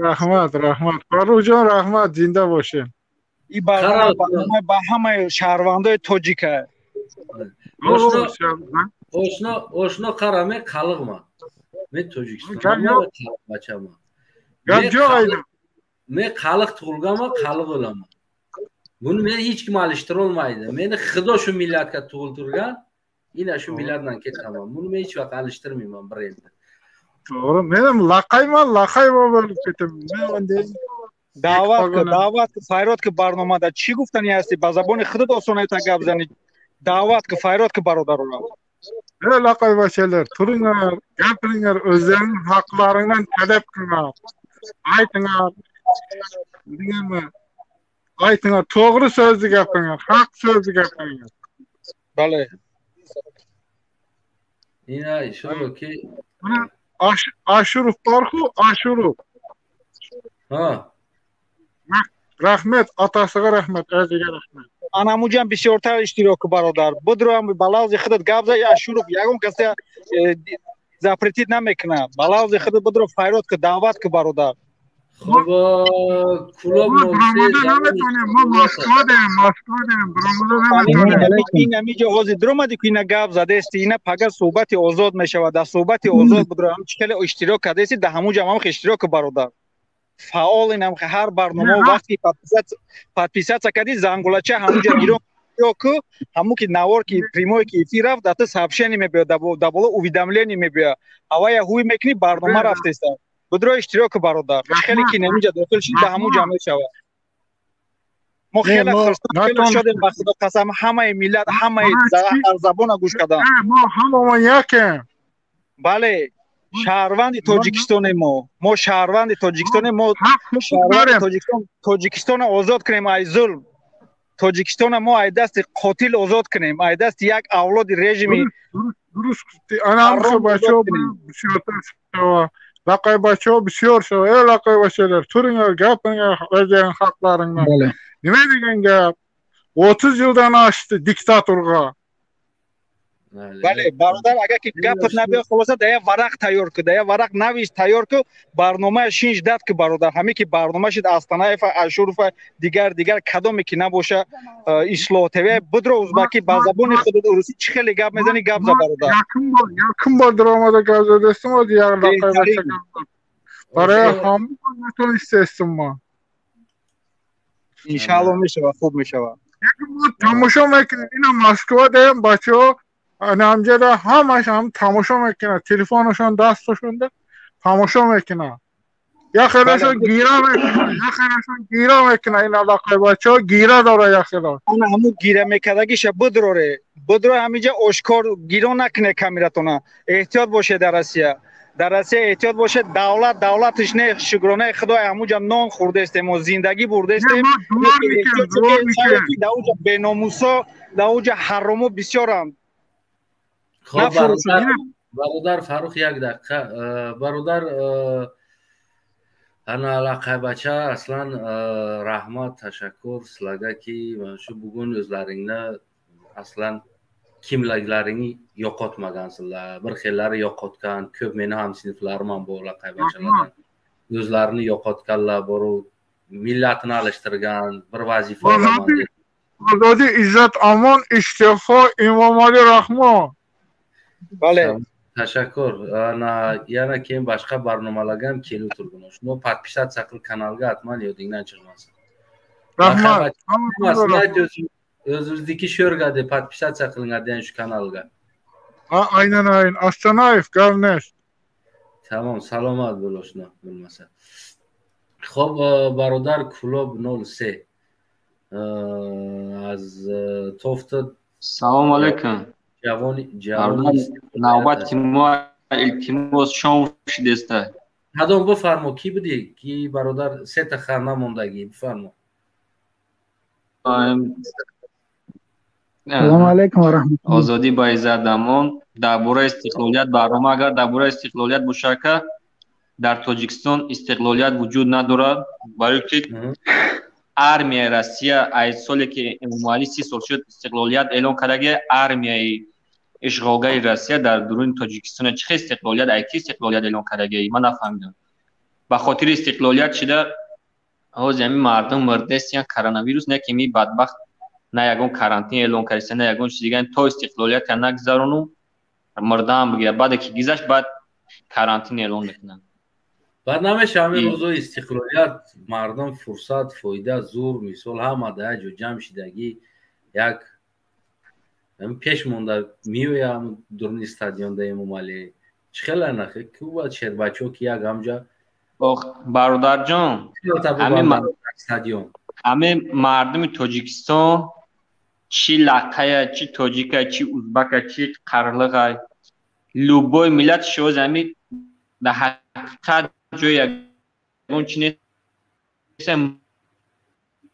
Speaker 16: Раҳмат, раҳмат, Фаррухҷон, раҳмат, зинда бошед.
Speaker 11: Ин барнома ба ҳамаи шаҳрвандои тоҷика.
Speaker 1: Ошно, ошно, қара, мен қалиқман. Мен Тоҷикистонам, бачаман. Мен қалиқ tug'ilganman, qaliq o'laman. Buni meni hech kim alishtirolmaydi. Meni Xudo shu millatga tug'iltirgan, ina shu millatdan ketaman. Buni men hech vaqt alishtirmayman bir elda.
Speaker 16: To'g'ri, men ham laqayman, laqay bo'lib ketaman. Men unday
Speaker 11: даъват ки, даъват ки, файрод ки барномада чӣ гуфтани ҳастӣ? Ба забони худат осон айта гап занӣ. Даъват ки, файрод ки бародарона.
Speaker 16: Ey laqaybachalar, turinglar, gapiringlar, o'zlarining haqlaringdan talab qilinglar. Aytinglar. Bildingmi? Aytinglar, to'g'ri so'zni gapiringlar, haq so'zni gapiringlar.
Speaker 11: Бале.
Speaker 1: Ина иншолло ки
Speaker 16: Ashurov borku, Ashurov.
Speaker 1: Ha. Rahmat, otasiga rahmat, o'ziga rahmat.
Speaker 11: Анамуҷам бисёртар иштирок ку, бародар. Будроам ба лавзи худат гап зай, Ашуров ягон касе. Запретить намекунад. Ба лавзи худ бидро файрод ки, даъват ки, бародар.
Speaker 1: Хуб, Кулоб.
Speaker 16: Баромада наметонем, мо Москва дем, Москва дем, баромада наметонем.
Speaker 11: Ин ҳамиҷо ҳозир дуромадӣ ку, ина гап задести, ина пага суҳбати озод мешавад. Дар суҳбати озод бидро, ҳам чӣ хеле иштирок кардести, дар ҳамун ҷам ҳам иштирок ку, бародар. Фаъол инам ҳар барнома вақти подписаться кардӣ, зангулача ҳамунҷа гирон ку, ҳамун ки навор ки прямой ки эфир рафт, дар ту сообщение мебиёд, дар боло уведомление мебиёд. Авая ҳуй мекунӣ, барнома рафтеста. Будро иштирок ку, бародар. Чӣ хеле ки наминҷа дохил шид, дар ҳамун ҷамъ мешавад. Мо хеле хурсанд, хеле шодем, ба Худо қасам, ҳамаи миллат, ҳамаи забона гӯш кардам.
Speaker 16: Мо ҳамамон якем.
Speaker 11: Бале, шаҳрванди Тоҷикистонем мо. Мо шаҳрванди Тоҷикистонем, мо шаҳрванди Тоҷикистон, Тоҷикистонро озод кунем аз зулм. Тоҷикистонро мо аз дасти қотил озод кунем, аз дасти як авлоди режими
Speaker 16: Дуруст гуфтӣ. Ана ҳамхел бачаҳо бисёртар шава. Laqay бачаҳо бисёр шава. Эй laqay бачаlar, turinglar, gapiringlar, o'zlaring haqlaringni. Nima degan gap? 30 yildan oshdi diktatorga.
Speaker 11: Бале, бародар, агар ки гапат набиёд, хулоса да як варақ тайёр ку, да як варақ навис, тайёр ку, барномаи шинж дад ку, бародар. Ҳаме ки барнома шид, Астанаева, Ашурова, дигар дигар кадоме ки набоша, Ислоҳ ТВ, бидро узбакӣ ба забони худат урусӣ чӣ хеле гап мезанӣ, гап за, бародар.
Speaker 16: Якум бор даромада гап задастам, ози як лақай бача гап зад. Барои ҳама натонистестам ман.
Speaker 11: Иншаалло мешавад, хуб мешавад.
Speaker 16: Тамошо мекунем, ина Москва даем бачаҳо, ҳамҷада ҳамаш ҳам тамошо мекунад, телефонашон дасташонда тамошо мекунад. Яхелашон гира мекунад, яхелашон гира мекунад, ин алоқаи бачаҳо гира дора яхело.
Speaker 11: Ана ҳамун гира мекардагиша бидроре, бидро ҳамиҷа ошкор гиро накуне камератона. Эҳтиёт бошед дар Россия. Дар Россия эҳтиёт бошед, давлат давлатиш не, шукронаи Худой ҳамунҷа нон хӯрдестем мо, зиндагӣ бурдестем. Дар уҷа беномусо, дар уҷа ҳаромо бисёранд.
Speaker 1: Хоб, бародар Фаррух, як дақиқа. Бародар, ана лақайбача, аслан раҳмат, ташаккур sizlarga ки mana shu bugun o'zlaringni aslan kimliklaringni yo'qotmagansizlar. Bir xillari yo'qotgan, ko'p meni hamsinflarim ham bor laqaybachalardan. O'zlarini yo'qotganlar bor, millatini alishtirgan, bir vazifa olaman deb.
Speaker 16: Ozodi, izzat, omon, iste'fo Emomali Rahmon.
Speaker 11: Бале.
Speaker 1: Tashakkur. Ana yana keyin boshqa barnomalarga ham kelib turgin. Shuni подписаться qil kanalga, hatman yodingdan chiqmasin.
Speaker 16: Rahmat.
Speaker 1: O'zimizniki sho'rga deb подписаться qilinadigan shu kanalga.
Speaker 16: Ha, aynan aynan. Astanayev gavnesh.
Speaker 1: Tamom, salomat bo'l oshna, bo'lmasa. Xo'p, barodar Kulob 03 аз Тофта.
Speaker 17: Салом алейкум.
Speaker 1: Ҷавони ҷавони
Speaker 17: навбати мо, илтимос, шом шудеста.
Speaker 1: Кадом, бифармо, кӣ будӣ? Ки бародар сета хана мондагӣ, бифармо.
Speaker 18: Салому алайкум ва раҳматуллоҳ.
Speaker 17: Озодӣ ба иззат амон. Дар бораи истиқлолият барнома, агар дар бораи истиқлолият бошад, ка дар Тоҷикистон истиқлолият вуҷуд надорад, барои ки армияи Россия аз соле ки Эмомалӣ 30 сол шуд истиқлолият эълон кардаги, армияи ишғолгари Россия дар дуруни Тоҷикистон чӣ хел истиқлолият, ай ки истиқлолият эълон кардаги, ман нафаҳмидам. Ба хотири истиқлолият шида ҳозир ҳамин мардум мурдестиян, коронавирус не ки ми бадбахт на ягон карантин эълон кардиста, на ягон чиз дигар, то истиқлолият нагзарону мурдаам бигирад, баъде ки гизашт, баъд карантин эълон мекунанд.
Speaker 1: Баъд намеша ҳамин рӯзои истиқлолият мардум фурсат, фоида, зур, мисол ҳама дар як ҷо ҷамъ шидагӣ, як пеш монда меоя дуруни стадионда Эмомалӣ. Чӣ хела нахе? Ку бояд шербачаҳо ки як ҳамҷа
Speaker 17: Бародарҷон,
Speaker 1: стадион.
Speaker 17: Ҳамин мардуми Тоҷикистон чӣ лақая, чӣ тоҷика, чӣ узбака, чӣ қарлиға, любой миллат шоз ҳамин дар ҳақиқат ҷои ягон чи нест,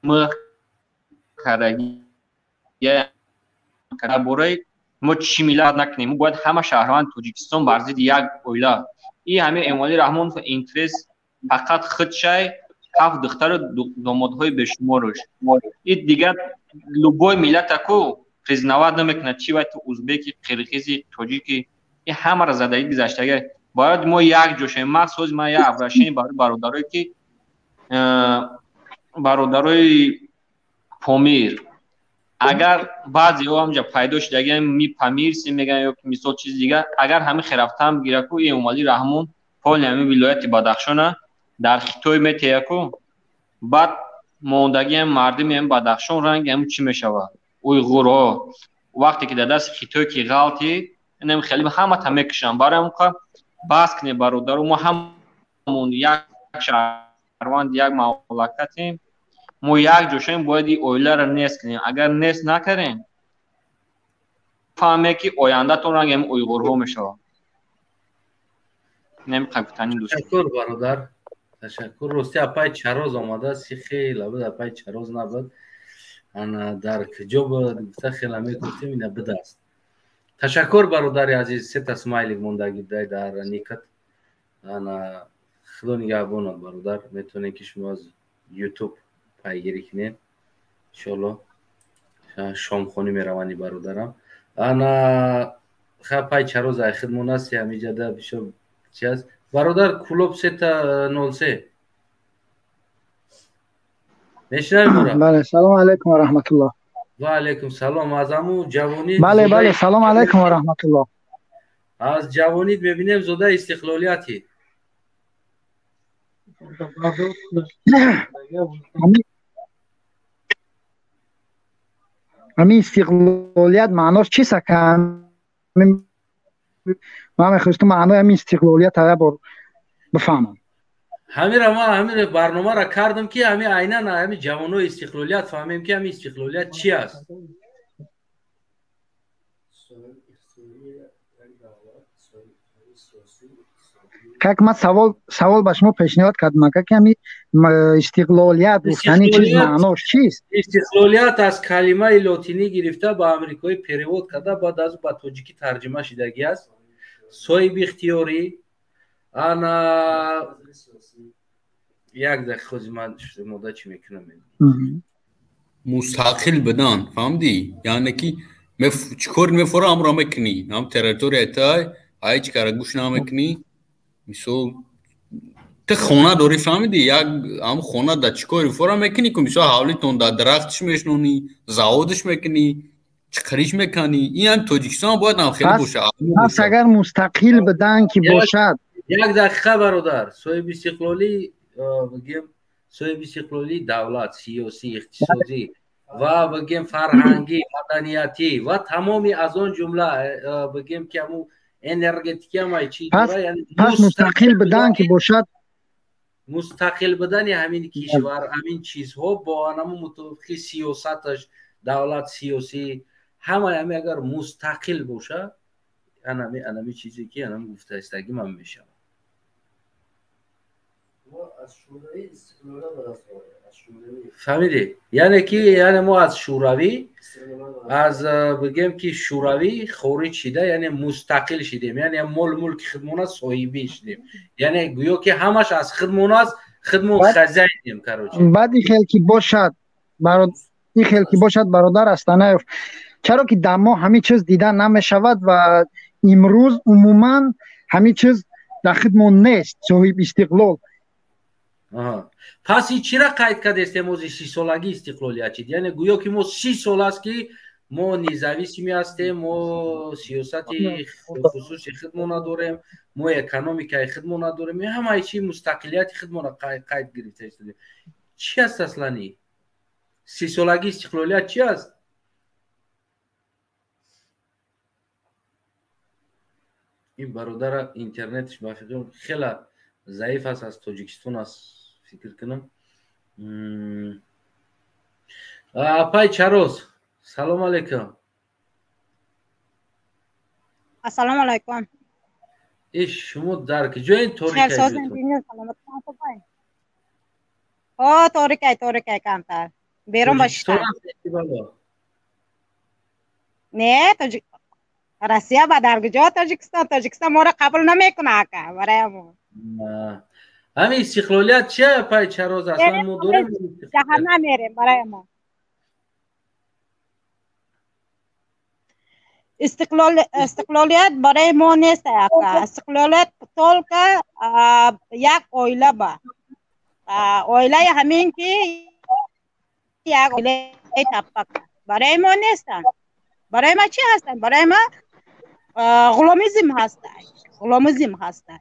Speaker 17: мых кардаги дар бораи мо чӣ миллат накунем, мо бояд ҳама шаҳрванди Тоҷикистон бар зидди як оила. И ҳамин Эмомалӣ Раҳмонов интерес фақат худшай, ҳафт духтару домодҳои бешумораш. И дигар любой миллата ку признавать намекунад, чӣ вай ту узбеки, қирғизи, тоҷики. Ин ҳамаро задагӣ гузаштага. Бояд мо як ҷо шавем. Махсус ман як обращение барои бародарое ки бародарои Помир, агар баъзеҳо ҳамҷа пайдо шудагиам ми памирси мегӯянд ё мисол чизи дигар, агар ҳамин херафтан бигираку Эмомалӣ Раҳмон поли ҳамин вилояти Бадахшона дар Хитой метеяку, баъд мондагиам мардуми ҳамин Бадахшон ранги ҳамин чӣ мешавад? Уйғурҳо вақте ки дар дасти Хитой ки ғалти, инам хеле ҳамата мекушанд. Барои ҳамон бас кунед бародаро, мо ҳамон як шаҳрванд, як мамлакатем, мо як ҷо шавем, бояд ин оиларо нест кунем. Агар нест накардем, фаҳме ки ояндатон ранги ҳамин уйғурҳо мешавад. Намехоҳам дӯст.
Speaker 1: Ташаккур бародар, ташаккур. Рости апай Чароз омадааст, хеле буд, апай Чароз набуд. Ана дар куҷо буд гуфта хеле мегуфтем, ина будааст. Ташаккур бародари азиз, сета смайлик мондагӣ дар никат. Ана худо нигаҳбонат бародар, метавонед ки шумо аз YouTube пайгирӣ кунед. Иншоалло шомхонӣ мераванд бародарам. Ана ха пай Чароз ай хидмон аст, ҳамиҷада бисёр чи аст. Бародар Кулоб 303 мешунавӣ моро?
Speaker 18: Бале, салому алайкум ва раҳматуллоҳ.
Speaker 1: Ва алайкум салом. Аз ҳамун ҷавонӣ
Speaker 18: Бале, бале, салому алайкум ва раҳматуллоҳ.
Speaker 1: Аз ҷавонит мебинем зодаи истиқлолияти.
Speaker 18: Ҳамин истиқлолият маънош чист ака? Ман мехостам маънои ҳамин истиқлолият як бор бифаҳмам.
Speaker 1: Ҳамира ман ҳамин барномаро кардам ки ҳамин айнан ҳамин ҷавонои истиқлолият фаҳмем ки ҳамин истиқлолият чи аст.
Speaker 18: Как ман савол ба шумо пешниҳод кардам, ака, ки ҳамин истиқлолият гуфтани чиз маънош чист?
Speaker 1: Истиқлолият аз калимаи лотинӣ гирифта ба амрикоӣ перевод карда, баъд аз ба тоҷикӣ тарҷима шидагӣ аст. Соҳиби ихтиёрӣ. Ана як дақиқа хози ман мода чӣ мекунам.
Speaker 5: Мустақил будан, фаҳмидӣ? Яъне ки чӣ кор мефора амро мекунӣ, ҳам территория тай, ҳеҷ кара гӯш намекунӣ. Мисол ту хона дорӣ, фаҳмидӣ? Як ҳам хона дар чӣ кори фора мекунӣ ку, мисол ҳавлитон дар дарахтш мешнонӣ, заводш мекунӣ, чиқириш мекунӣ. Ин ҳам Тоҷикистон бояд ҳам хеле бошад.
Speaker 18: Пас агар мустақил будан ки бошад.
Speaker 1: Як дақиқа бародар, соҳиби истиқлолӣ бигем, соҳиби истиқлолии давлат, сиёсӣ, иқтисодӣ ва бигем фарҳангӣ, маданиятӣ ва тамоми аз он ҷумла бигем ки ҳамун энергетика ҳам чи
Speaker 18: пас мустақил будан ки бошад,
Speaker 1: мустақил будани ҳамин кишвар, ҳамин чизҳо бо ҳамун мутобиқи сиёсаташ, давлат сиёсӣ, ҳамаи ҳамин агар мустақил бошад, анами чизе ки анам гуфтаистагӣ ман мешавад. Фаҳмидӣ? Яъне ки яъне мо аз шӯравӣ, аз бигем ки шӯравӣ хориҷ шида, яъне мустақил шидем, яъне мол мулки худмон аст, соҳибӣ шидем, яъне гӯё ки ҳамаш аз худмон аст, худмон хазяйнем, короче.
Speaker 18: Баъд ин хел ки бошад, ин хел ки бошад бародар Астанаев, чаро ки дар мо ҳамин чиз дида намешавад ва имрӯз умуман ҳамин чиз дар худмон нест, соҳиб истиқлол.
Speaker 1: Пас ин чира қайд кардестем ози 30-солагии истиқлолият чид? Яъне гӯё ки мо 30 сол аст ки мо независимӣ ҳастем, мо сиёсати хусуси худмо надорем, мо экономикаи худмо надорем, ҳамаи чи мустақилияти худморо қайд гирифта истодем. Чи аст аслан ин? 30-солагии истиқлолият чи аст? Ин бародара интернетш ба фикрам хеле заиф аст, аз Тоҷикистон аст фикр кунам. Апай Чароз, салом алейкум.
Speaker 19: Ассалому алайкум.
Speaker 1: Иш шумо дар куҷоен? Торикай?
Speaker 19: О, торикай, торикай камтар. Берун ба шиштам. Не, тоҷик Россия ба дар куҷо Тоҷикистон? Тоҷикистон моро қабул намекунад ака, барои мо.
Speaker 1: Ҳамин истиқлолият чия, апай Чароз? Аслан мо дорем
Speaker 19: ҷаҳаннам мерем барои мо. Истиқлолият барои мо нест, ака. Истиқлолият только як оила ба оилаи ҳамин ки як оилаи таппак барои мо нестанд. Барои ма чӣ ҳастанд? Барои ма ғуломизм ҳастай, ғуломизм ҳастай,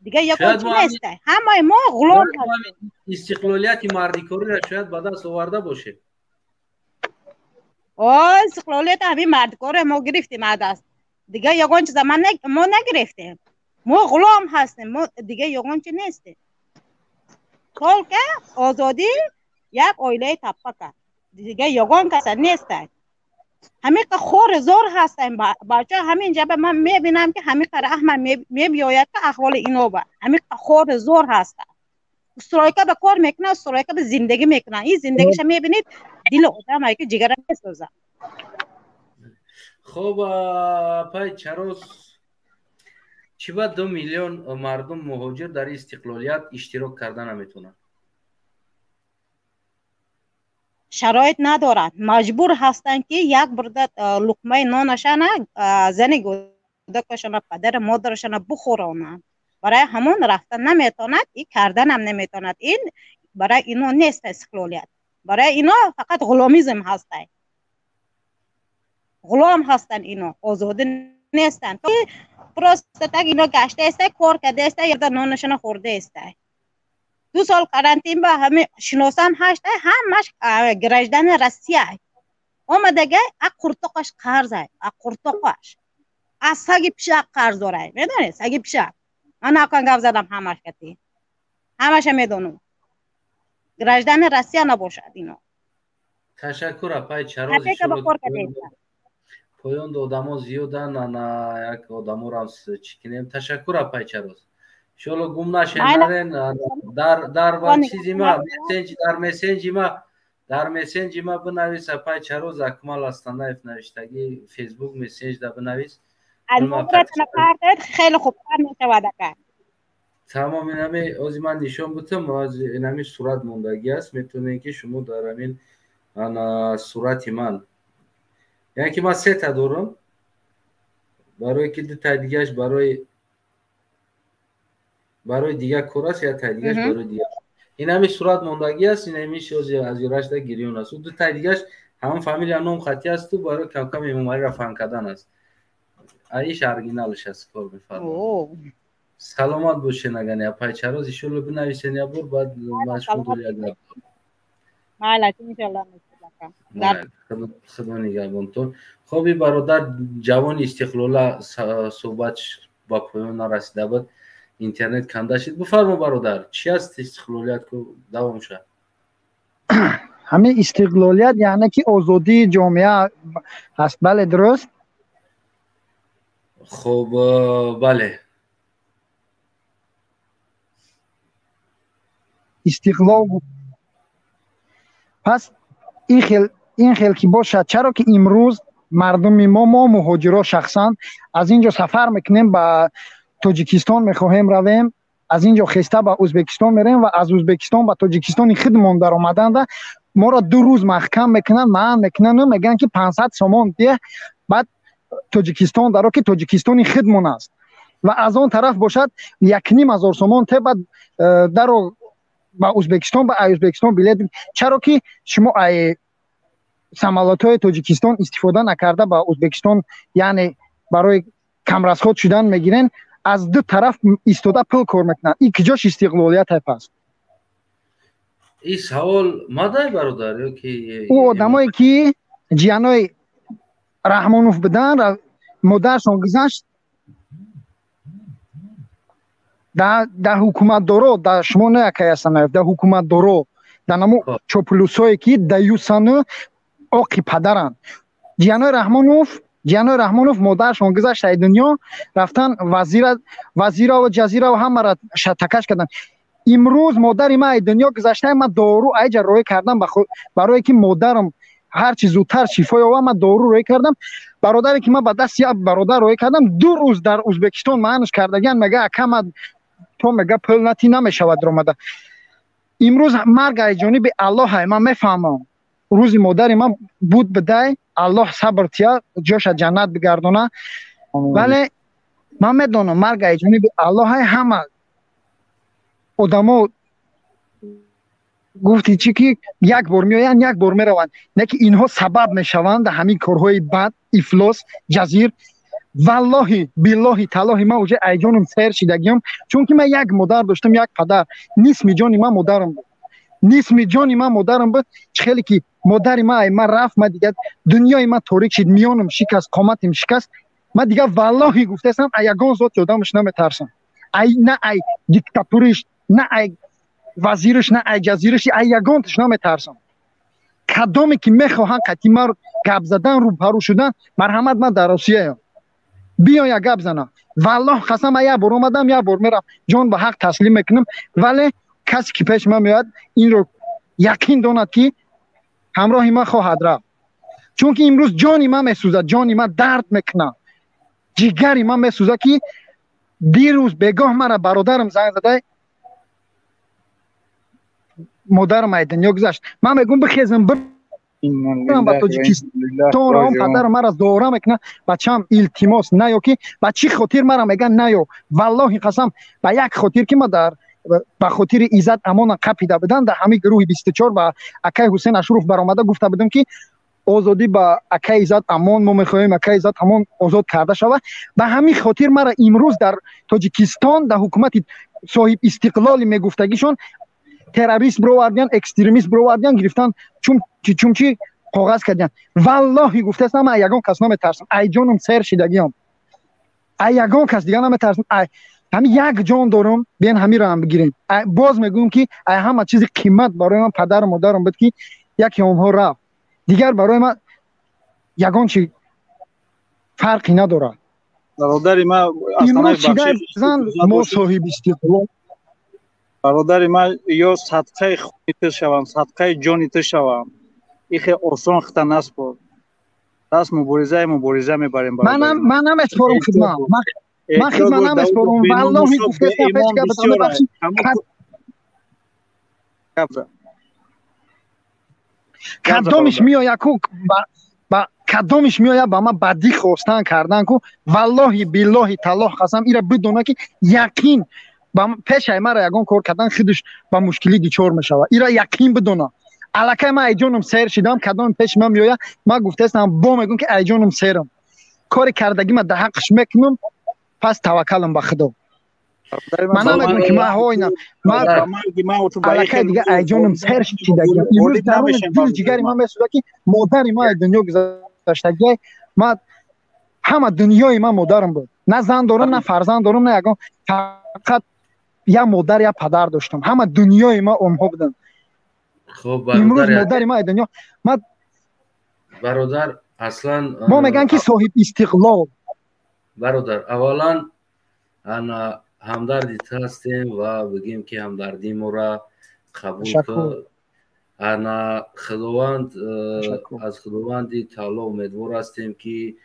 Speaker 19: дигар ягон
Speaker 1: Шояд
Speaker 19: чи
Speaker 1: мо ҳамин
Speaker 19: нестай. Ҳамаи мо ғулом
Speaker 1: шояд мо
Speaker 19: ҳастем.
Speaker 1: Ҳамин истиқлолияти мардикориро шояд ба даст оварда бошем.
Speaker 19: О, истиқлолият ҳамин мардикоро мо гирифтем аз даст, дигар ягон чиза мо нагирифтем. Мо ғулом ҳастем, мо дигар ягон чи нестем. Только озодӣ як оилаи таппака, дигар ягон каса нестай. Ҳамиқа хори зор ҳастем, бача. Ҳамин ҷаба ман мебинам, ки ҳамиқа раҳма мебиёяд, ки аҳволи иноба ҳамиқа хори зор ҳастанд. Стройка ба кор мекунад, стройка ба зиндагӣ мекунад. Ин зиндагиша мебинед, дили одам ки ҷигара месӯзад.
Speaker 1: Хоб, пай Чароз, чӣ ба 2 миллион мардум муҳоҷир дар истиқлолият иштирок карда наметавонанд?
Speaker 19: Шароит надоранд, маҷбур ҳастанд, ки як бурда луқмаи нонашана зани кӯдакашона, падару модарашона бухӯронанд. Барои ҳамон рафта наметавонад и карданам наметавонад. Ин барои ино нест истиқлолият, барои ино фақат ғуломизм ҳастай. Ғулом ҳастанд ино, озодӣ нестанд. Просто так ино гаштаеста, кор кардаеста, яда нонашона хӯрдаеста. 2 сол карантин ба ҳами шиносам ҳаштай, ҳамаш гражданин Россия омадага, а қуртоқаш қарзай, а қуртоқаш аз саги пишак қарз дорай. Медонед, саги пишак. Ман акан гап задам ҳамаш кати, ҳамаша медонам. Гражданин Россия набошад ино.
Speaker 1: Ташаккур, апай Чароз.
Speaker 19: Капейка ба кор кардаеста.
Speaker 1: Поёнда одамо зиёдан, ана як одаморо чӣ кинем. Ташаккур, апай Чароз, иншоалло гум нашен.
Speaker 19: Майла.
Speaker 1: Нарен дар чизи ма мессенҷ, дар мессенҷи ма бинавис. Апай Чароз, Акмал Астанаев навиштагӣ, Фейсбук мессенҷ да бинавис.
Speaker 19: Номратона кардед, хеле хубтар мешавад, ака.
Speaker 1: Тамом, инами ози ман нишон бутам, инами сурат мондагӣ аст. Метавонед, ки шумо дар ҳамин ана сурати ман, яъне ки ман сета дорам, барое ки дутаи дигааш барои дигар кор аст, як таи дигааш барои дигар. Инами сурат мондагӣ аст, инами ози аз юрашда гирён аст. Дутаи дигааш ҳамон фамилия, ном хатӣ асту барои камкам Эмомалиро фаҳм кардан аст. Аиш оригиналш аст, кор мефармояд. Саломат бошен. Агани апай Чароз, иншолло бинависен як бор, баъд ман шумо як гап.
Speaker 19: Майла, иншолло.
Speaker 1: Худо нигаҳбонтон. Хоб, и бародар ҷавони истиқлола суҳбат ба поён нарасида буд, интернет канда шид. Бифармо, бародар, чи аст истиқлолият? Ку давом шад.
Speaker 18: Ҳамин истиқлолият яъне ки озодии ҷомеа ҳаст, бале, дуруст?
Speaker 1: Хуб, бале.
Speaker 18: Истиқлол пас ин хел ки бошад, чаро ки имрӯз мардуми мо муҳоҷиро шахсан аз ин ҷо сафар мекунем, ба Тоҷикистон мехоҳем равем, аз ин ҷо хеста ба Ӯзбекистон мерем ва аз Ӯзбекистон ба Тоҷикистони худмон даромаданда моро 2 рӯз маҳкам мекунанд, маън мекунанду мегӯянд, ки 500 сомон диҳ, баъд Тоҷикистон даро, ки Тоҷикистони худмон аст. Ва аз он тараф бошад, 1500 сомон те, баъд даро ба Ӯзбекистон, ба Ӯзбекистон билет. Чаро ки шумо ай самолётҳои Тоҷикистон истифода накарда ба Ӯзбекистон, яъне барои камрасход шудан мегирен? Аз ду тараф истода пул кор мекунанд. Ин куҷош истиқлолият пас?
Speaker 1: Ин савол мадай, бародар, ё ки?
Speaker 18: Ӯ одамое ки ҷиянои Раҳмонов буданд, модаршон гузашт, дар ҳукуматдоро, дар шумо не, акай Асанаев, дар ҳукуматдоро, дар намо чоплусое ки даюсану оқи падаранд. Ҷиянои Раҳмонов модаршон гузашт, ай дунё рафтан, вазира, вазираву ҷазираву ҳамаро такаш карданд. Имрӯз модари ман ай дунё гузашта, ман дору айҷа роҳӣ кардам, барое ки модарам ҳарчи зудтар шифо ёбад, ман дору роҳӣ кардам. Бародаре ки ман ба дасти як бародар роҳӣ кардам, 2 рӯз дар Ӯзбекистон маънаш кардагиан. Мега, ака, ма то мега пул натӣ, намешавад ромада. Имрӯз марг ай ҷониби Аллоҳ, ман мефаҳмам. Рӯзи модари ман буд, бидай. Аллоҳ сабр тия, ҷоша ҷаннат бигардона. Вале ман медонам, марг ай ҷониби Аллоҳ. Ҳама одамо гуфти чӣ, ки як бор меоянд, як бор мераванд, не ки инҳо сабаб мешаванд дар ҳамин корҳои бад, ифлос, ҷазир. Валлоҳи, биллоҳи, таллоҳи, ман уже айҷонум сер шидагиём, чунки ман як модар доштам, як падар. Нисми ҷони ман модарам буд, нисми ҷони ман модарам буд. Чӣ хеле ки модари ман ай ман рафт, ман дигар дунёи ман торик шид, миёнам шикаст, қоматим шикаст. Ман дигар, валлоҳи, гуфтаистам, ай ягон зоти одамаш наметарсам, ай на ай диктатуриш, на ай вазираш, на ай ҷазираш, ай ягонташ наметарсам. Кадоме ки мехоҳанд қатъи ман гап задан, рӯбарӯ шудан, марҳамат, ман дар Русияям, биё як гап занам. Валлоҳ қасам, ман як бор омадам, як бор мерам, ҷон ба ҳақ таслим мекунам. Вале касе ки пеши ман меояд, инро яқин донад, ки ҳамроҳи ман хоҳад рафт, чунки имрӯз ҷони ман месӯзад, ҷони ман дард мекунад, ҷигари ман месӯзад, ки дирӯз бегоҳ мара бародарам занг зада, модарам ай дунё гузашт. Ман мегӯм, бихезам, бирам ба Тоҷикистон, равам, падарам мара зора мекунад: «Бачам, илтимос, наё». Ки ба чӣ хотир мара мегӯянд наё? Валлоҳи қасам, ба як хотир, ки ма дар ба хотири Иззат Амона қапида будам дар ҳамин гурӯҳи 24 ба акай Ҳусен Ашуров баромада гуфта будам, ки озодӣ ба акай Иззат Амон, мо мехоҳем акай Иззат Амон озод карда шавад. Ба ҳамин хотир мара имрӯз дар Тоҷикистон, дар ҳукумати соҳиб истиқлоли мегуфтагишон, террорист бировардиян, экстремист бировардиян, гирифтан, чумчи чумчи коғаз кардиян. Валлоҳи, гуфтаистам, ман ягон кас наметарсам, ай ҷонум сер шидагиём, ай ягон кас дига наметарсам. Ай ҳамин як ҷон дорум, биен ҳамиро ҳам бигирем. Боз мегӯям, ки ай ҳама чизи қимат барои ман падару модарам буд, ки яке онҳо рафт, дигар барои ман ягон чи фарқе надорад.
Speaker 11: Бародари ман,
Speaker 18: имрӯз чидай зан мо соҳиби истиқлол.
Speaker 11: Бародари ман, ё садқаи хуни ту шавам, садқаи ҷони ту шавам, ихе осон хита наспор. Даст муборизаи мубориза мебарем.
Speaker 18: Ман намеспорам хидмат, ман хидмат намеспорам, валлоҳи, гуфтаистам, пеш гапатон, бибахшид. Кадомиш меояд ку, кадомиш меояд ба ман бадӣ хостан кардан ку, валлоҳи, биллоҳи, таллоҳ қасам, ира бидона, ки яқин пешаи мара ягон кор кардан, худаш ба мушкилӣ дучор мешавад. Ира яқин бидона, аллакай ман айҷонам сер шидам. Кадоми пеши ман меояд, ман гуфтаистам, бо мегӯм, ки айҷонам серам, кори кардагима дар ҳаққаш мекунам, пас таваккалам ба Худо. Ман намегӯм, ки ман ҳойна, ман аллакай дига айҷонам сер шидагиам. Имрӯз даруни дил ҷигари ман месӯзад, ки модари ман дунё гузаштагиай. Ман ҳама дунёи ман модарам буд. На зан дорам, на фарзанд дорам, на ягон, фақат як модар, як падар доштам. Ҳама дунёи ман онҳо буданд. Имрӯз модари ман дунё ман
Speaker 1: Бародар, аслан
Speaker 18: мо мегӯянд, ки соҳиб истиқлол.
Speaker 1: Бародар, аввалан ана ҳамдарди ту ҳастем ва бигем, ки ҳамдардии моро қабул кун. Ана Худованд, аз Худованди таоло умедвор ҳастем, ки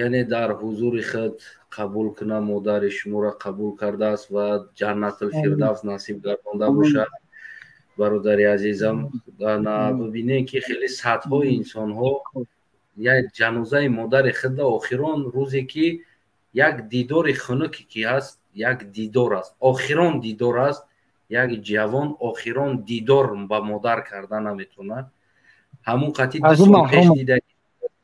Speaker 1: яъне дар ҳузури худ қабул кунад, модари шуморо қабул кардааст ва Ҷаннатулфирдавс насиб гардонда бошад. Бародари азизам, ана бибинем, ки хеле садҳои инсонҳо як ҷанозаи модари худда охирон рӯзе, ки як дидори хунуке ки ҳаст, як дидор аст, охирон дидор аст. Як ҷавон охирон дидор ба модар карда наметавонад. Ҳамун қатъи 2 сол пеш дидаги,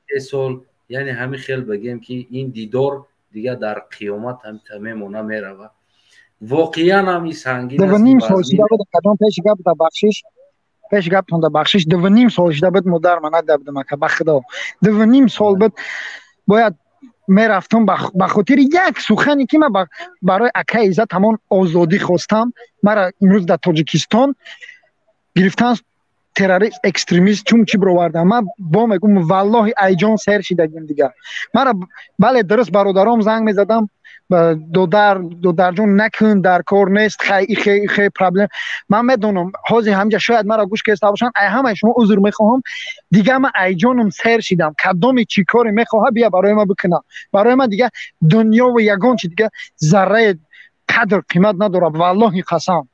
Speaker 1: 3 сол, яъне ҳамин хел бигем, ки ин дидор дига дар қиёмат ҳамита мемона, меравад. Воқеан ҳам ин сангин.
Speaker 18: 2.5 сол шида буд, кадом пеши гап да бахшиш, пеши гаптон да бахшиш, 2.5 сол шида буд модар ман надида будам, ака, ба Худо, 2.5 сол буд. Бояд мерафтам, ба хотири як сухане, ки ман барои акаи Иззат ҳамон озодӣ хостам, мара имрӯз дар Тоҷикистон гирифтан, террорист, экстремист, чун чӣ бировардам. Ман бо мегӯм, валлоҳи, айҷон сер шидагим дигар мара. Бале, дуруст, бародаром занг мезадам: «Додар, додарҷон, накун, дар кор нест, хай, ихе ихе проблем». Ман медонам, ҳозир ҳамҷа шояд маро гӯш кеста бошанд. Ай ҳамаи шумо узр мехоҳам. Дигар ман айҷонам сер шидам. Кадоме чӣ коре мехоҳад, бия барои ман бикуна. Барои ман дига дунёву ягон чи дига зарраи қадр қимат надорад, валлоҳи қасам.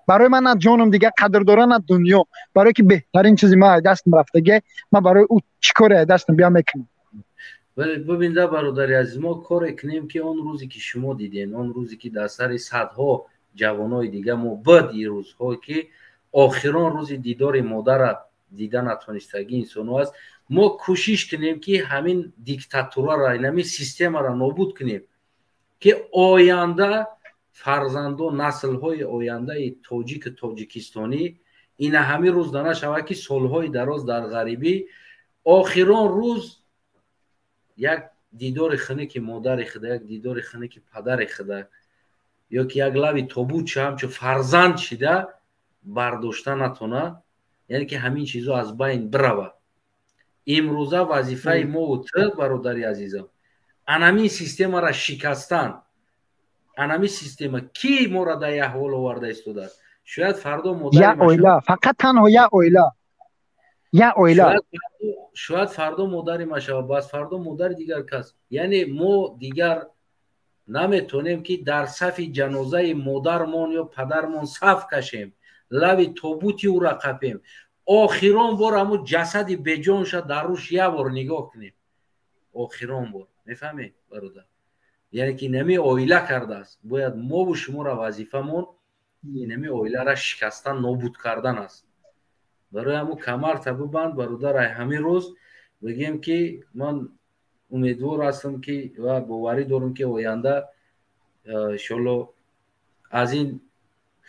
Speaker 18: Барои ман на ҷонам дигар қадр дора, на дунё. Барое ки беҳтарин чизи ман дастам рафтагӣ, ман барои ӯ чӣ коре дастам бия мекунам.
Speaker 1: Вале бибинда, бародари азиз, мо коре кунем, ки он рӯзе ки шумо дидем, он рӯзе ки дар сари садҳо ҷавонои дига мо буд, ин рӯзҳо ки охирон рӯзи дидори модара дида натонистагии инсонҳо аст, мо кӯшиш кунем, ки ҳамин диктатурара, ҳамин системаро нобуд кунем, ки оянда фарзандо, наслҳои ояндаи тоҷику тоҷикистонӣ ина ҳамин рӯз да нашавад, ки солҳои дароз дар ғарибӣ охирон рӯз як дидори хунуки модари худа, як дидори хунуки падари худа ё ки як лави тобутча ҳамчун фарзанд шида бардошта натона, яъне ки ҳамин чизо аз байн бирава. Имрӯза вазифаи мову ту, бародари азизам, анамин системаро шикастан. Анамин система ки моро дар як аҳвол оварда истодааст, шояд фардо модари
Speaker 18: як оила, фақат танҳо як оила, як оила.
Speaker 1: Шояд фардо модари ма шавад, бас фардо модари дигар кас. Яъне мо дигар наметонем, ки дар сафи ҷанозаи модармон ё падармон саф кашем, лави тобути ӯра қапем, охирон бор ҳамун ҷасади беҷонша дар рӯш як бор нигоҳ кунем, охирон бор. Мефаҳмед, бародар? Яъне ки инами оила кардааст, бояд мову шуморо вазифамон инами оилара шикастан, нобуд кардан аст. Барои ҳамун камарта бибанд, бародар. Ай ҳамин рӯз бигем, ки ман умедвор ҳастам, ки ва боварӣ дорам, ки оянда иншолло аз ин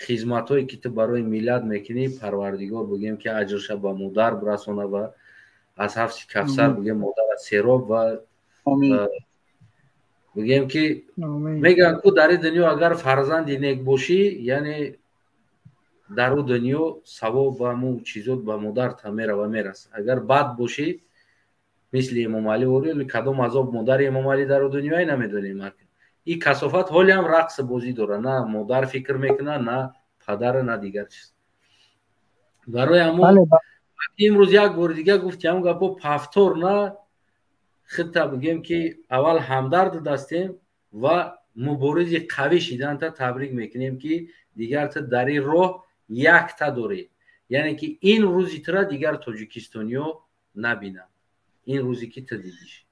Speaker 1: хизматҳое ки ту барои миллат мекунӣ, Парвардигор бигем, ки аҷрша ба модар бирасона ва аз ҳафси Кавсар бигем модара сероб ва бигем, ки мегӯянд ку дар ин дунё агар фарзанди нек бошӣ, яъне дар ӯ дунё савоб ва ҳамун чизот ба модарта мерава, мерасад. Агар бад бошӣ, мисли Эмомалӣ ори, кадом азоб модари Эмомалӣ дар ӯ дунёе намедонем. Ин касофат ҳоле ҳам рақс бозӣ дорад, на модар фикр мекунад, на падара, на дигар чиз. Барои ҳамун имрӯз як бори дига гуфти ҳамун гапо повтор на хитта бигем, ки аввал ҳамдард дастем ва муборизи қавӣ шиданта табрик мекунем, ки дигар ту дар ин роҳ якта дорӣ, яъне ки ин рӯзи тура дигар тоҷикистониё набинанд, ин рӯзе ки ту дидиш.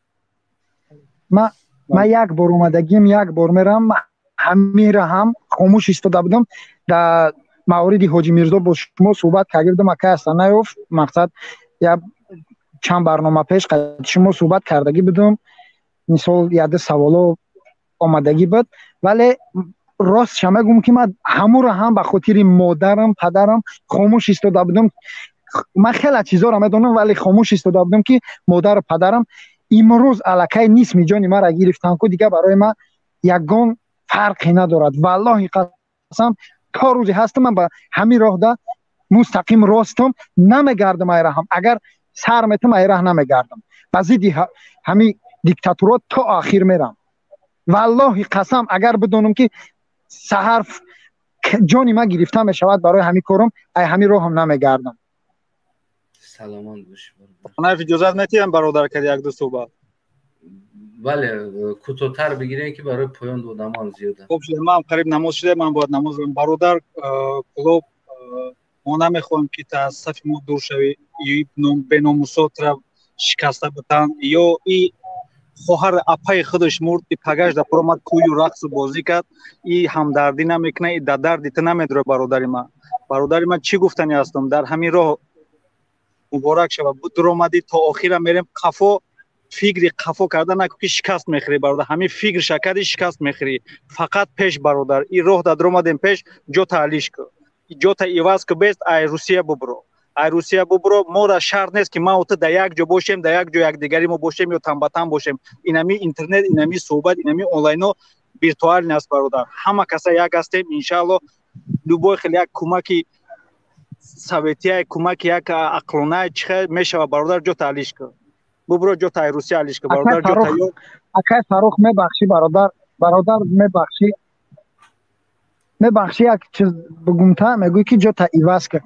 Speaker 18: Ман як бор омадагим, як бор мерам. Ҳамира ҳам хомӯш истода будам. Дар мавриди Ҳоҷи Мирзо бо шумо суҳбат карда будам, акай Астанаёв. Мақсад, як чанд барнома пеш шумо суҳбат кардагӣ будам. Мисол, яде саволо омадагӣ буд, вале ростша мегӯм, ки ман ҳамуро ҳам ба хотири модарам, падарам хомӯш истода будам. Ман хеле чизоро медонам, вале хомӯш истода будам, ки модару падарам имрӯз аллакай нисми ҷони маро гирифтанд ку, дигар барои ман ягон фарқе надорад. Валлоҳи қасам, то рӯзе ҳастам, ман ба ҳамин роҳда мустақим ростам, намегардам ай раҳам. Агар сар метам, ай раҳ намегардам. Ба зидди ҳамин диктатуро то охир мерам. Валлоҳи қасам, агар бидонам, ки саҳар ҷони ман гирифта мешавад барои ҳамин корам, ай ҳамин роҳам намегардам.
Speaker 1: Саломат бошӣ.
Speaker 11: Наф, иҷозат метиҳам, бародар, кард як ду суҳбат?
Speaker 1: Бале, кӯтоҳтар бигирем, ки барои поён додамам зиёда.
Speaker 11: Хуб шуда, ман қариб намоз шуда, ман бояд намоз. Бародар Клуб, мо намехоҳем, ки та аз сафи мо дур шавӣ, беномусо тра шикаста бутанд ё и хоҳар апаи худаш мурд, и пагаш да пуромад, кӯю рақсу бозӣ кард, и ҳамдардӣ намекунад, и да дарди ту намедура. Бародари ман, бародари ман, чӣ гуфтанӣ ҳастам? Дар ҳамин роҳ муборак шавад, дуромадӣ, то охира мерем. Қафо фикри қафо карда накун, ки шикаст мехӯрӣ, бародар. Ҳамин фикр шакади, шикаст мехӯрӣ. Фақат пеш, бародар. И роҳ да дуромадем, пеш. Ҷота алиш ку, ҷота иваз ку, бест ай Русия бубуро, ай Русия бубуро. Мора шарт нест, ки ман ту дар як ҷо бошем, дар як ҷо якдигари мо бошем ё танбатан бошем. Инами интернет, инами суҳбат, инами онлайно виртуальный аст, бародар. Ҳама каса як ҳастем, иншаалло. Любой хел як кӯмаки советия, кӯмаки як ақлона чихе мешава, бародар, ҷота алиш ку, бубуро, ҷота ай Русия алиш ку, бародар, ҷота ё
Speaker 18: Акай Фарух, мебахшӣ, бародар, бародар, мебахшӣ, мебахшӣ, як чиз бигумта. Мегӯӣ, ки ҷота иваз кар.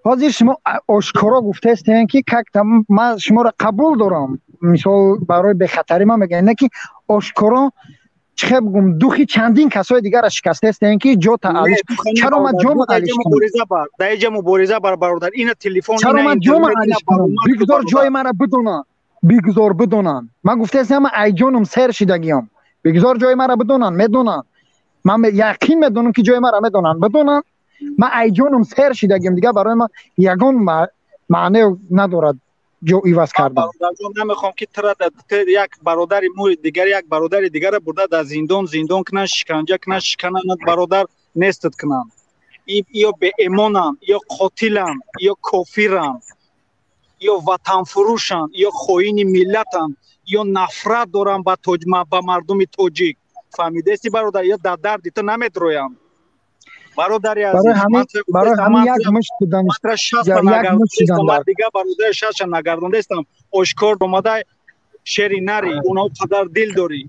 Speaker 18: Ҳозир шумо ошкоро гуфтаистем, ки как-то ман шуморо қабул дорам. Мисол, барои бехатарӣ ман мегӯям, не ки ошкоро. Чӣ бигум, духи чандин касои дигара шикастаестем, ки ҷота алиш. Чаро ман ҷома алиш кунам?
Speaker 11: Дар иҷа мубориза бар, бародар, ина телефон.
Speaker 18: Чаро ман ҷома алиш кунам? Бигзор ҷои мара бидонанд, бигзор бидонанд. Ман гуфтаестам, ман айҷоном сер шидагиём, бигзор ҷои мара бидонанд. Медонанд, ман яқин медонам, ки ҷои мара медонанд. Бидонанд, ман айҷоном сер шидагиём, дигар барои ман ягон маъне надорад ҷо иваз кардан.
Speaker 11: Бародарҷон, намехоҳам, ки тра як бародари мо дигар, як бародари дигара бурда дар зиндон кунанд, шиканҷа кунанд, шикананд, бародар, нестат кунанд. Ё беэмонанд, ё қотиланд, ё кофиранд, ё ватанфурӯшанд, ё хоини миллатанд, ё нафрат доранд ба мардуми тоҷик. Фаҳмидаисти, бародар? Ё дар дарди ту намедроянд, бародари
Speaker 18: азиз. Барои ҳамин як мушт будан, як мушт шудан.
Speaker 11: Ман дигар бародари шастша нагардондаистам. Ошкор омада шери нари уно қадар дил дорӣ,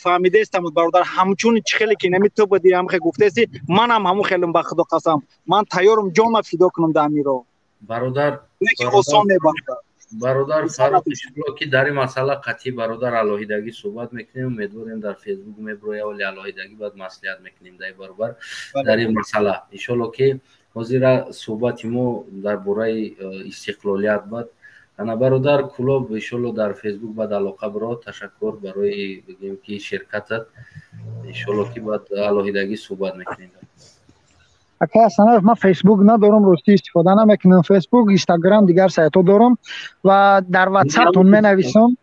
Speaker 11: фаҳмидаистам, бародар. Ҳамчун чӣ хеле ки нами ту буди, ҳамхе гуфтаисти, манам ҳамун хелам. Ба худо қасам, ман тайёрам ҷонма фидо кунам дар амиро.
Speaker 1: Бародар,
Speaker 11: лекин осон не, бародар.
Speaker 1: Бародар Фарух, иншоалло, ки дар ин масъала қатъӣ, бародар, алоҳидагӣ суҳбат мекунем. Умедворем, дар Фейсбук меброя, вале алоҳидагӣ баъд маслиҳат мекунем дар ин баробар, дар ин масъала, иншоалло, ки ҳозира суҳбати мо дар бораи истиқлолият бад. Ана, бародар Кулоб, иншоалло, дар Фейсбук баъд алоқа биро. Ташаккур барои, бигем, ки ширкатат. Иншоалло, ки баъд алоҳидагӣ суҳбат мекунем.
Speaker 18: Акай Ҳасанаев, ман Фейсбук надорам, ростӣ, истифода намекунам Фейсбук, Инстаграм, дигар сайтҳо дорам ва дар Ватсаптон менависам.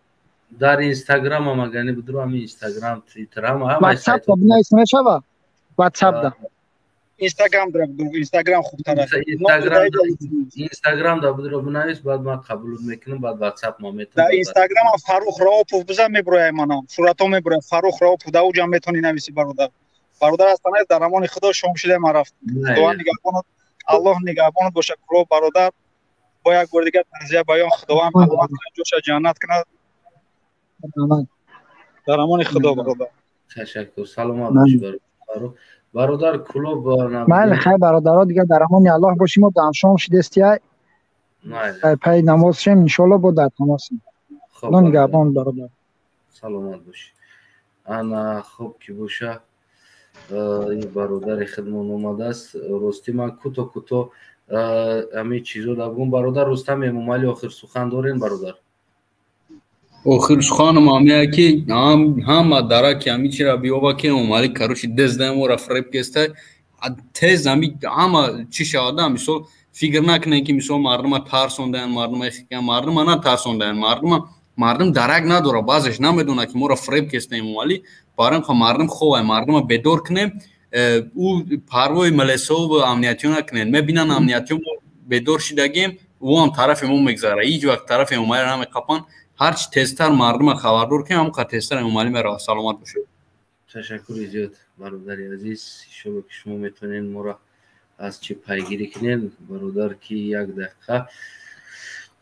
Speaker 1: Дар Инстаграм агани бидро, ҳамин Инстаграм, Твиттер, ҳама.
Speaker 18: Ватсап бинавис, мешава Ватсап да.
Speaker 11: Инстаграм, Инстаграм хубтар аст.
Speaker 1: Инстаграм да бидро, бинавис, баъд ман қабул мекунам, баъд Ватсап ма метавонам.
Speaker 11: Дар Инстаграм Фарух Раопов бизан, меброяй, манам суратҳо меброяд. Фарух Раопов, дар уҷам метавонӣ нависи, бародар. Бародар Ҳасанаев, дар амони худо, шом шуда, ман рафтам. Худованд нигаҳбонат, Аллоҳ нигаҳбонат бошад. Кулоб, бародар, бо як бори дигар тазия баён. Худованд раҳмат кунад, ҷоша ҷаннат кунад. Дар амони худо, бародар.
Speaker 1: Ташаккур, саломат бошӣ, бародар Кулоб.
Speaker 18: Майли, хай, бародаро, дигар дар амони Аллоҳ бошем. Мо дамшом шидестия, пай намоз шем, иншоалло, бо дар тамосем. Худо нигаҳбон, бародар.
Speaker 1: Саломат бошӣ. Ана, хуб ки боша, ин бародари худмон омадааст. Ростӣ, ман кӯто кӯто ҳамин чизо дабгум. Бародар Рустам Эмомалӣ, охир сухан дорем, бародар?
Speaker 5: Охир суханам ҳамия, ки ҳама дараки ҳами чира биёба, ки Эмомалӣ, короче, дездаемора фреб кестай. Тез ҳами ҳама чӣ шавада. Мисол, фикр накунем, ки мисол мардума тарсондаянд, мардума мардума натарсондаянд. Мардум дарак надорад, баъзеш намедонад, ки моро фреб кеста Эмомалӣ. Барои мардум ховай, мардума бедор кунем. Ӯ парвои милисову амниятиё накунед. Мебинанд, амниятиё мо бедор шидагем, ӯ ҳам тарафи мо мегзарад. Ҳеҷ вақт тарафи Эмомалӣ намеқапанд. Ҳарчи тезтар мардума хабардор кунем, ҳамон қадр тезтар Эмомалӣ меравад. Саломат бошед.
Speaker 1: Ташаккури зиёд, бародари азиз. Иншолло, ки шумо метавонед моро аз чӣ пайгирӣ кунед, бародар, ки як дақиқа.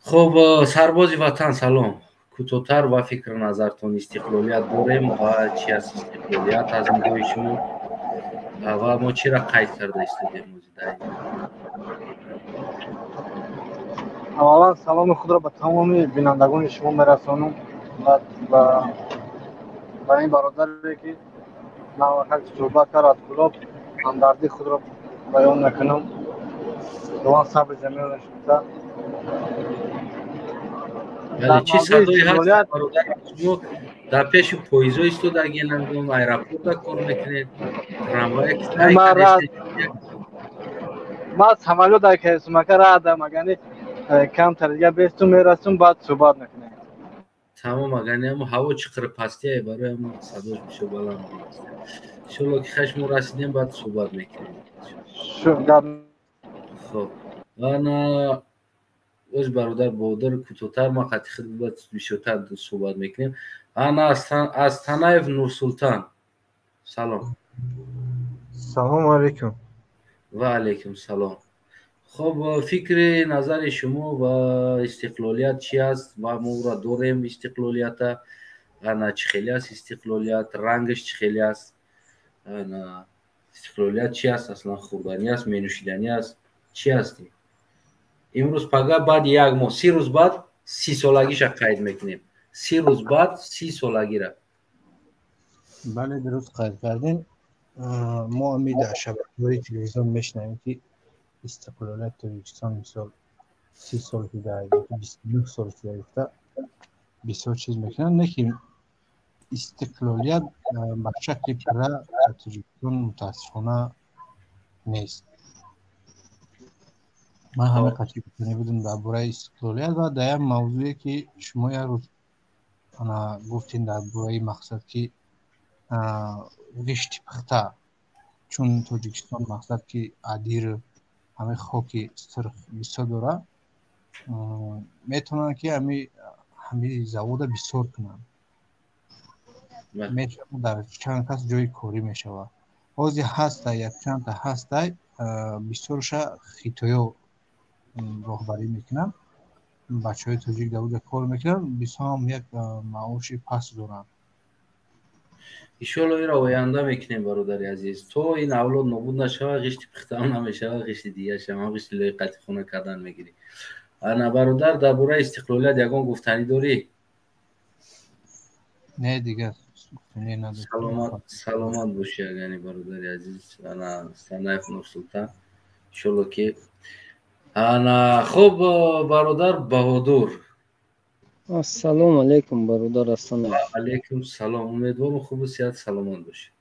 Speaker 1: Хуб, сарбози ватан, салом. Кӯтоҳтар ва фикру назартон: истиқлолият дорем ва чи аст истиқлолият аз нигоҳи шумо ва мо чиро қайд карда истодем?
Speaker 10: Аввалан, саломи худро ба тамоми бинандагони шумо мерасонам ва ба ин бародаре, ки навақак суҳбат кард, аз Кулоб, ҳамдардии худро баён мекунам. Худованд сабри ҷамил нишонта.
Speaker 1: Яъне чӣ садое ҳаст, бародар? Шумо дар пеши поездо истодагӣ, намедонам, аэропорта кор мекунед, трамвай?
Speaker 10: Ман самолёт акесумака раҳдам, агани камтар дига бесту мерасум, баъд суҳбат мекунем.
Speaker 1: Тамом, агани ҳамо ҳаво чӣ қадр пастия, барои ҳамо садош бисёр баланд. Иншолло, ки хай, шумо расидем, баъд суҳбат мекунем. Хоб, ана оз бародар Бодир, кӯтоҳтар, ма қатъи худ бисёртар суҳбат мекунем. Ана, Астанаев Нурсултан, салом.
Speaker 20: Салому алайкум.
Speaker 1: Ва алайкум салом. Хоб, фикри назари шумо ва истиқлолият чи аст ва мо ӯро дорем истиқлолията? Ана, чӣ хеле аст истиқлолият, рангаш чӣ хеле аст? Ана, истиқлолият чи аст аслан? Хӯрданӣ аст, менӯшиданӣ аст, чи аст? Имрӯз пага баъди як моҳ, 30 рӯз баъд 30 солагиша қайд мекунем, 30 рӯз баъд 30 солагира.
Speaker 20: Бале, дуруст қайд кардем. Мо ами дар шабакаҳои телевизион мешунавем, ки истиқлолияти Тоҷикистон мисол 30 сол шуда, 29 сол шуда гуфта бисёр чиз мекунанд, лекин истиқлолият ба шакли пурра дар Тоҷикистон мутаассифона нест. Ман ҳама қатъи гуфтанӣ будам дар бораи истиқлолият ва дар як мавзӯе, ки шумо як рӯз ана гуфтем дар бораи мақсад, ки гишти пухта, чун Тоҷикистон мақсад ки адир ҳамаи хоки сурх бисёр дорад, метавонанд ки ҳами завода бисёр кунанд, метавонад дар чанд кас ҷои корӣ мешавад. Ҳозир ҳастай, якчандта ҳастай, бисёрша хитоё роҳбарӣ мекунанд, бачаҳои тоҷик дар оҷа кор мекунанд, бисёрам як маоши паст доранд.
Speaker 1: Иншоалло инро оянда мекунем, бародари азиз. То ин авлод нобуд нашавад, ғишти пухтаам намешавад, ғишти дигаршам ҳам ғишти лоиқати хона кардан мегирӣ. Ана бародар, дар бораи истиқлолият ягон гуфтанӣ дорӣ?
Speaker 20: Не, дигар гуфтанӣ надорам.
Speaker 1: Саломат, саломат бошӣ, агани бародари азиз, ана Санаев Нурсултан. Иншоалло ки ана хуб, бародар Баҳодур.
Speaker 21: Ассалому алайкум, бародар Асанов.
Speaker 1: Ва алайкум салом. Умедворам хубу сиҳат саломат бошед.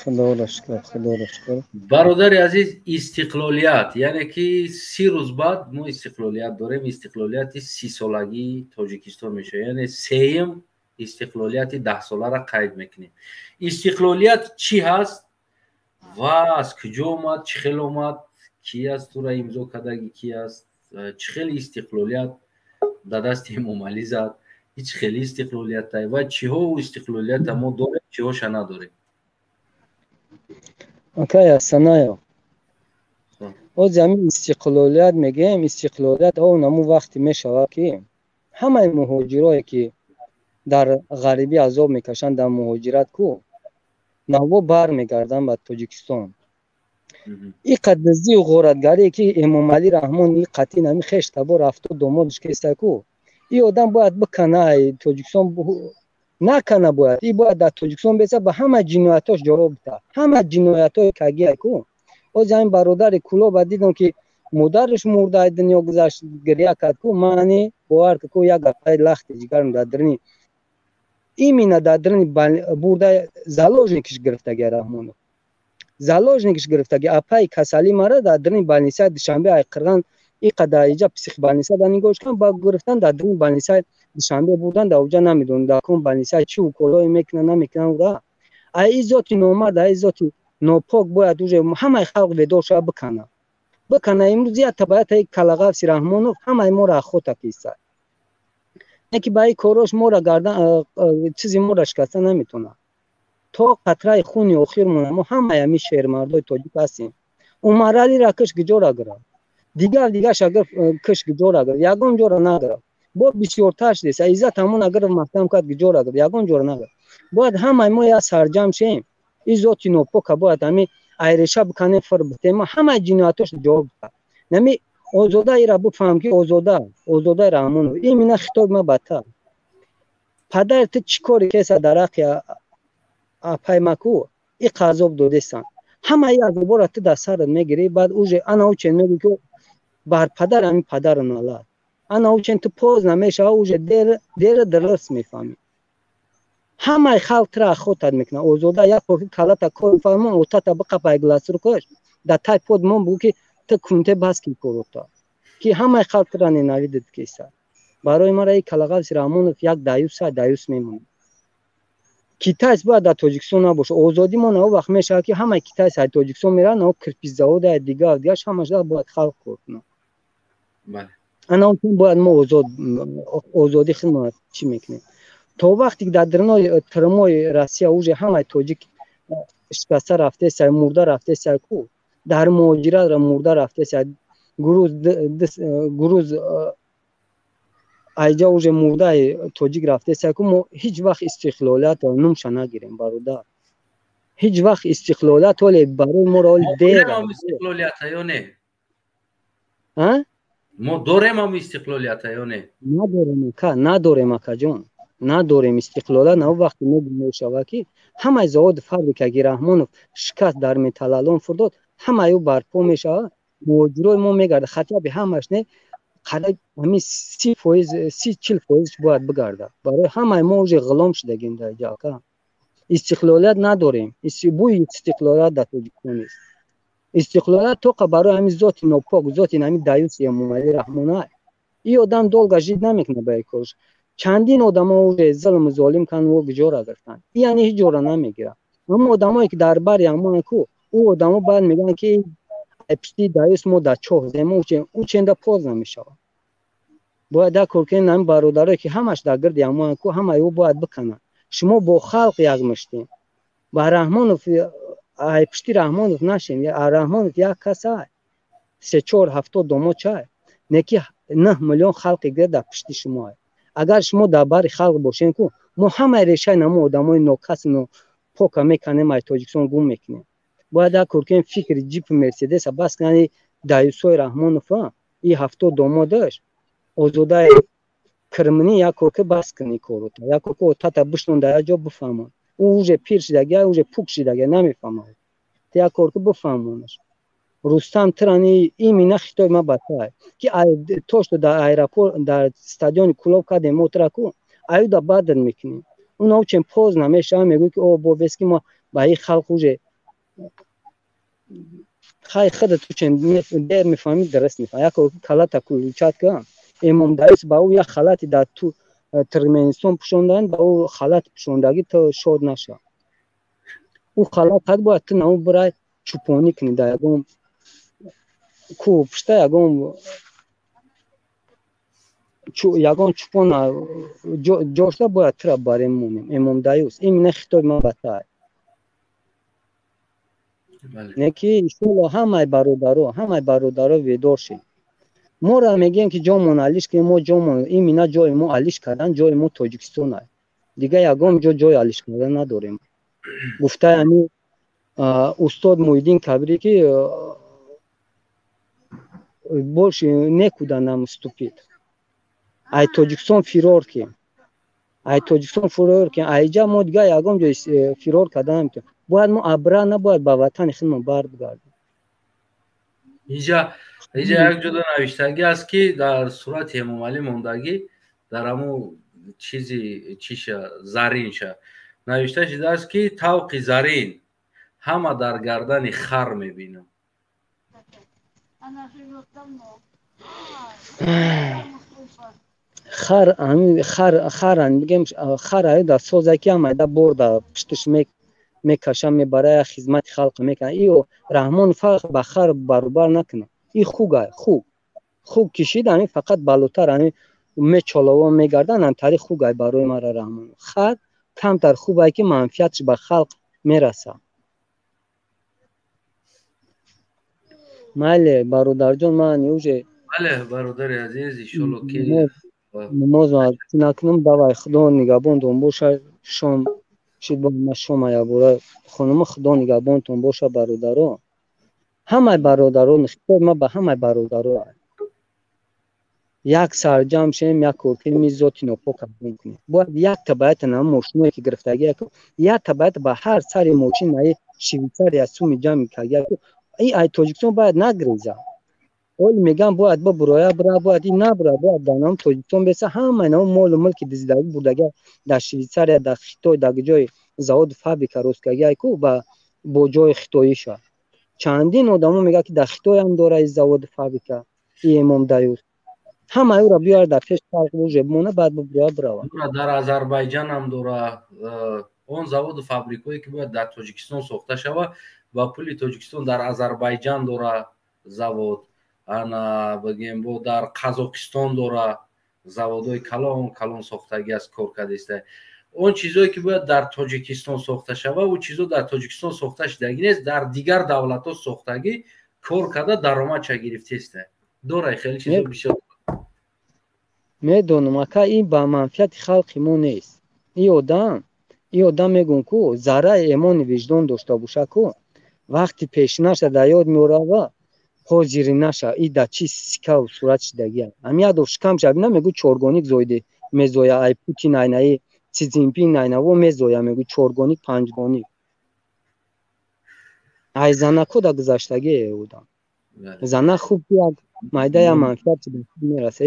Speaker 21: Худоро шукр, худоро шукр.
Speaker 1: Бародари азиз, истиқлолият, яъне ки 30 рӯз баъд мо истиқлолият дорем, истиқлолияти 30-солагии Тоҷикистон мешавад, яъне сеюм истиқлолияти 10-соларо қайд мекунем. Истиқлолият чӣ ҳаст ва аз куҷо омад, чӣ хел омад, ки аст тура имзо кардаги, ки аст, чӣ хел истиқлолият дар дасти Эмомалӣ зад, ҳеҷ хели истиқлолията ва чиҳо истиқлолията мо дорем, чиҳоша надорем?
Speaker 21: Акай Асанаев, ҳозир ҳамин истиқлолият мегӯем, истиқлолият он ҳамун вақте мешавад, ки ҳамаи муҳоҷирое, ки дар ғарибӣ азоб мекашанд, дар муҳоҷират ку наво бармегарданд ба Тоҷикистон. И қад дуздию ғоратгарие, ки Эмомалӣ Раҳмон и қатъи нами хеш табор 70 домодаш кеста ку, и одам бояд бикана Тоҷикистон накана, бояд и бояд дар Тоҷикистон беса, ба ҳама ҷиноятош ҷавоб бита, ҳама ҷиноятҳои кагия ку. Ҳозир ҳамин бародари Кулоба дидам, ки модараш мурда, ай дунё гузашт, гиря кард ку. Мани бовар ку, як гапаи лахти ҷигарам дар дирни, именно дар дирни бурда заложникиш гирифтаги Раҳмонов, заложникиш гирифтаги. Апаи касалӣ мара дар дирни больницаи Душанбе ай қирған иқадар иҷа психбольница да нигоҳш кан, ба гирифтан дар дирни больницаи Душанбе бурдан, дар уҷа намедонам дар кун больница чӣ уколое мекунан, намекунан ура. Ай и зоти номард, ай зоти нопок бояд уже ҳамаи халқ бедор шава, бикана, бикана. Имрӯз як табаятаи калағафси Раҳмонов ҳамаи моро ахота киста, не ки ба ин корош моро гардан чизи моро шикаста наметавонад. То қатраи хуни охир монад, мо ҳамаи ҳамин шермардои тоҷик ҳастем. Умаралиро киш, гиҷора гирад, дигар дигаша киш, гиҷора гирад, ягон ҷора нагирад. Бо бисёртар шудеса, Иззат ҳамона гирифт, маҳкам кард, гиҷора гирад, ягон ҷора нагирад. Бояд ҳамаи мо як сарҷам шем, ин зоти нопока бояд ҳамин айреша биканем, фир битем, ҳамаи ҷиноятош ҷавоб бита. Нами Озода ира бифаҳм, ки Озода, Озодаи Раҳмонов, именно хитоби ма ба та. Падари ту чӣ коре кеса дар ҳаққи апай маку иқа азоб додесан, ҳамаи азобора ту дар сарат мегирӣ. Баъд уже ана учен мегӯ, ки бар падар ҳамин падару налад, ана учен ту поз намешава, уже дер дер дурст мефаҳмӣ. Ҳамаи халқ тура ахотат мекунад. Озода, як кофи калата кор фармон, отата биқапай гласрукаш дар тай под мон, бугӯ, ки ту кунте бас ки корота, ки ҳамаи халқ тура ненавидит кеса. Барои мара и калағафси Раҳмонов як даюса даюс мемонад. Китайс бояд дар Тоҷикистон набошад. Озодӣ мо на вақт мешавад, ки ҳамаи китайс ай Тоҷикистон меравад, на кирпичзавода, дигар дигарш, ҳамаш бояд халқ кор кунад. Ана бояд мо озод, озодӣ худмон чӣ мекунем. То вақте ки дар дирнои тирмои Россия уже ҳамаи тоҷик шикаста рафтеса, мурда рафтеса ку, дар муҳоҷират мурда рафтеса, груз груз айҷа уже мурдаи тоҷик рафтеса ку, мо ҳеҷ вақт истиқлолият нумша нагирем, бародар. Ҳеҷ вақт истиқлолият ҳоле барои моро ҳоли дер.
Speaker 1: Истиқлолията ё не? Мо дорем ҳам истиқлолията ё не?
Speaker 21: Надорем, ака, надорем, акаҷон, надорем. Истиқлолият на вақте мешавад, ки Ҳамаи заводу фабрика ки Раҳмонов шикаст дар металлолом фурдод, ҳамаи ӯ барпо мешавад, муҳоҷирои мо мегардад. Хотя бы ҳамаш не, қариб ҳамин 30%, 30-40% бояд бигардад. Барои ҳамаи мо уже ғулом шудагем дар ҷо, ака. Истиқлолият надорем. Бӯи истиқлолият дар Тоҷикистон нест. Истиқлолият тоқа барои ҳамин зоти нопок, зоти ҳамин даюси Эмомалӣ Раҳмонай. И одам долго жить намекунад ба корш. Чандин одамо уже зулму золим кан, ӯ гиҷора гирифтанд. И яъне ҳеҷ ҷора намегирад. Ҳамон одамое ки дар бари ҳамон ку, ӯ одамо баъд мегӯянд ки ай пишти даюс мо дар чоҳ зем, ӯ ченда поз намешавад. Бояд як кор кунем, ҳамин бародарое ки ҳамаш дар гирди ҳамон ку, ҳамаи ӯ бояд бикананд. Шумо бо халқ як муштем. Ба Раҳмонов, ай пишти Раҳмонов нашем. Раҳмонов як кас ай. Се чор ҳафтод домо чай. Неки 9 миллион халқи гир дар пишти шумо ай. Агар шумо дар бари халқ бошем ку, мо ҳамаи решаи намо одамои нокас нопока меканем, ай Тоҷикистон гум мекунем. Бояд як кор кунем, фикри ҷип Мерседеса бас кунани даюсои Раҳмонова, и 70 домо дошт, озодаи кирминӣ як кор ки бас кунӣ корото. Як кор ки отата бишнон дар як ҷо бифаҳмон. Ӯ уже пир шидагия, уже пук шидагия, намефаҳмад. Ту як кор ки бифаҳмонаш. Рустам Тирани имина хитой ма ба тай. Ки то что дар аэропорт, дар стадиони Кулоб кардем мо тира ку, аюда бадр мекунем. Уна учен поз намешава, мегӯй ки о бо бес ки мо ба ин халқ уже хай худат учен дер мефаҳмӣ, дуруст мефаҳмӣ. Як кор калата кулучат ка, Имом Даис ба ӯ як халати дар ту Туркменистон пӯшонданд, ба ӯ халат пӯшондагӣ то шод наша. Ӯ халат ҳад бояд ту нао бирай чӯпонӣ кунӣ дар ягон кӯҳ пушта, ягон чӯпона ҷошта бояд тура барем монем. Имом Даюс имина хитоби ман ба тай. Не ки иншоалло ҳамаи бародаро, ҳамаи бародаро ведор шед. Моро мегӯем ки ҷомон алиш кунем, мо ҷомон имина ҷои мо алиш кардан, ҷои мо Тоҷикистон аст. Дигар ягон ҷо ҷои алиш кардан надорем. Гуфтаи ҳамин устод Муҳиддин Кабирӣ ки больше некуда нам ступить. Ай Тоҷикистон фирор кем. Ай Тоҷикистон фирор кем. Айҷа мо дигар ягон ҷо фирор кардан наметавонем. Бояд мо обратно бояд ба ватани худмон баргардем.
Speaker 1: Инҷа як ҷода навиштагӣ аст ки дар сурати Эмомалӣ мондагӣ дар ҳамун чизи чиша заринша навишта шудааст ки тавқи зарин ҳама дар гардани хар мебинам.
Speaker 21: Хар хар харан бигем, хар аю дар соза ки ҳама да бор дар пушташ мекаша мебара, хизмати халқ мекунад. И Раҳмон фарқ ба хар баробар накунад. И хуг ай, хуг. Хуг кишид, ҳамин фақат балотар ҳамин мечолово мегарданд, ҳам тари хуг ай барои мара Раҳмон. Хар камтар хуб ай ки манфиатш ба халқ мерасад. Майли бародарҷон, ман уже
Speaker 1: бале бародари азиз, иншоалло ки
Speaker 21: намоз накунам, давай Худо нигаҳбонтон бошад. Шом шид, бо ма шома якбора хонума, Худо нигаҳбонтон бошад бародаро. Ҳамаи бародаро, хитоб ма ба ҳамаи бародаро. Як сарҷам шем, як кор кунем, ин зоти нопока гум кунем. Бояд як табиата на мошиное ки гирифтагӣ, як табиата ба ҳар сари мошин наи Швейцария суми ҷамъ карда. И ай Тоҷикистон бояд нагреза. Оли меган бояд бибуроя, бира, бояд ин набура, бояд дар нам Тоҷикистон беса ҳамаи нам молу мулки диздагӣ бурдага дар Швейцария, дар Хитой, дар ҷои заводу фабрика росткагӣ ай ку бо ҷои хитоиша. Чандин одамо мегӯяд ки дар Хитой ҳам дора ин заводу фабрика, и Имом Даюс. Ҳамаи ӯро биёр дар пеш халқ уже бимона, баъд бибуроя бирава.
Speaker 1: Дар Озарбойҷан ҳам дора он заводу фабрикое ки бояд дар Тоҷикистон сохта шава, ба пули Тоҷикистон дар Озарбойҷан дора завод, ана бигем бо дар Қазоқистон дора заводҳои калон калон сохтагӣ аст, кор кардааст. Он чизое ки бояд дар Тоҷикистон сохта шава, ӯ чизо дар Тоҷикистон сохта шудагӣ нест, дар дигар давлатҳо сохтагӣ кор карда даромадша гирифтааст. Дора хеле чизо бисёр.
Speaker 21: Медонам, ака, ин ба манфиати халқи мо нест. Ин одам мегӯм ку зарраи эмони виҷдон дошта боша ку, вақти пешинаша дар ёд меорава, ҳозири наша, и да чи сикаву сурат шидагия. Ҳамин ядов шикамша бина, мегӯ чоргоник зоиде мезоя, ай Путин, ай наи Си Цзиньпин айнаво мезоя, мегӯ чоргоник, панҷгоник. Ай занако да гузаштагӣ будам. Зана хуб як майда я манфиат мераса.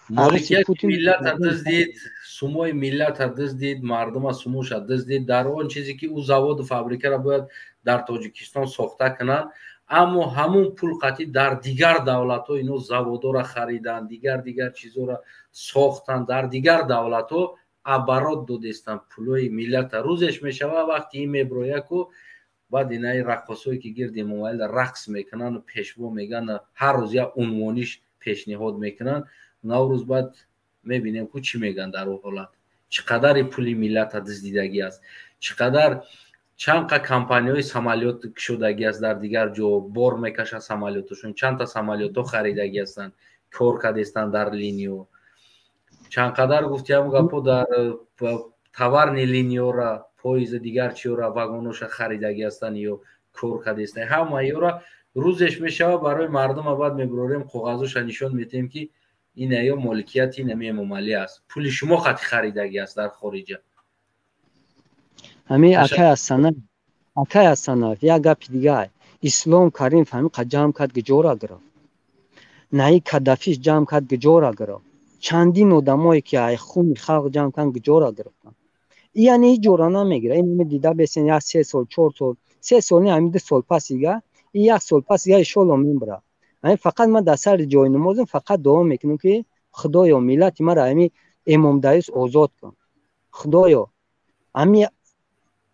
Speaker 1: Моликияти миллата дуздид, сумои миллата дуздид, мардума сумоша дуздид. Дар он чизе ки ӯ заводу фабрикаро бояд дар Тоҷикистон сохта кунанд, аммо ҳамун пул қатӣ дар дигар давлатҳо ино заводора хариданд, дигар дигар чизора сохтанд, дар дигар давлатҳо оборот додестанд пулои миллата. Рӯзеш мешава, вақти ин меброяку, баъд инаи раққосое ки гирди Эмомалида рақс мекунанд, пешво мегӯянд, ҳар рӯз як унвониш пешниҳод мекунанд. Наврӯз баъд мебинем, ку чӣ мегӯянд дар он ҳолат, чӣ қадари пули миллата дуздидагӣ аст, чӣ қадар, чанд қа компанияҳои самолёт кушодагӣ аст, дар дигар ҷо бор мекашад самолётошон, чандта самолётҳо харидагӣ ҳастанд, кор кардестанд дар линиё, чанд қадар гуфти ҳамн гапҳо дар товарный линиёра, поеза, дигар чиёра, вагоноша харидагӣ ҳастанд ё кор кардестанд. Ҳама ёра рӯзеш мешава, барои мардума баъд мебурорем, коғазоша нишон медиҳем, ки ин ё моликияти инами Эмомалӣ аст, пули шумо хати харидагӣ аст дар хориҷа.
Speaker 21: Ҳамин акай Асанаев, як гапи дигар. Ислом Каримов ҳамин қа ҷамъ кард, гиҷора гирифт. Наи Кадафиш ҷамъ кард, гиҷора гирифт. Чандин одамое ки ай хуни халқ ҷамъ карданд, гиҷора гирифтанд. Яъне ҳеҷ ҷора намегирад. Ин дида бесен, як 3 сол, 4 сол, 3 сол не, ҳамин 2 сол пас дига, як сол пас дига иншолло мебарад. Ҳамин фақат ман дар сари ҷои намозам фақат дуо мекунам, ки Худоё, миллати маро ҳамин Эмомдаюс озод кун. Худоё, ҳами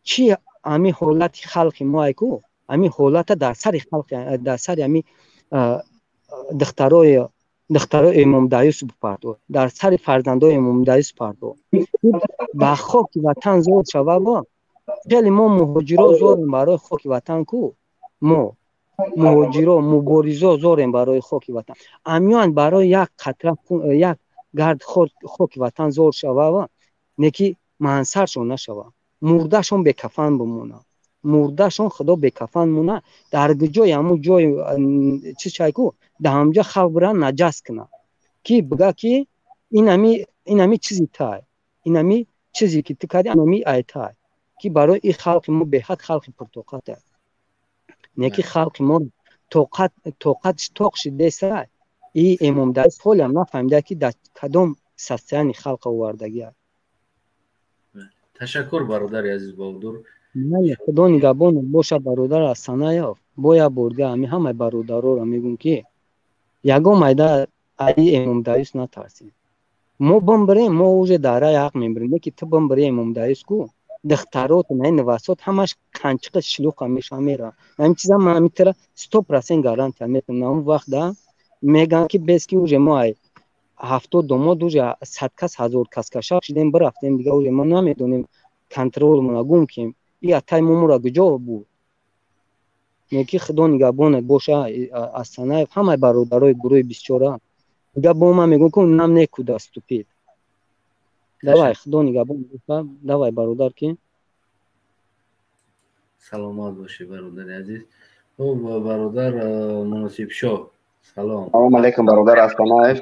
Speaker 21: чи ҳамин ҳолати халқи мо айку, ҳамин ҳолата дар сари халқ, дар сари ҳамин духтарои Эмомдаюс бипардо, дар сари фарзандои Эмомдаюс пардо, ба хоки ватан зор шавабо. Хеле мо муҳоҷиро зорем барои хоки ватан ку, мо муҳоҷиро, муборизо зорем барои хоки ватан. Амён барои як қатра, як гард хоки ватан зор шавава, неки мансаршон нашава, мурдашон бекафан бимона, мурдашон худо бекафан мона. Дар ҷои ҳамун ҷои чиз чайку, дар ҳамҷа халқ бира наҷас кунад, ки бига ки инами чизи тай, инами чизе ки ту кардӣ, анами айтай, ки барои ин халқи мо беҳад халқи пуртоқат аст. Не ки халқи мо тоқатш тоқ шидеса. И Эмомдаис ҳолиам нафаҳмида, ки дар кадом состояние халқ овардагӣ аст.
Speaker 1: Ташаккур, бародари азиз Баҳодур.
Speaker 21: Худо нигаҳбонат бошад, бародар Асанаев. Бо як борга ҳами ҳамаи бародароро мегӯм, ки ягон майда аи Эмомдаюс натарсем. Мо бимбирем, мо уже дар раи ҳақ мебирем. Не ки ту бимбири, Эмомдаюс ку, духтарот, наи навасот ҳамаш қанчиқа шлуқа меша мера. Ҳамин чиза ман ҳамитара 100% гарантия метавонам. Он вақт мегӯям, ки бес ки уже мо ай 70 домод, уже 100 кас, 1000 кас кашак шидем, бирафтем дига, уже мо намедонем, контролмона гум кем, и атай момура куҷо буд. Неки худо нигаҳбонат боша, Асанаев, ҳамаи бародарои гурӯҳи бисчора. Дига бо ман мегӯм, ки нам некуда отступить. Давай, худо нигаҳбон боша, давай, бародар ки.
Speaker 1: Саломат бошӣ, бародари азиз. Хуб, бародар Муносибшоҳ, салом.
Speaker 2: Салом алейкум, бародар Астанаев.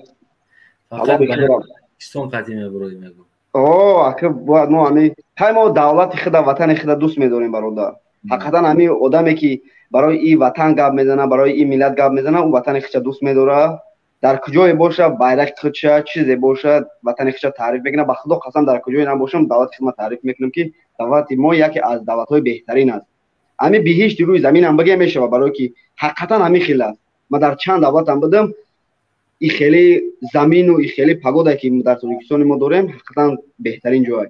Speaker 1: Фақат Покистон қатъи мебуроӣ, мегӯ.
Speaker 2: О, ака, бояд мо ҳами ҳай мо давлати худа, ватани худа дӯст медорем, бародар. Ҳақиқатан ҳами одаме ки барои и ватан гап мезана, барои и миллат гап мезана, ӯ ватани худша дӯст медорад. Дар куҷое боша, байрақи худша, чизе боша, ватани худша таъриф мекунад. Ба худо қасам, дар куҷое набошам, давлати худма таъриф мекунам, ки давлати мо яке аз давлатҳои беҳтарин аст. Ҳами биҳишти рӯи заминам бигем мешавад, барое ки ҳақиқатан ҳамин хел аст. Ман дар чанд давлатам будам, и хеле замину и хеле погода ки дар Тоҷикистони мо дорем, ҳақиқатан беҳтарин ҷой.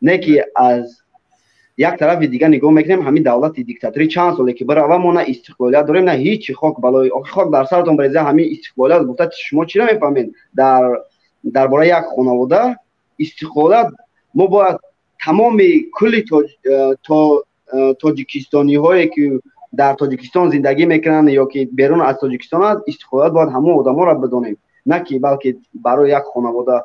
Speaker 2: Не ки аз як тарафи дига нигоҳ мекунем, ҳамин давлати диктаторӣ чанд соле ки бирава, мо на истиқлолият дорем, на ҳичи. Хок балои хок дар саратон бареза. Ҳамин истиқлолият гуфта шумо чиро мефаҳмед? Дар бораи як хонавода истиқлолият, мо бояд тамоми кулли тоҷикистониҳое ки дар Тоҷикистон зиндагӣ мекунанд ё ки берун аз Тоҷикистон аст, истиқлолият бояд ҳамон одаморо бидонем, на ки балки барои як хонавода.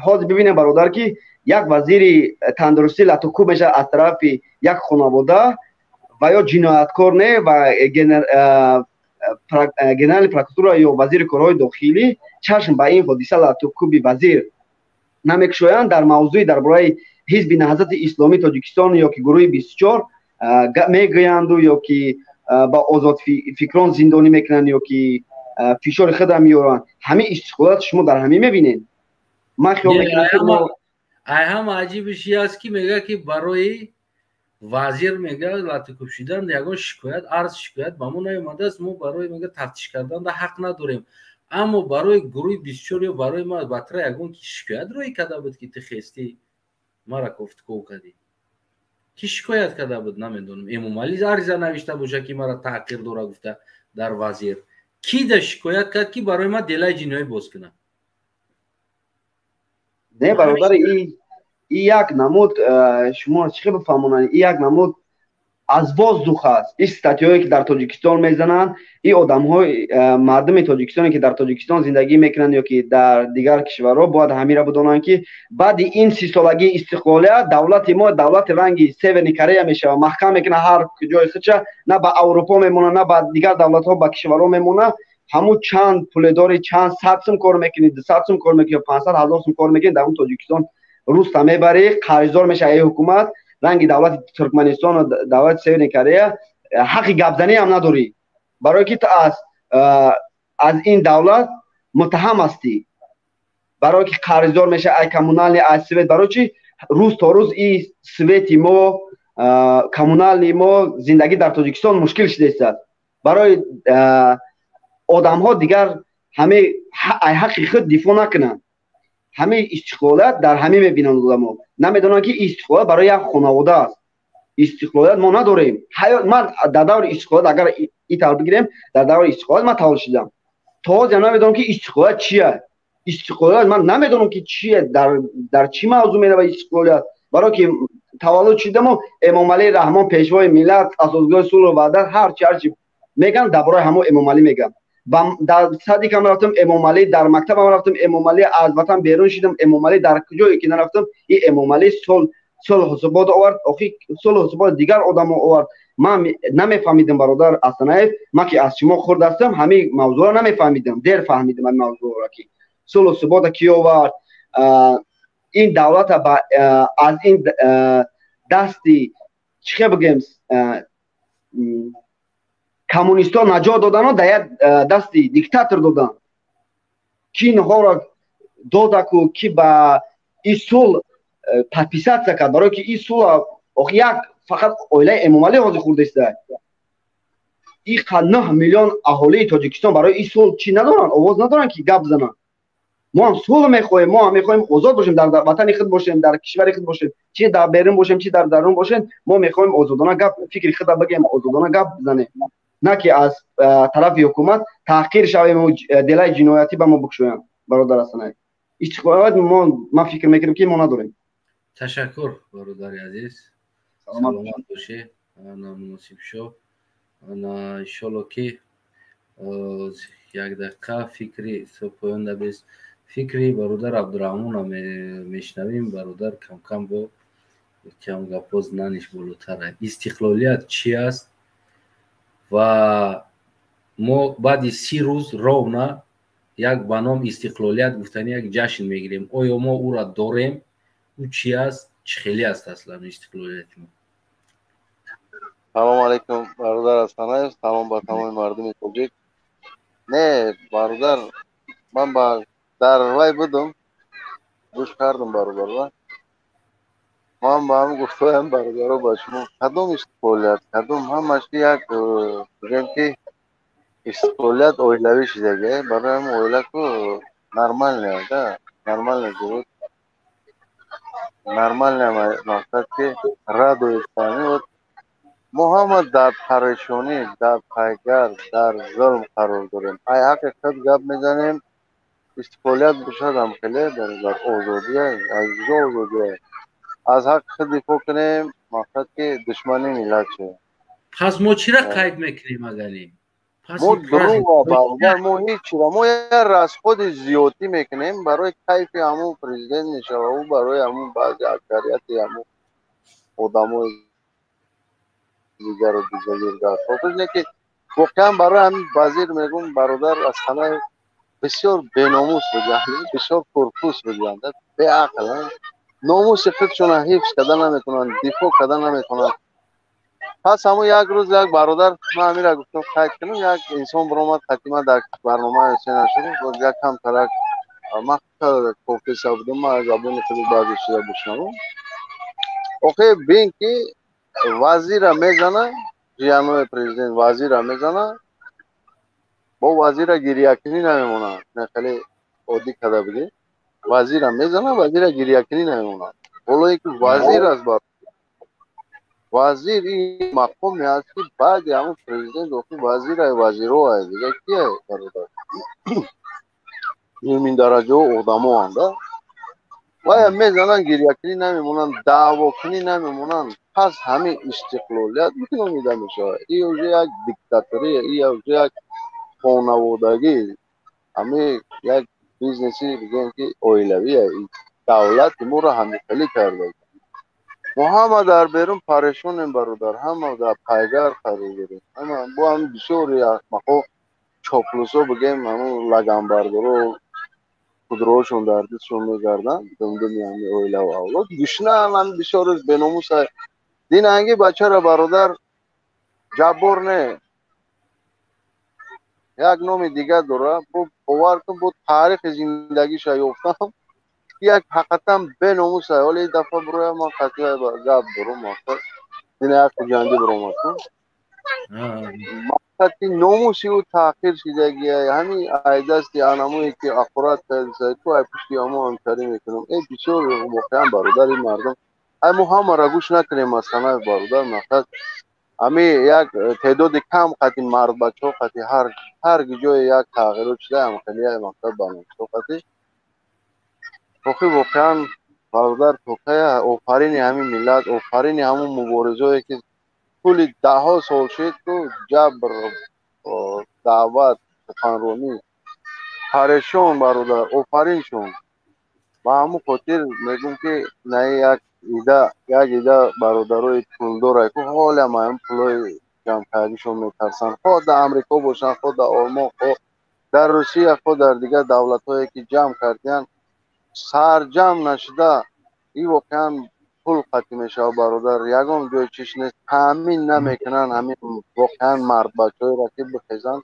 Speaker 2: Ҳозир бибинем, бародар, ки як вазири тандурустӣ латукӯб мешавад аз тарафи як хонавода ва ё ҷинояткор не, ва генеральный прокуратура ё вазири корҳои дохилӣ чашм ба ин ҳодиса, латукӯби вазир. Намекушоянд дар мавзӯи дар бораи ҳизби Наҳзати Исломии Тоҷикистон ё ки гурӯҳи 24 мегӯянду, ё ки ба озодфикрон зиндонӣ мекунанд, ё ки фишори худро меоранд. Ҳамин истиқлолият шумо дар ҳамин мебинед. Ман хиёл мекунам, ки мо
Speaker 1: Ай ҳама аҷибиш аст, ки мега, ки барои вазир, мега, латукӯб шидан ягон шикоят, арз, шикоят ба мо наёмадааст. Мо барои, мега, тафтиш кардан ҳақ надорем, аммо барои гурӯҳи 24 ё барои ма батра ягон ки шикоят рӯй карда буд, ки ту хестӣ мара кофтков кардӣ, ки шикоят карда буд, намедонам. Эмомалӣ ариза навишта боша, ки мара таъқир дора гуфта дар вазир, ки да шикоят кард, ки барои ма делаи ҷиноӣ боз кунад?
Speaker 2: Не, бародар, и як намуд, шумо чӣ хел бифаҳмонанд, и як намуд аз воздух аст. Ин статьяое, ки дар Тоҷикистон мезананд, ин одамҳои, мардуми тоҷикистоне, ки дар Тоҷикистон зиндагӣ мекунанд ё ки дар дигар кишварҳо, бояд ҳамира бидонанд, ки баъди ин 30-солагии истиқлолият давлати мо давлати ранги Северный Корея мешавад. Маҳкам мекунад ҳар ҷои худша, на ба Аврупо мемонад, на ба дигар давлатҳо, ба кишварҳо мемонад. Ҳамун чанд пуледори, чанд сад сум кор мекунӣ, 200 сум кор мекунӣ ё 500 000 сум кор мекунӣ, дар он Тоҷикистон руста мебарӣ, қарздор мешавӣ. Ҳукумат ранги давлати Туркманистону давлати Северный Корея, ҳаққи гапзанӣ ҳам надорӣ, барое ки ту аз ин давлат муттаҳам ҳастӣ, барое ки қарздор мешавӣ ай коммунальный, ай свет. Барои чи рӯз то рӯз и свети мо, коммунальный мо, зиндагӣ дар Тоҷикистон мушкил шудааст барои одамҳо. Дигар ҳаме ай ҳаққи худ дифоъ накунанд. Ҳамин истиқлолият дар ҳамин мебинанд. Одамо намедонанд, ки истиқлолият барои як хонавода аст. Истиқлолият мо надорем. Ман дар даври истиқлолият, агар и тавр бигирем, дар даври истиқлолият ман таваллуд шудам, то ҳозир намедонам, ки истиқлолият чия. Истиқлолият ман намедонам, ки чие, дар чӣ мавзӯъ меравад истиқлолият, барое ки таваллуд шудаму Эмомалӣ Раҳмон, пешвои миллат, асосгузори сулҳу ваҳдат, ҳарчи ҳарчи мегӯянд, дар бораи ҳамон Эмомалӣ мегӯянд. Дар садикам рафтам, Эмомалӣ, дар мактабам рафтам, Эмомалӣ, аз ватан берун шидам, Эмомалӣ, дар куҷое ки нарафтам, и Эмомалӣ сулҳу субот овард. Охи сулҳу субот дигар одамо овард. Ман намефаҳмидам, бародар Асанаев, ман ки аз шумо хурд ҳастам, ҳамин мавзӯъро намефаҳмидам, дер фаҳмидам ҳамин мавзӯъро, ки сулҳу субота ки овард, ин давлата аз ин дасти, чӣ хел бигӯем, коммунистҳо наҷот додану дар як дасти диктатор додан. Ки инҳоро додаку, ки ба ин сулҳ подписаться кард? Барое ки ин сулҳ охи як фақат оилаи Эмомалӣ ҳозир хурдеста. И 9 миллион аҳолии Тоҷикистон барои ин сулҳ чӣ надоранд, овоз надоранд, ки гап зананд. Мо ҳам сулҳ мехоҳем, мо ҳам мехоҳем озод бошем, дар ватани худ бошем, дар кишвари худ бошем, чи дар берун бошем, чи дар дарун бошем. Мо мехоҳем озодона гап, фикри худро бигем, озодона гап бизанем, на ки аз тарафи ҳукумат таҳқир шавему делаи ҷиноятӣ ба мо бикушоянд. Бародар Асанаев, истиқлолият мо, ман фикр мекунам, ки мо надорем.
Speaker 1: Ташаккур, бародари азиз, саломат бошӣ. Муносиб шо. Иншолло, ки як дақиқа фикри поён дабес, фикри бародар Абдураҳмона мешунавем. Бародар камкам бо кам гапо знаниш болотара. Истиқлолият чи аст ва мо баъди 30 рӯз ровно як ба ном истиқлолият гуфтани як ҷашн мегирем. Оё мо ӯра дорем? Ӯ чи аст, чӣ хеле аст аслан истиқлолияти мо?
Speaker 3: Салому алайкум, бародар Асанаев, салом ба тамоми мардуми тоҷик. Не, бародар, ман ба дар вай будум, гӯш кардам, бародарва. Ман ба ҳам гуфтаам, бародаро, ба шумо кадом истиқлолият, кадом? Ҳамаш як, бигӯем, ки истиқлолият оилавӣ шидаги. Барои ҳам оила ку нормально да, нормально живут, нормально, мақсад ки радуются. Вот мо ҳама дар парешонӣ, дар пайгар, дар зулм қарор дорем. Ай ҳаққи худ гап мезанем. Истиқлолият бошад ҳам хеле, бародар, озодия аз куҷо? Озодия аз ҳаққи худ дифоъ кунем, мақсад ки душмани миллат шавем.
Speaker 1: Пас мо чира қайд мекунем, агалӣ?
Speaker 3: Мо дурӯғ, бародар, мо ҳечира. Мо як расходи зиёдӣ мекунем барои кайфи ҳамун президент мешава, ӯ барои ҳамун баъзи аксарияти ҳамун одамои дигару дизагиргар. Не ки воқеан барои ҳамин вазир мегӯм, бародар Асанаев. Бисёр беномус буданд, бисёр пурпӯст буданд, беақл, номуси худшона ҳифз карда наметавонанд, дифоъ карда наметавонанд. Пас ҳамун як рӯз як бародар, ман ҳамира гуфтам қайд кунам, як инсон биромад хатима дар барнома нашуд, боз як камтарак ман кофеса будам, ман аз забони худи баъзе чиза бишнавам. Охе бин ки вазира мезана, ҷиянои президент вазира мезана, бо вазира гирякунӣ намемонад. Не хеле оддӣ карда будем. Вазира мезана, вазира гирякунӣ намемонад. Ҳолое ки вазир аст, бар вазир ин мақоме аст ки баъди ҳамун президент охи вазира вазироа дига кия бародар? Нимин дараҷао одамоанд, да? Вая мезананд, гирякунӣ намемонанд, даъвокунӣ намемонанд. Пас ҳамин истиқлолият номида мешавад. И уже як диктатория, и уже як хонаводагӣ, ҳамин як бизнеси бигӯем ки оилавия. Давлати моро ҳамихелӣ карда. Мо ҳама дар берун парешонем бародар, ҳама дар пайгар қарор дорем. Ҳама бо ҳам бисёри ахмақҳо, чоплусо бигӯем, ҳамун лаганбардоро худроҳошон дар дастшон мегарданд, думдуми ҳами оилаву авлод. Гушнаанд ҳами бисёраш беномуса. Динанги бачара бародар Ҷаббор не, як номи дигар дора. Бовар кун, бо таърихи зиндагиша ёфтам, як ҳақиқатан беномуса. Ҳоло ин дафъа бироя ман қатъи гап дорам, мақсад дина як хуҷандӣ биромад кун. Мақсад ки номуси ӯ таъхир шидагия, ҳамин айдасти анамое ки ақурат кардисай, ту ай пушти амо ҳамкарӣ мекунам. Э бисёр воқеан бародар ин мардум, ай мо ҳамаро гӯш накунем масалан бародар, мақсад ҳами як теъдоди кам қати мардбачаҳо қати ҳар ҷое як тағйирот шуда, ҳамхелия мақсад барномаҳо қати. Охи воқеан бародар токая офарини ҳамин миллат, офарини ҳамун муборизое ки тӯли даҳҳо сол шуд ку ҷабр, даъват, суханронӣ, парешон бародар, офариншон. Ба ҳамун хотир мегӯм ки на як ида, як ида бародарои пулдора ку ҳолам ҳамин пулои ҷамъкардишон метарсанд, хоҳ дар Амрико бошанд, хоҳ дар Олмон, хоҳ дар Русия, хоҳ дар дигар давлатҳое ки ҷамъ кардиянд, сарҷамъ нашуда ин воқеан пул қатъӣ мешавад бародар, ягон ҷои чиш нест, таъмин намекунанд ҳамин воқеан мардбачаҳоеро ки бихезанд.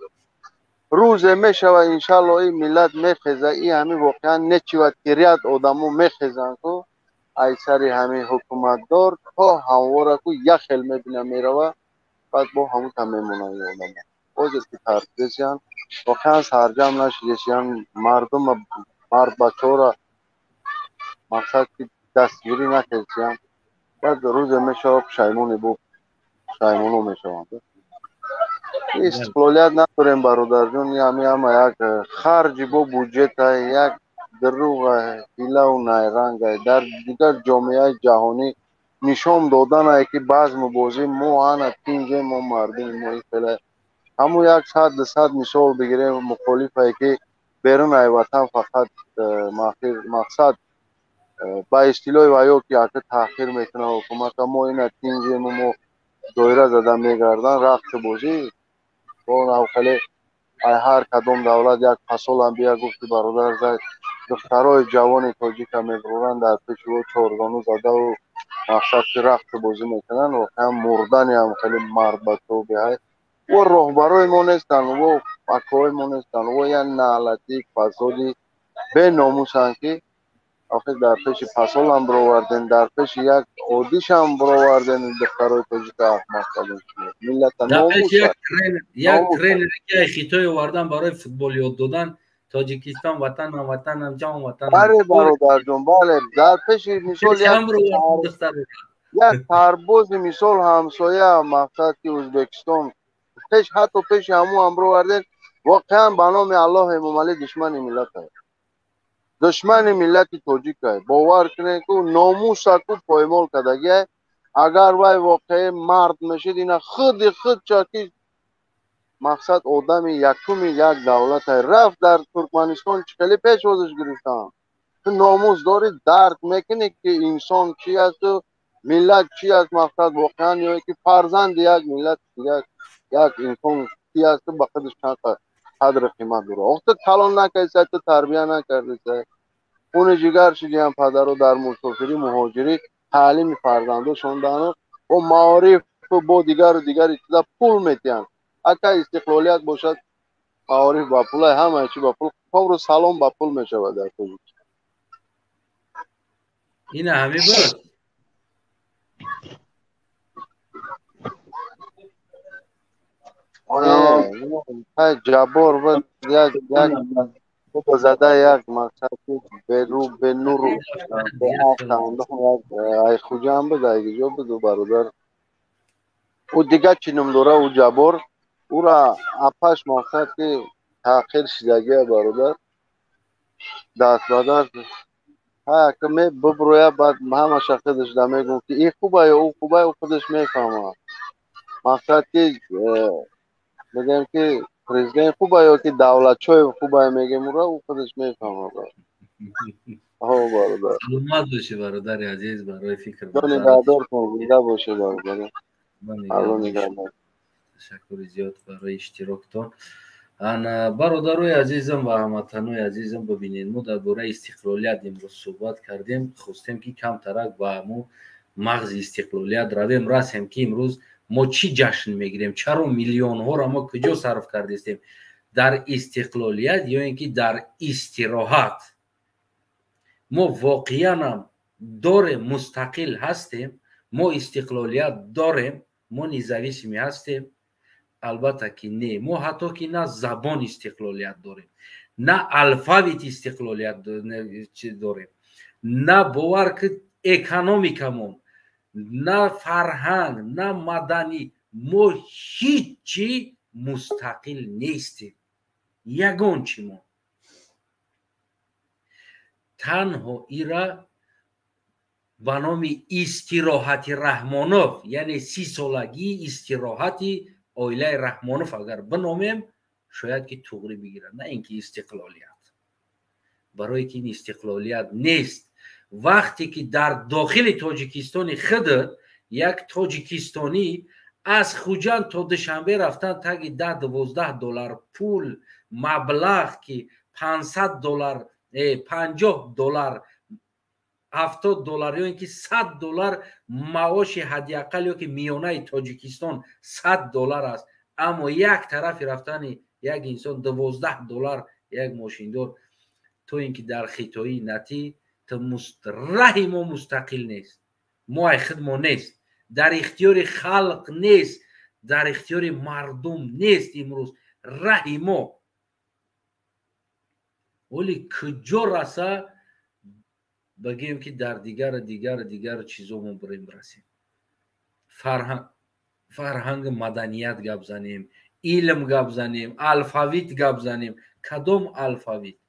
Speaker 3: Рӯзе мешавад иншалло ин миллат мехеза, ин ҳамин воқеан нечивад ки ряд одамо мехезанд ку ай сари ҳамин ҳукуматдор то ҳамвора ку як хел мебина мерава, баъд бо ҳамута мемонанд ин одамо. Ҳозир ки тарсидесиянд, воқеан сарҷамъ нашидесиянд, мардум мардбачаҳоро мақсад ки дастгирӣ накардисиянд, баъд рӯзе мешавад пушаймони бо пушаймоно мешаванд. Истиқлолият надорем бародарҷон, ҳами ҳама як харҷи бо буҷета, як дурӯға, ҳилаву найранга. Дар дигар ҷомеаи ҷаҳонӣ нишон доданае ки базму бозӣ мо ана тинҷем, мо мардуми мо ин хеле. Ҳамун як сад дусад мисол бигирем мухолифае ки берун ай ватан фақат мақсад ба истилоҳи ваё ки ака таъхир мекунад ҳукумата, мо ина тинҷему мо доира зада мегарданд, рақсу бозӣ бо навхеле ай ҳар кадом давлат як пасолам бия гуфти бародар зад, духтарои ҷавони тоҷика мебуранд дар пеши ӯ чорзону задаву мақсад ки рақсу бозӣ мекунанд. Воқеан мурдани ҳам хеле мардбачаҳо беҳай. Во роҳбарои мо нестанд, во акои мо нестанд, во як наълатӣ фасоди беномусанд ки охир дар пеши пасолам бировардем, дар пеши як одишам бировардем духтарои тоҷика аҳмақ кардем. Миллата номус.
Speaker 1: Як тренере ки хитой овардан барои футбол ёд додан, Тоҷикистон ватанам, ватанам, ҷон ватанам.
Speaker 3: Бале бародарҷон, бале, дар пеши мисол як сарбози мисол ҳамсоя мақсад ки Ӯзбекистон пеш ҳатто пеши ҳамун ҳам бировардем. Воқеан ба номи Аллоҳ Эмомалӣ душмани миллат аст, душмани миллати тоҷик аст. Бовар кунед ку номуса ку поймол кардагиай. Агар вай воқеи мард мешид, ина худи худча ки мақсад одами якуми як давлат рафт дар Туркманистон чӣ хеле пешвозиш гирифтанд. Ту номус дорӣ, дарк мекунӣ ки инсон чи асту миллат чи аст, мақсад воқеан ё ки фарзанди як миллат як инсон чи асту ба худаш чанд Қадри қимат дора. Ох, ту калон накардисай, ту тарбия накардисай. Хуни ҷигар шидиям падаро дар мусофирӣ, муҳоҷирӣ, таълими фарзандошон дану бо маориф, бо дигару дигари чиза пул метиҳанд. Ака истиқлолият бошад, маориф ба пул, ҳамаи чи ба пул, қобру салом ба пул мешавад дар Тоҷикистон.
Speaker 1: Ина ҳамин буд.
Speaker 3: Ҷаббор буд, як як зада, як мақсад беру бенуру ай Хуҷам буд, ай киҷо буд ӯ бародар. Ӯ дигар чӣ ном дора, ӯ Ҷаббор, ӯра апаш мақсад ки таъхир шидагия бародар. Даст ба даст ҳа ме биброя, баъд ҳамаша худаш да мегӯм ки ин хуба ё ӯ хуба, ӯ худаш мефаҳмад. Мақсад ки мегӯем ки президент хуба ё ки Давлатчоев хуба мегӯем, ӯра ӯ худаш мефаҳмад. Ҳо бародар.
Speaker 1: Саломат бошӣ бародари азиз барои фикр.
Speaker 3: Ҷони бардортон зинда бошед бародар. Алло нигаҳдор.
Speaker 1: Ташаккури зиёд барои иштироктон. Ана бародарои азизам ва ҳамватанои азизам, бибинед, мо дар бораи истиқлолият имрӯз суҳбат кардем, хостем ки камтарак ба мо мағзи истиқлолият равем, расем ки имрӯз мо чӣ ҷашн мегирем, чаро миллионҳоро мо куҷо сарф кардистем, дар истиқлолият ё ин ки дар истироҳат. Мо воқеанам дорем, мустақил ҳастем, мо истиқлолият дорем, мо независимӣ ҳастем? Албатта ки не. Мо ҳатто ки на забон истиқлолият дорем, на алфавит истиқлолият дорем, на бовар ки экономикамон, на фарҳанг, на маданӣ, мо ҳеҷ чӣ мустақил нестем, ягон чӣ. Мо танҳо ира ба номи истироҳати Раҳмонов, яъне 30-солагии истироҳати оилаи Раҳмонов агар биномем, шояд ки туғрӣ бигирад, на ин ки истиқлолият. Барое ки ин истиқлолият нест. Вақте ки дар дохили Тоҷикистони худ як тоҷикистонӣ аз Хуҷанд то Душанбе рафтан таги 10-12 доллар пул, маблағ ки 500 доллар, 50 доллар, 70 доллар ё ин ки 100 доллар маоши ҳадди ақал ё ки миёнаи Тоҷикистон 100 доллар аст, аммо як тарафи рафтани як инсон 12 доллар як мошиндор, то ин ки дар хитоӣ натӣ раҳи мо мустақил нест, мо ай худ мо нест, дар ихтиёри халқ нест, дар ихтиёри мардум нест имрӯз раҳи мо. Оли куҷо раса бигӯем ки дар дигару дигару дигару чизо мо бирем расем, фарҳангу маданият гап занем, илм гап занем, алфавит гап занем. Кадом алфавит?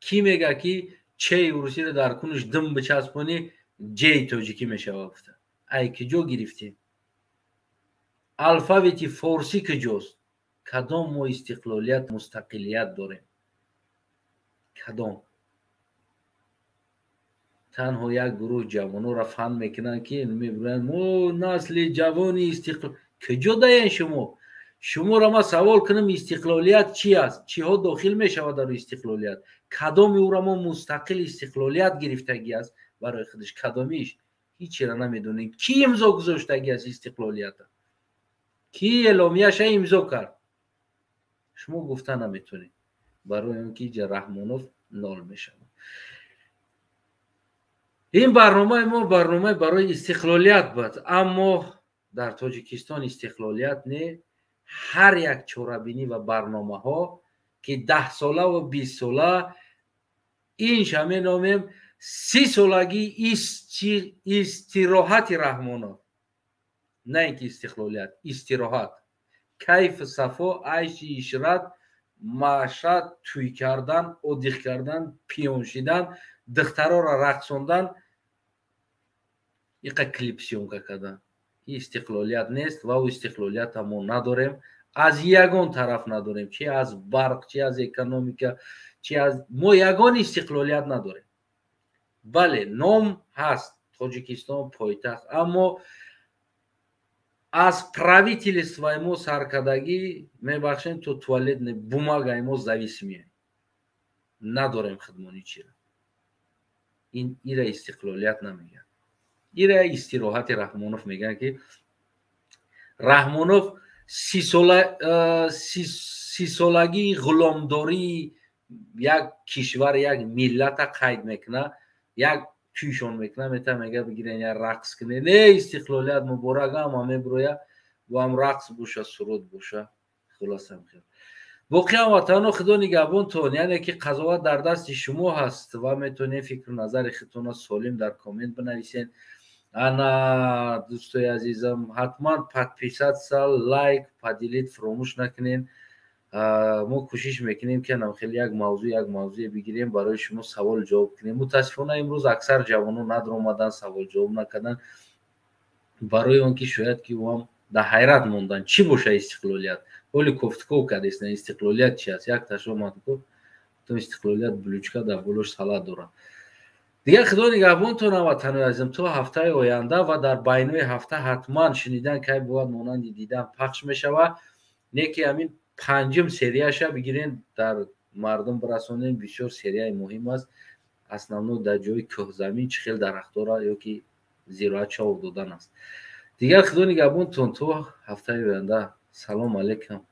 Speaker 1: Кӣ мега ки чеи русиро дар кунуш дим бичаспонӣ ҷеи тоҷикӣ мешава гуфта? Ай куҷо гирифтем? Алфавити форсӣ куҷост? Кадом мо истиқлолият, мустақилият дорем? Кадом? Танҳо як гурӯҳ ҷавононро фан мекунанд ки мебуранд мо насли ҷавони истиқлол. Куҷо даен шумо? Шуморо ман савол кунам, истиқлолият чи аст? Чиҳо дохил мешавад дар истиқлолият? Кадоми ӯро мо мустақил истиқлолият гирифтагӣ аст барои худаш? Кадомиш? Ҳечиро намедонем. Кӣ имзо гузоштагӣ аст истиқлолията? Кӣ эъломияша имзо кард? Шумо гуфта наметонед, барои он ки ҷа Раҳмонов нол мешавад. Ин барномаи мо барномаи барои истиқлолият буд, аммо дар Тоҷикистон истиқлолият не. Ҳар як чорабинӣ ва барномаҳо ки 10-сола ва 20-сола, инша меномем 30-солагии истироҳати Раҳмонов, на ин ки истиқлолият, истироҳат, кайфу сафо, айши ишрат, маъшат, тӯй кардан, одиқ кардан, пиён шидан, духтароро рақсондан, иқа клип съёмка кардан. Истиқлолият нест ва ӯ истиқлолията мо надорем, аз ягон тараф надорем, чи аз барқ, чи аз экономика, чи аз мо ягон истиқлолият надорем. Бале, ном ҳаст Тоҷикистон пойтахт, аммо Аз правительствои мо саркардагӣ, мебахшем, то туалетный бумагаи мо зависимые надорем хидмони чира. Ин ира истиқлолият намегӯянд, ира истироҳати Раҳмонов мегӯянд, ки Раҳмонов 30-солагии ғуломдории як кишвар, як миллата қайд мекунад, як чӯшон мекунад, мета мега: «Бигирен, як рақс кунед, не, истиқлолият муборак». Ама мебуроя, бо ҳам рақс боша, суруд боша, хулоса хел. Боқӣ, ҳамватано, худо нигаҳбонтон. Яъне ки қазоват дар дасти шумо ҳаст ва метавонед фикру назари худтонро солим дар коммент бинависед. Ана, дӯстои азизам, ҳатман подписаться, лайк, поделить фуромӯш накунед. Мо кӯшиш мекунем, ки анам хеле як мавзӯъ, як мавзӯе бигирем, барои шумо савол ҷавоб кунем. Мутаассифона, имрӯз аксар ҷавонон надромаданд, савол ҷавоб накарданд, барои он ки шояд ки ӯам дар ҳайрат монданд, чӣ боша истиқлолият. Ҳоли кофтуков кардестан, истиқлолият чи аст. Як ташо омад, гуфт: «Истиқлолият булочка дар болош салат дорад». Дигар худо нигаҳбонтон, ҳамватанои азизам, то ҳафтаи оянда. Ва дар байнои ҳафта ҳатман шунидан кай бувад монанди дидан пахш мешавад, не ки ҳамин панҷум серияша бигирен, дар мардум бирасонем. Бисёр серияи муҳим аст, основной дар ҷои кӯҳзамин чӣ хел дарахтора ё ки зироат чов додан аст. Дигар худо нигаҳбонтон то ҳафтаи оянда. Салом алейкум.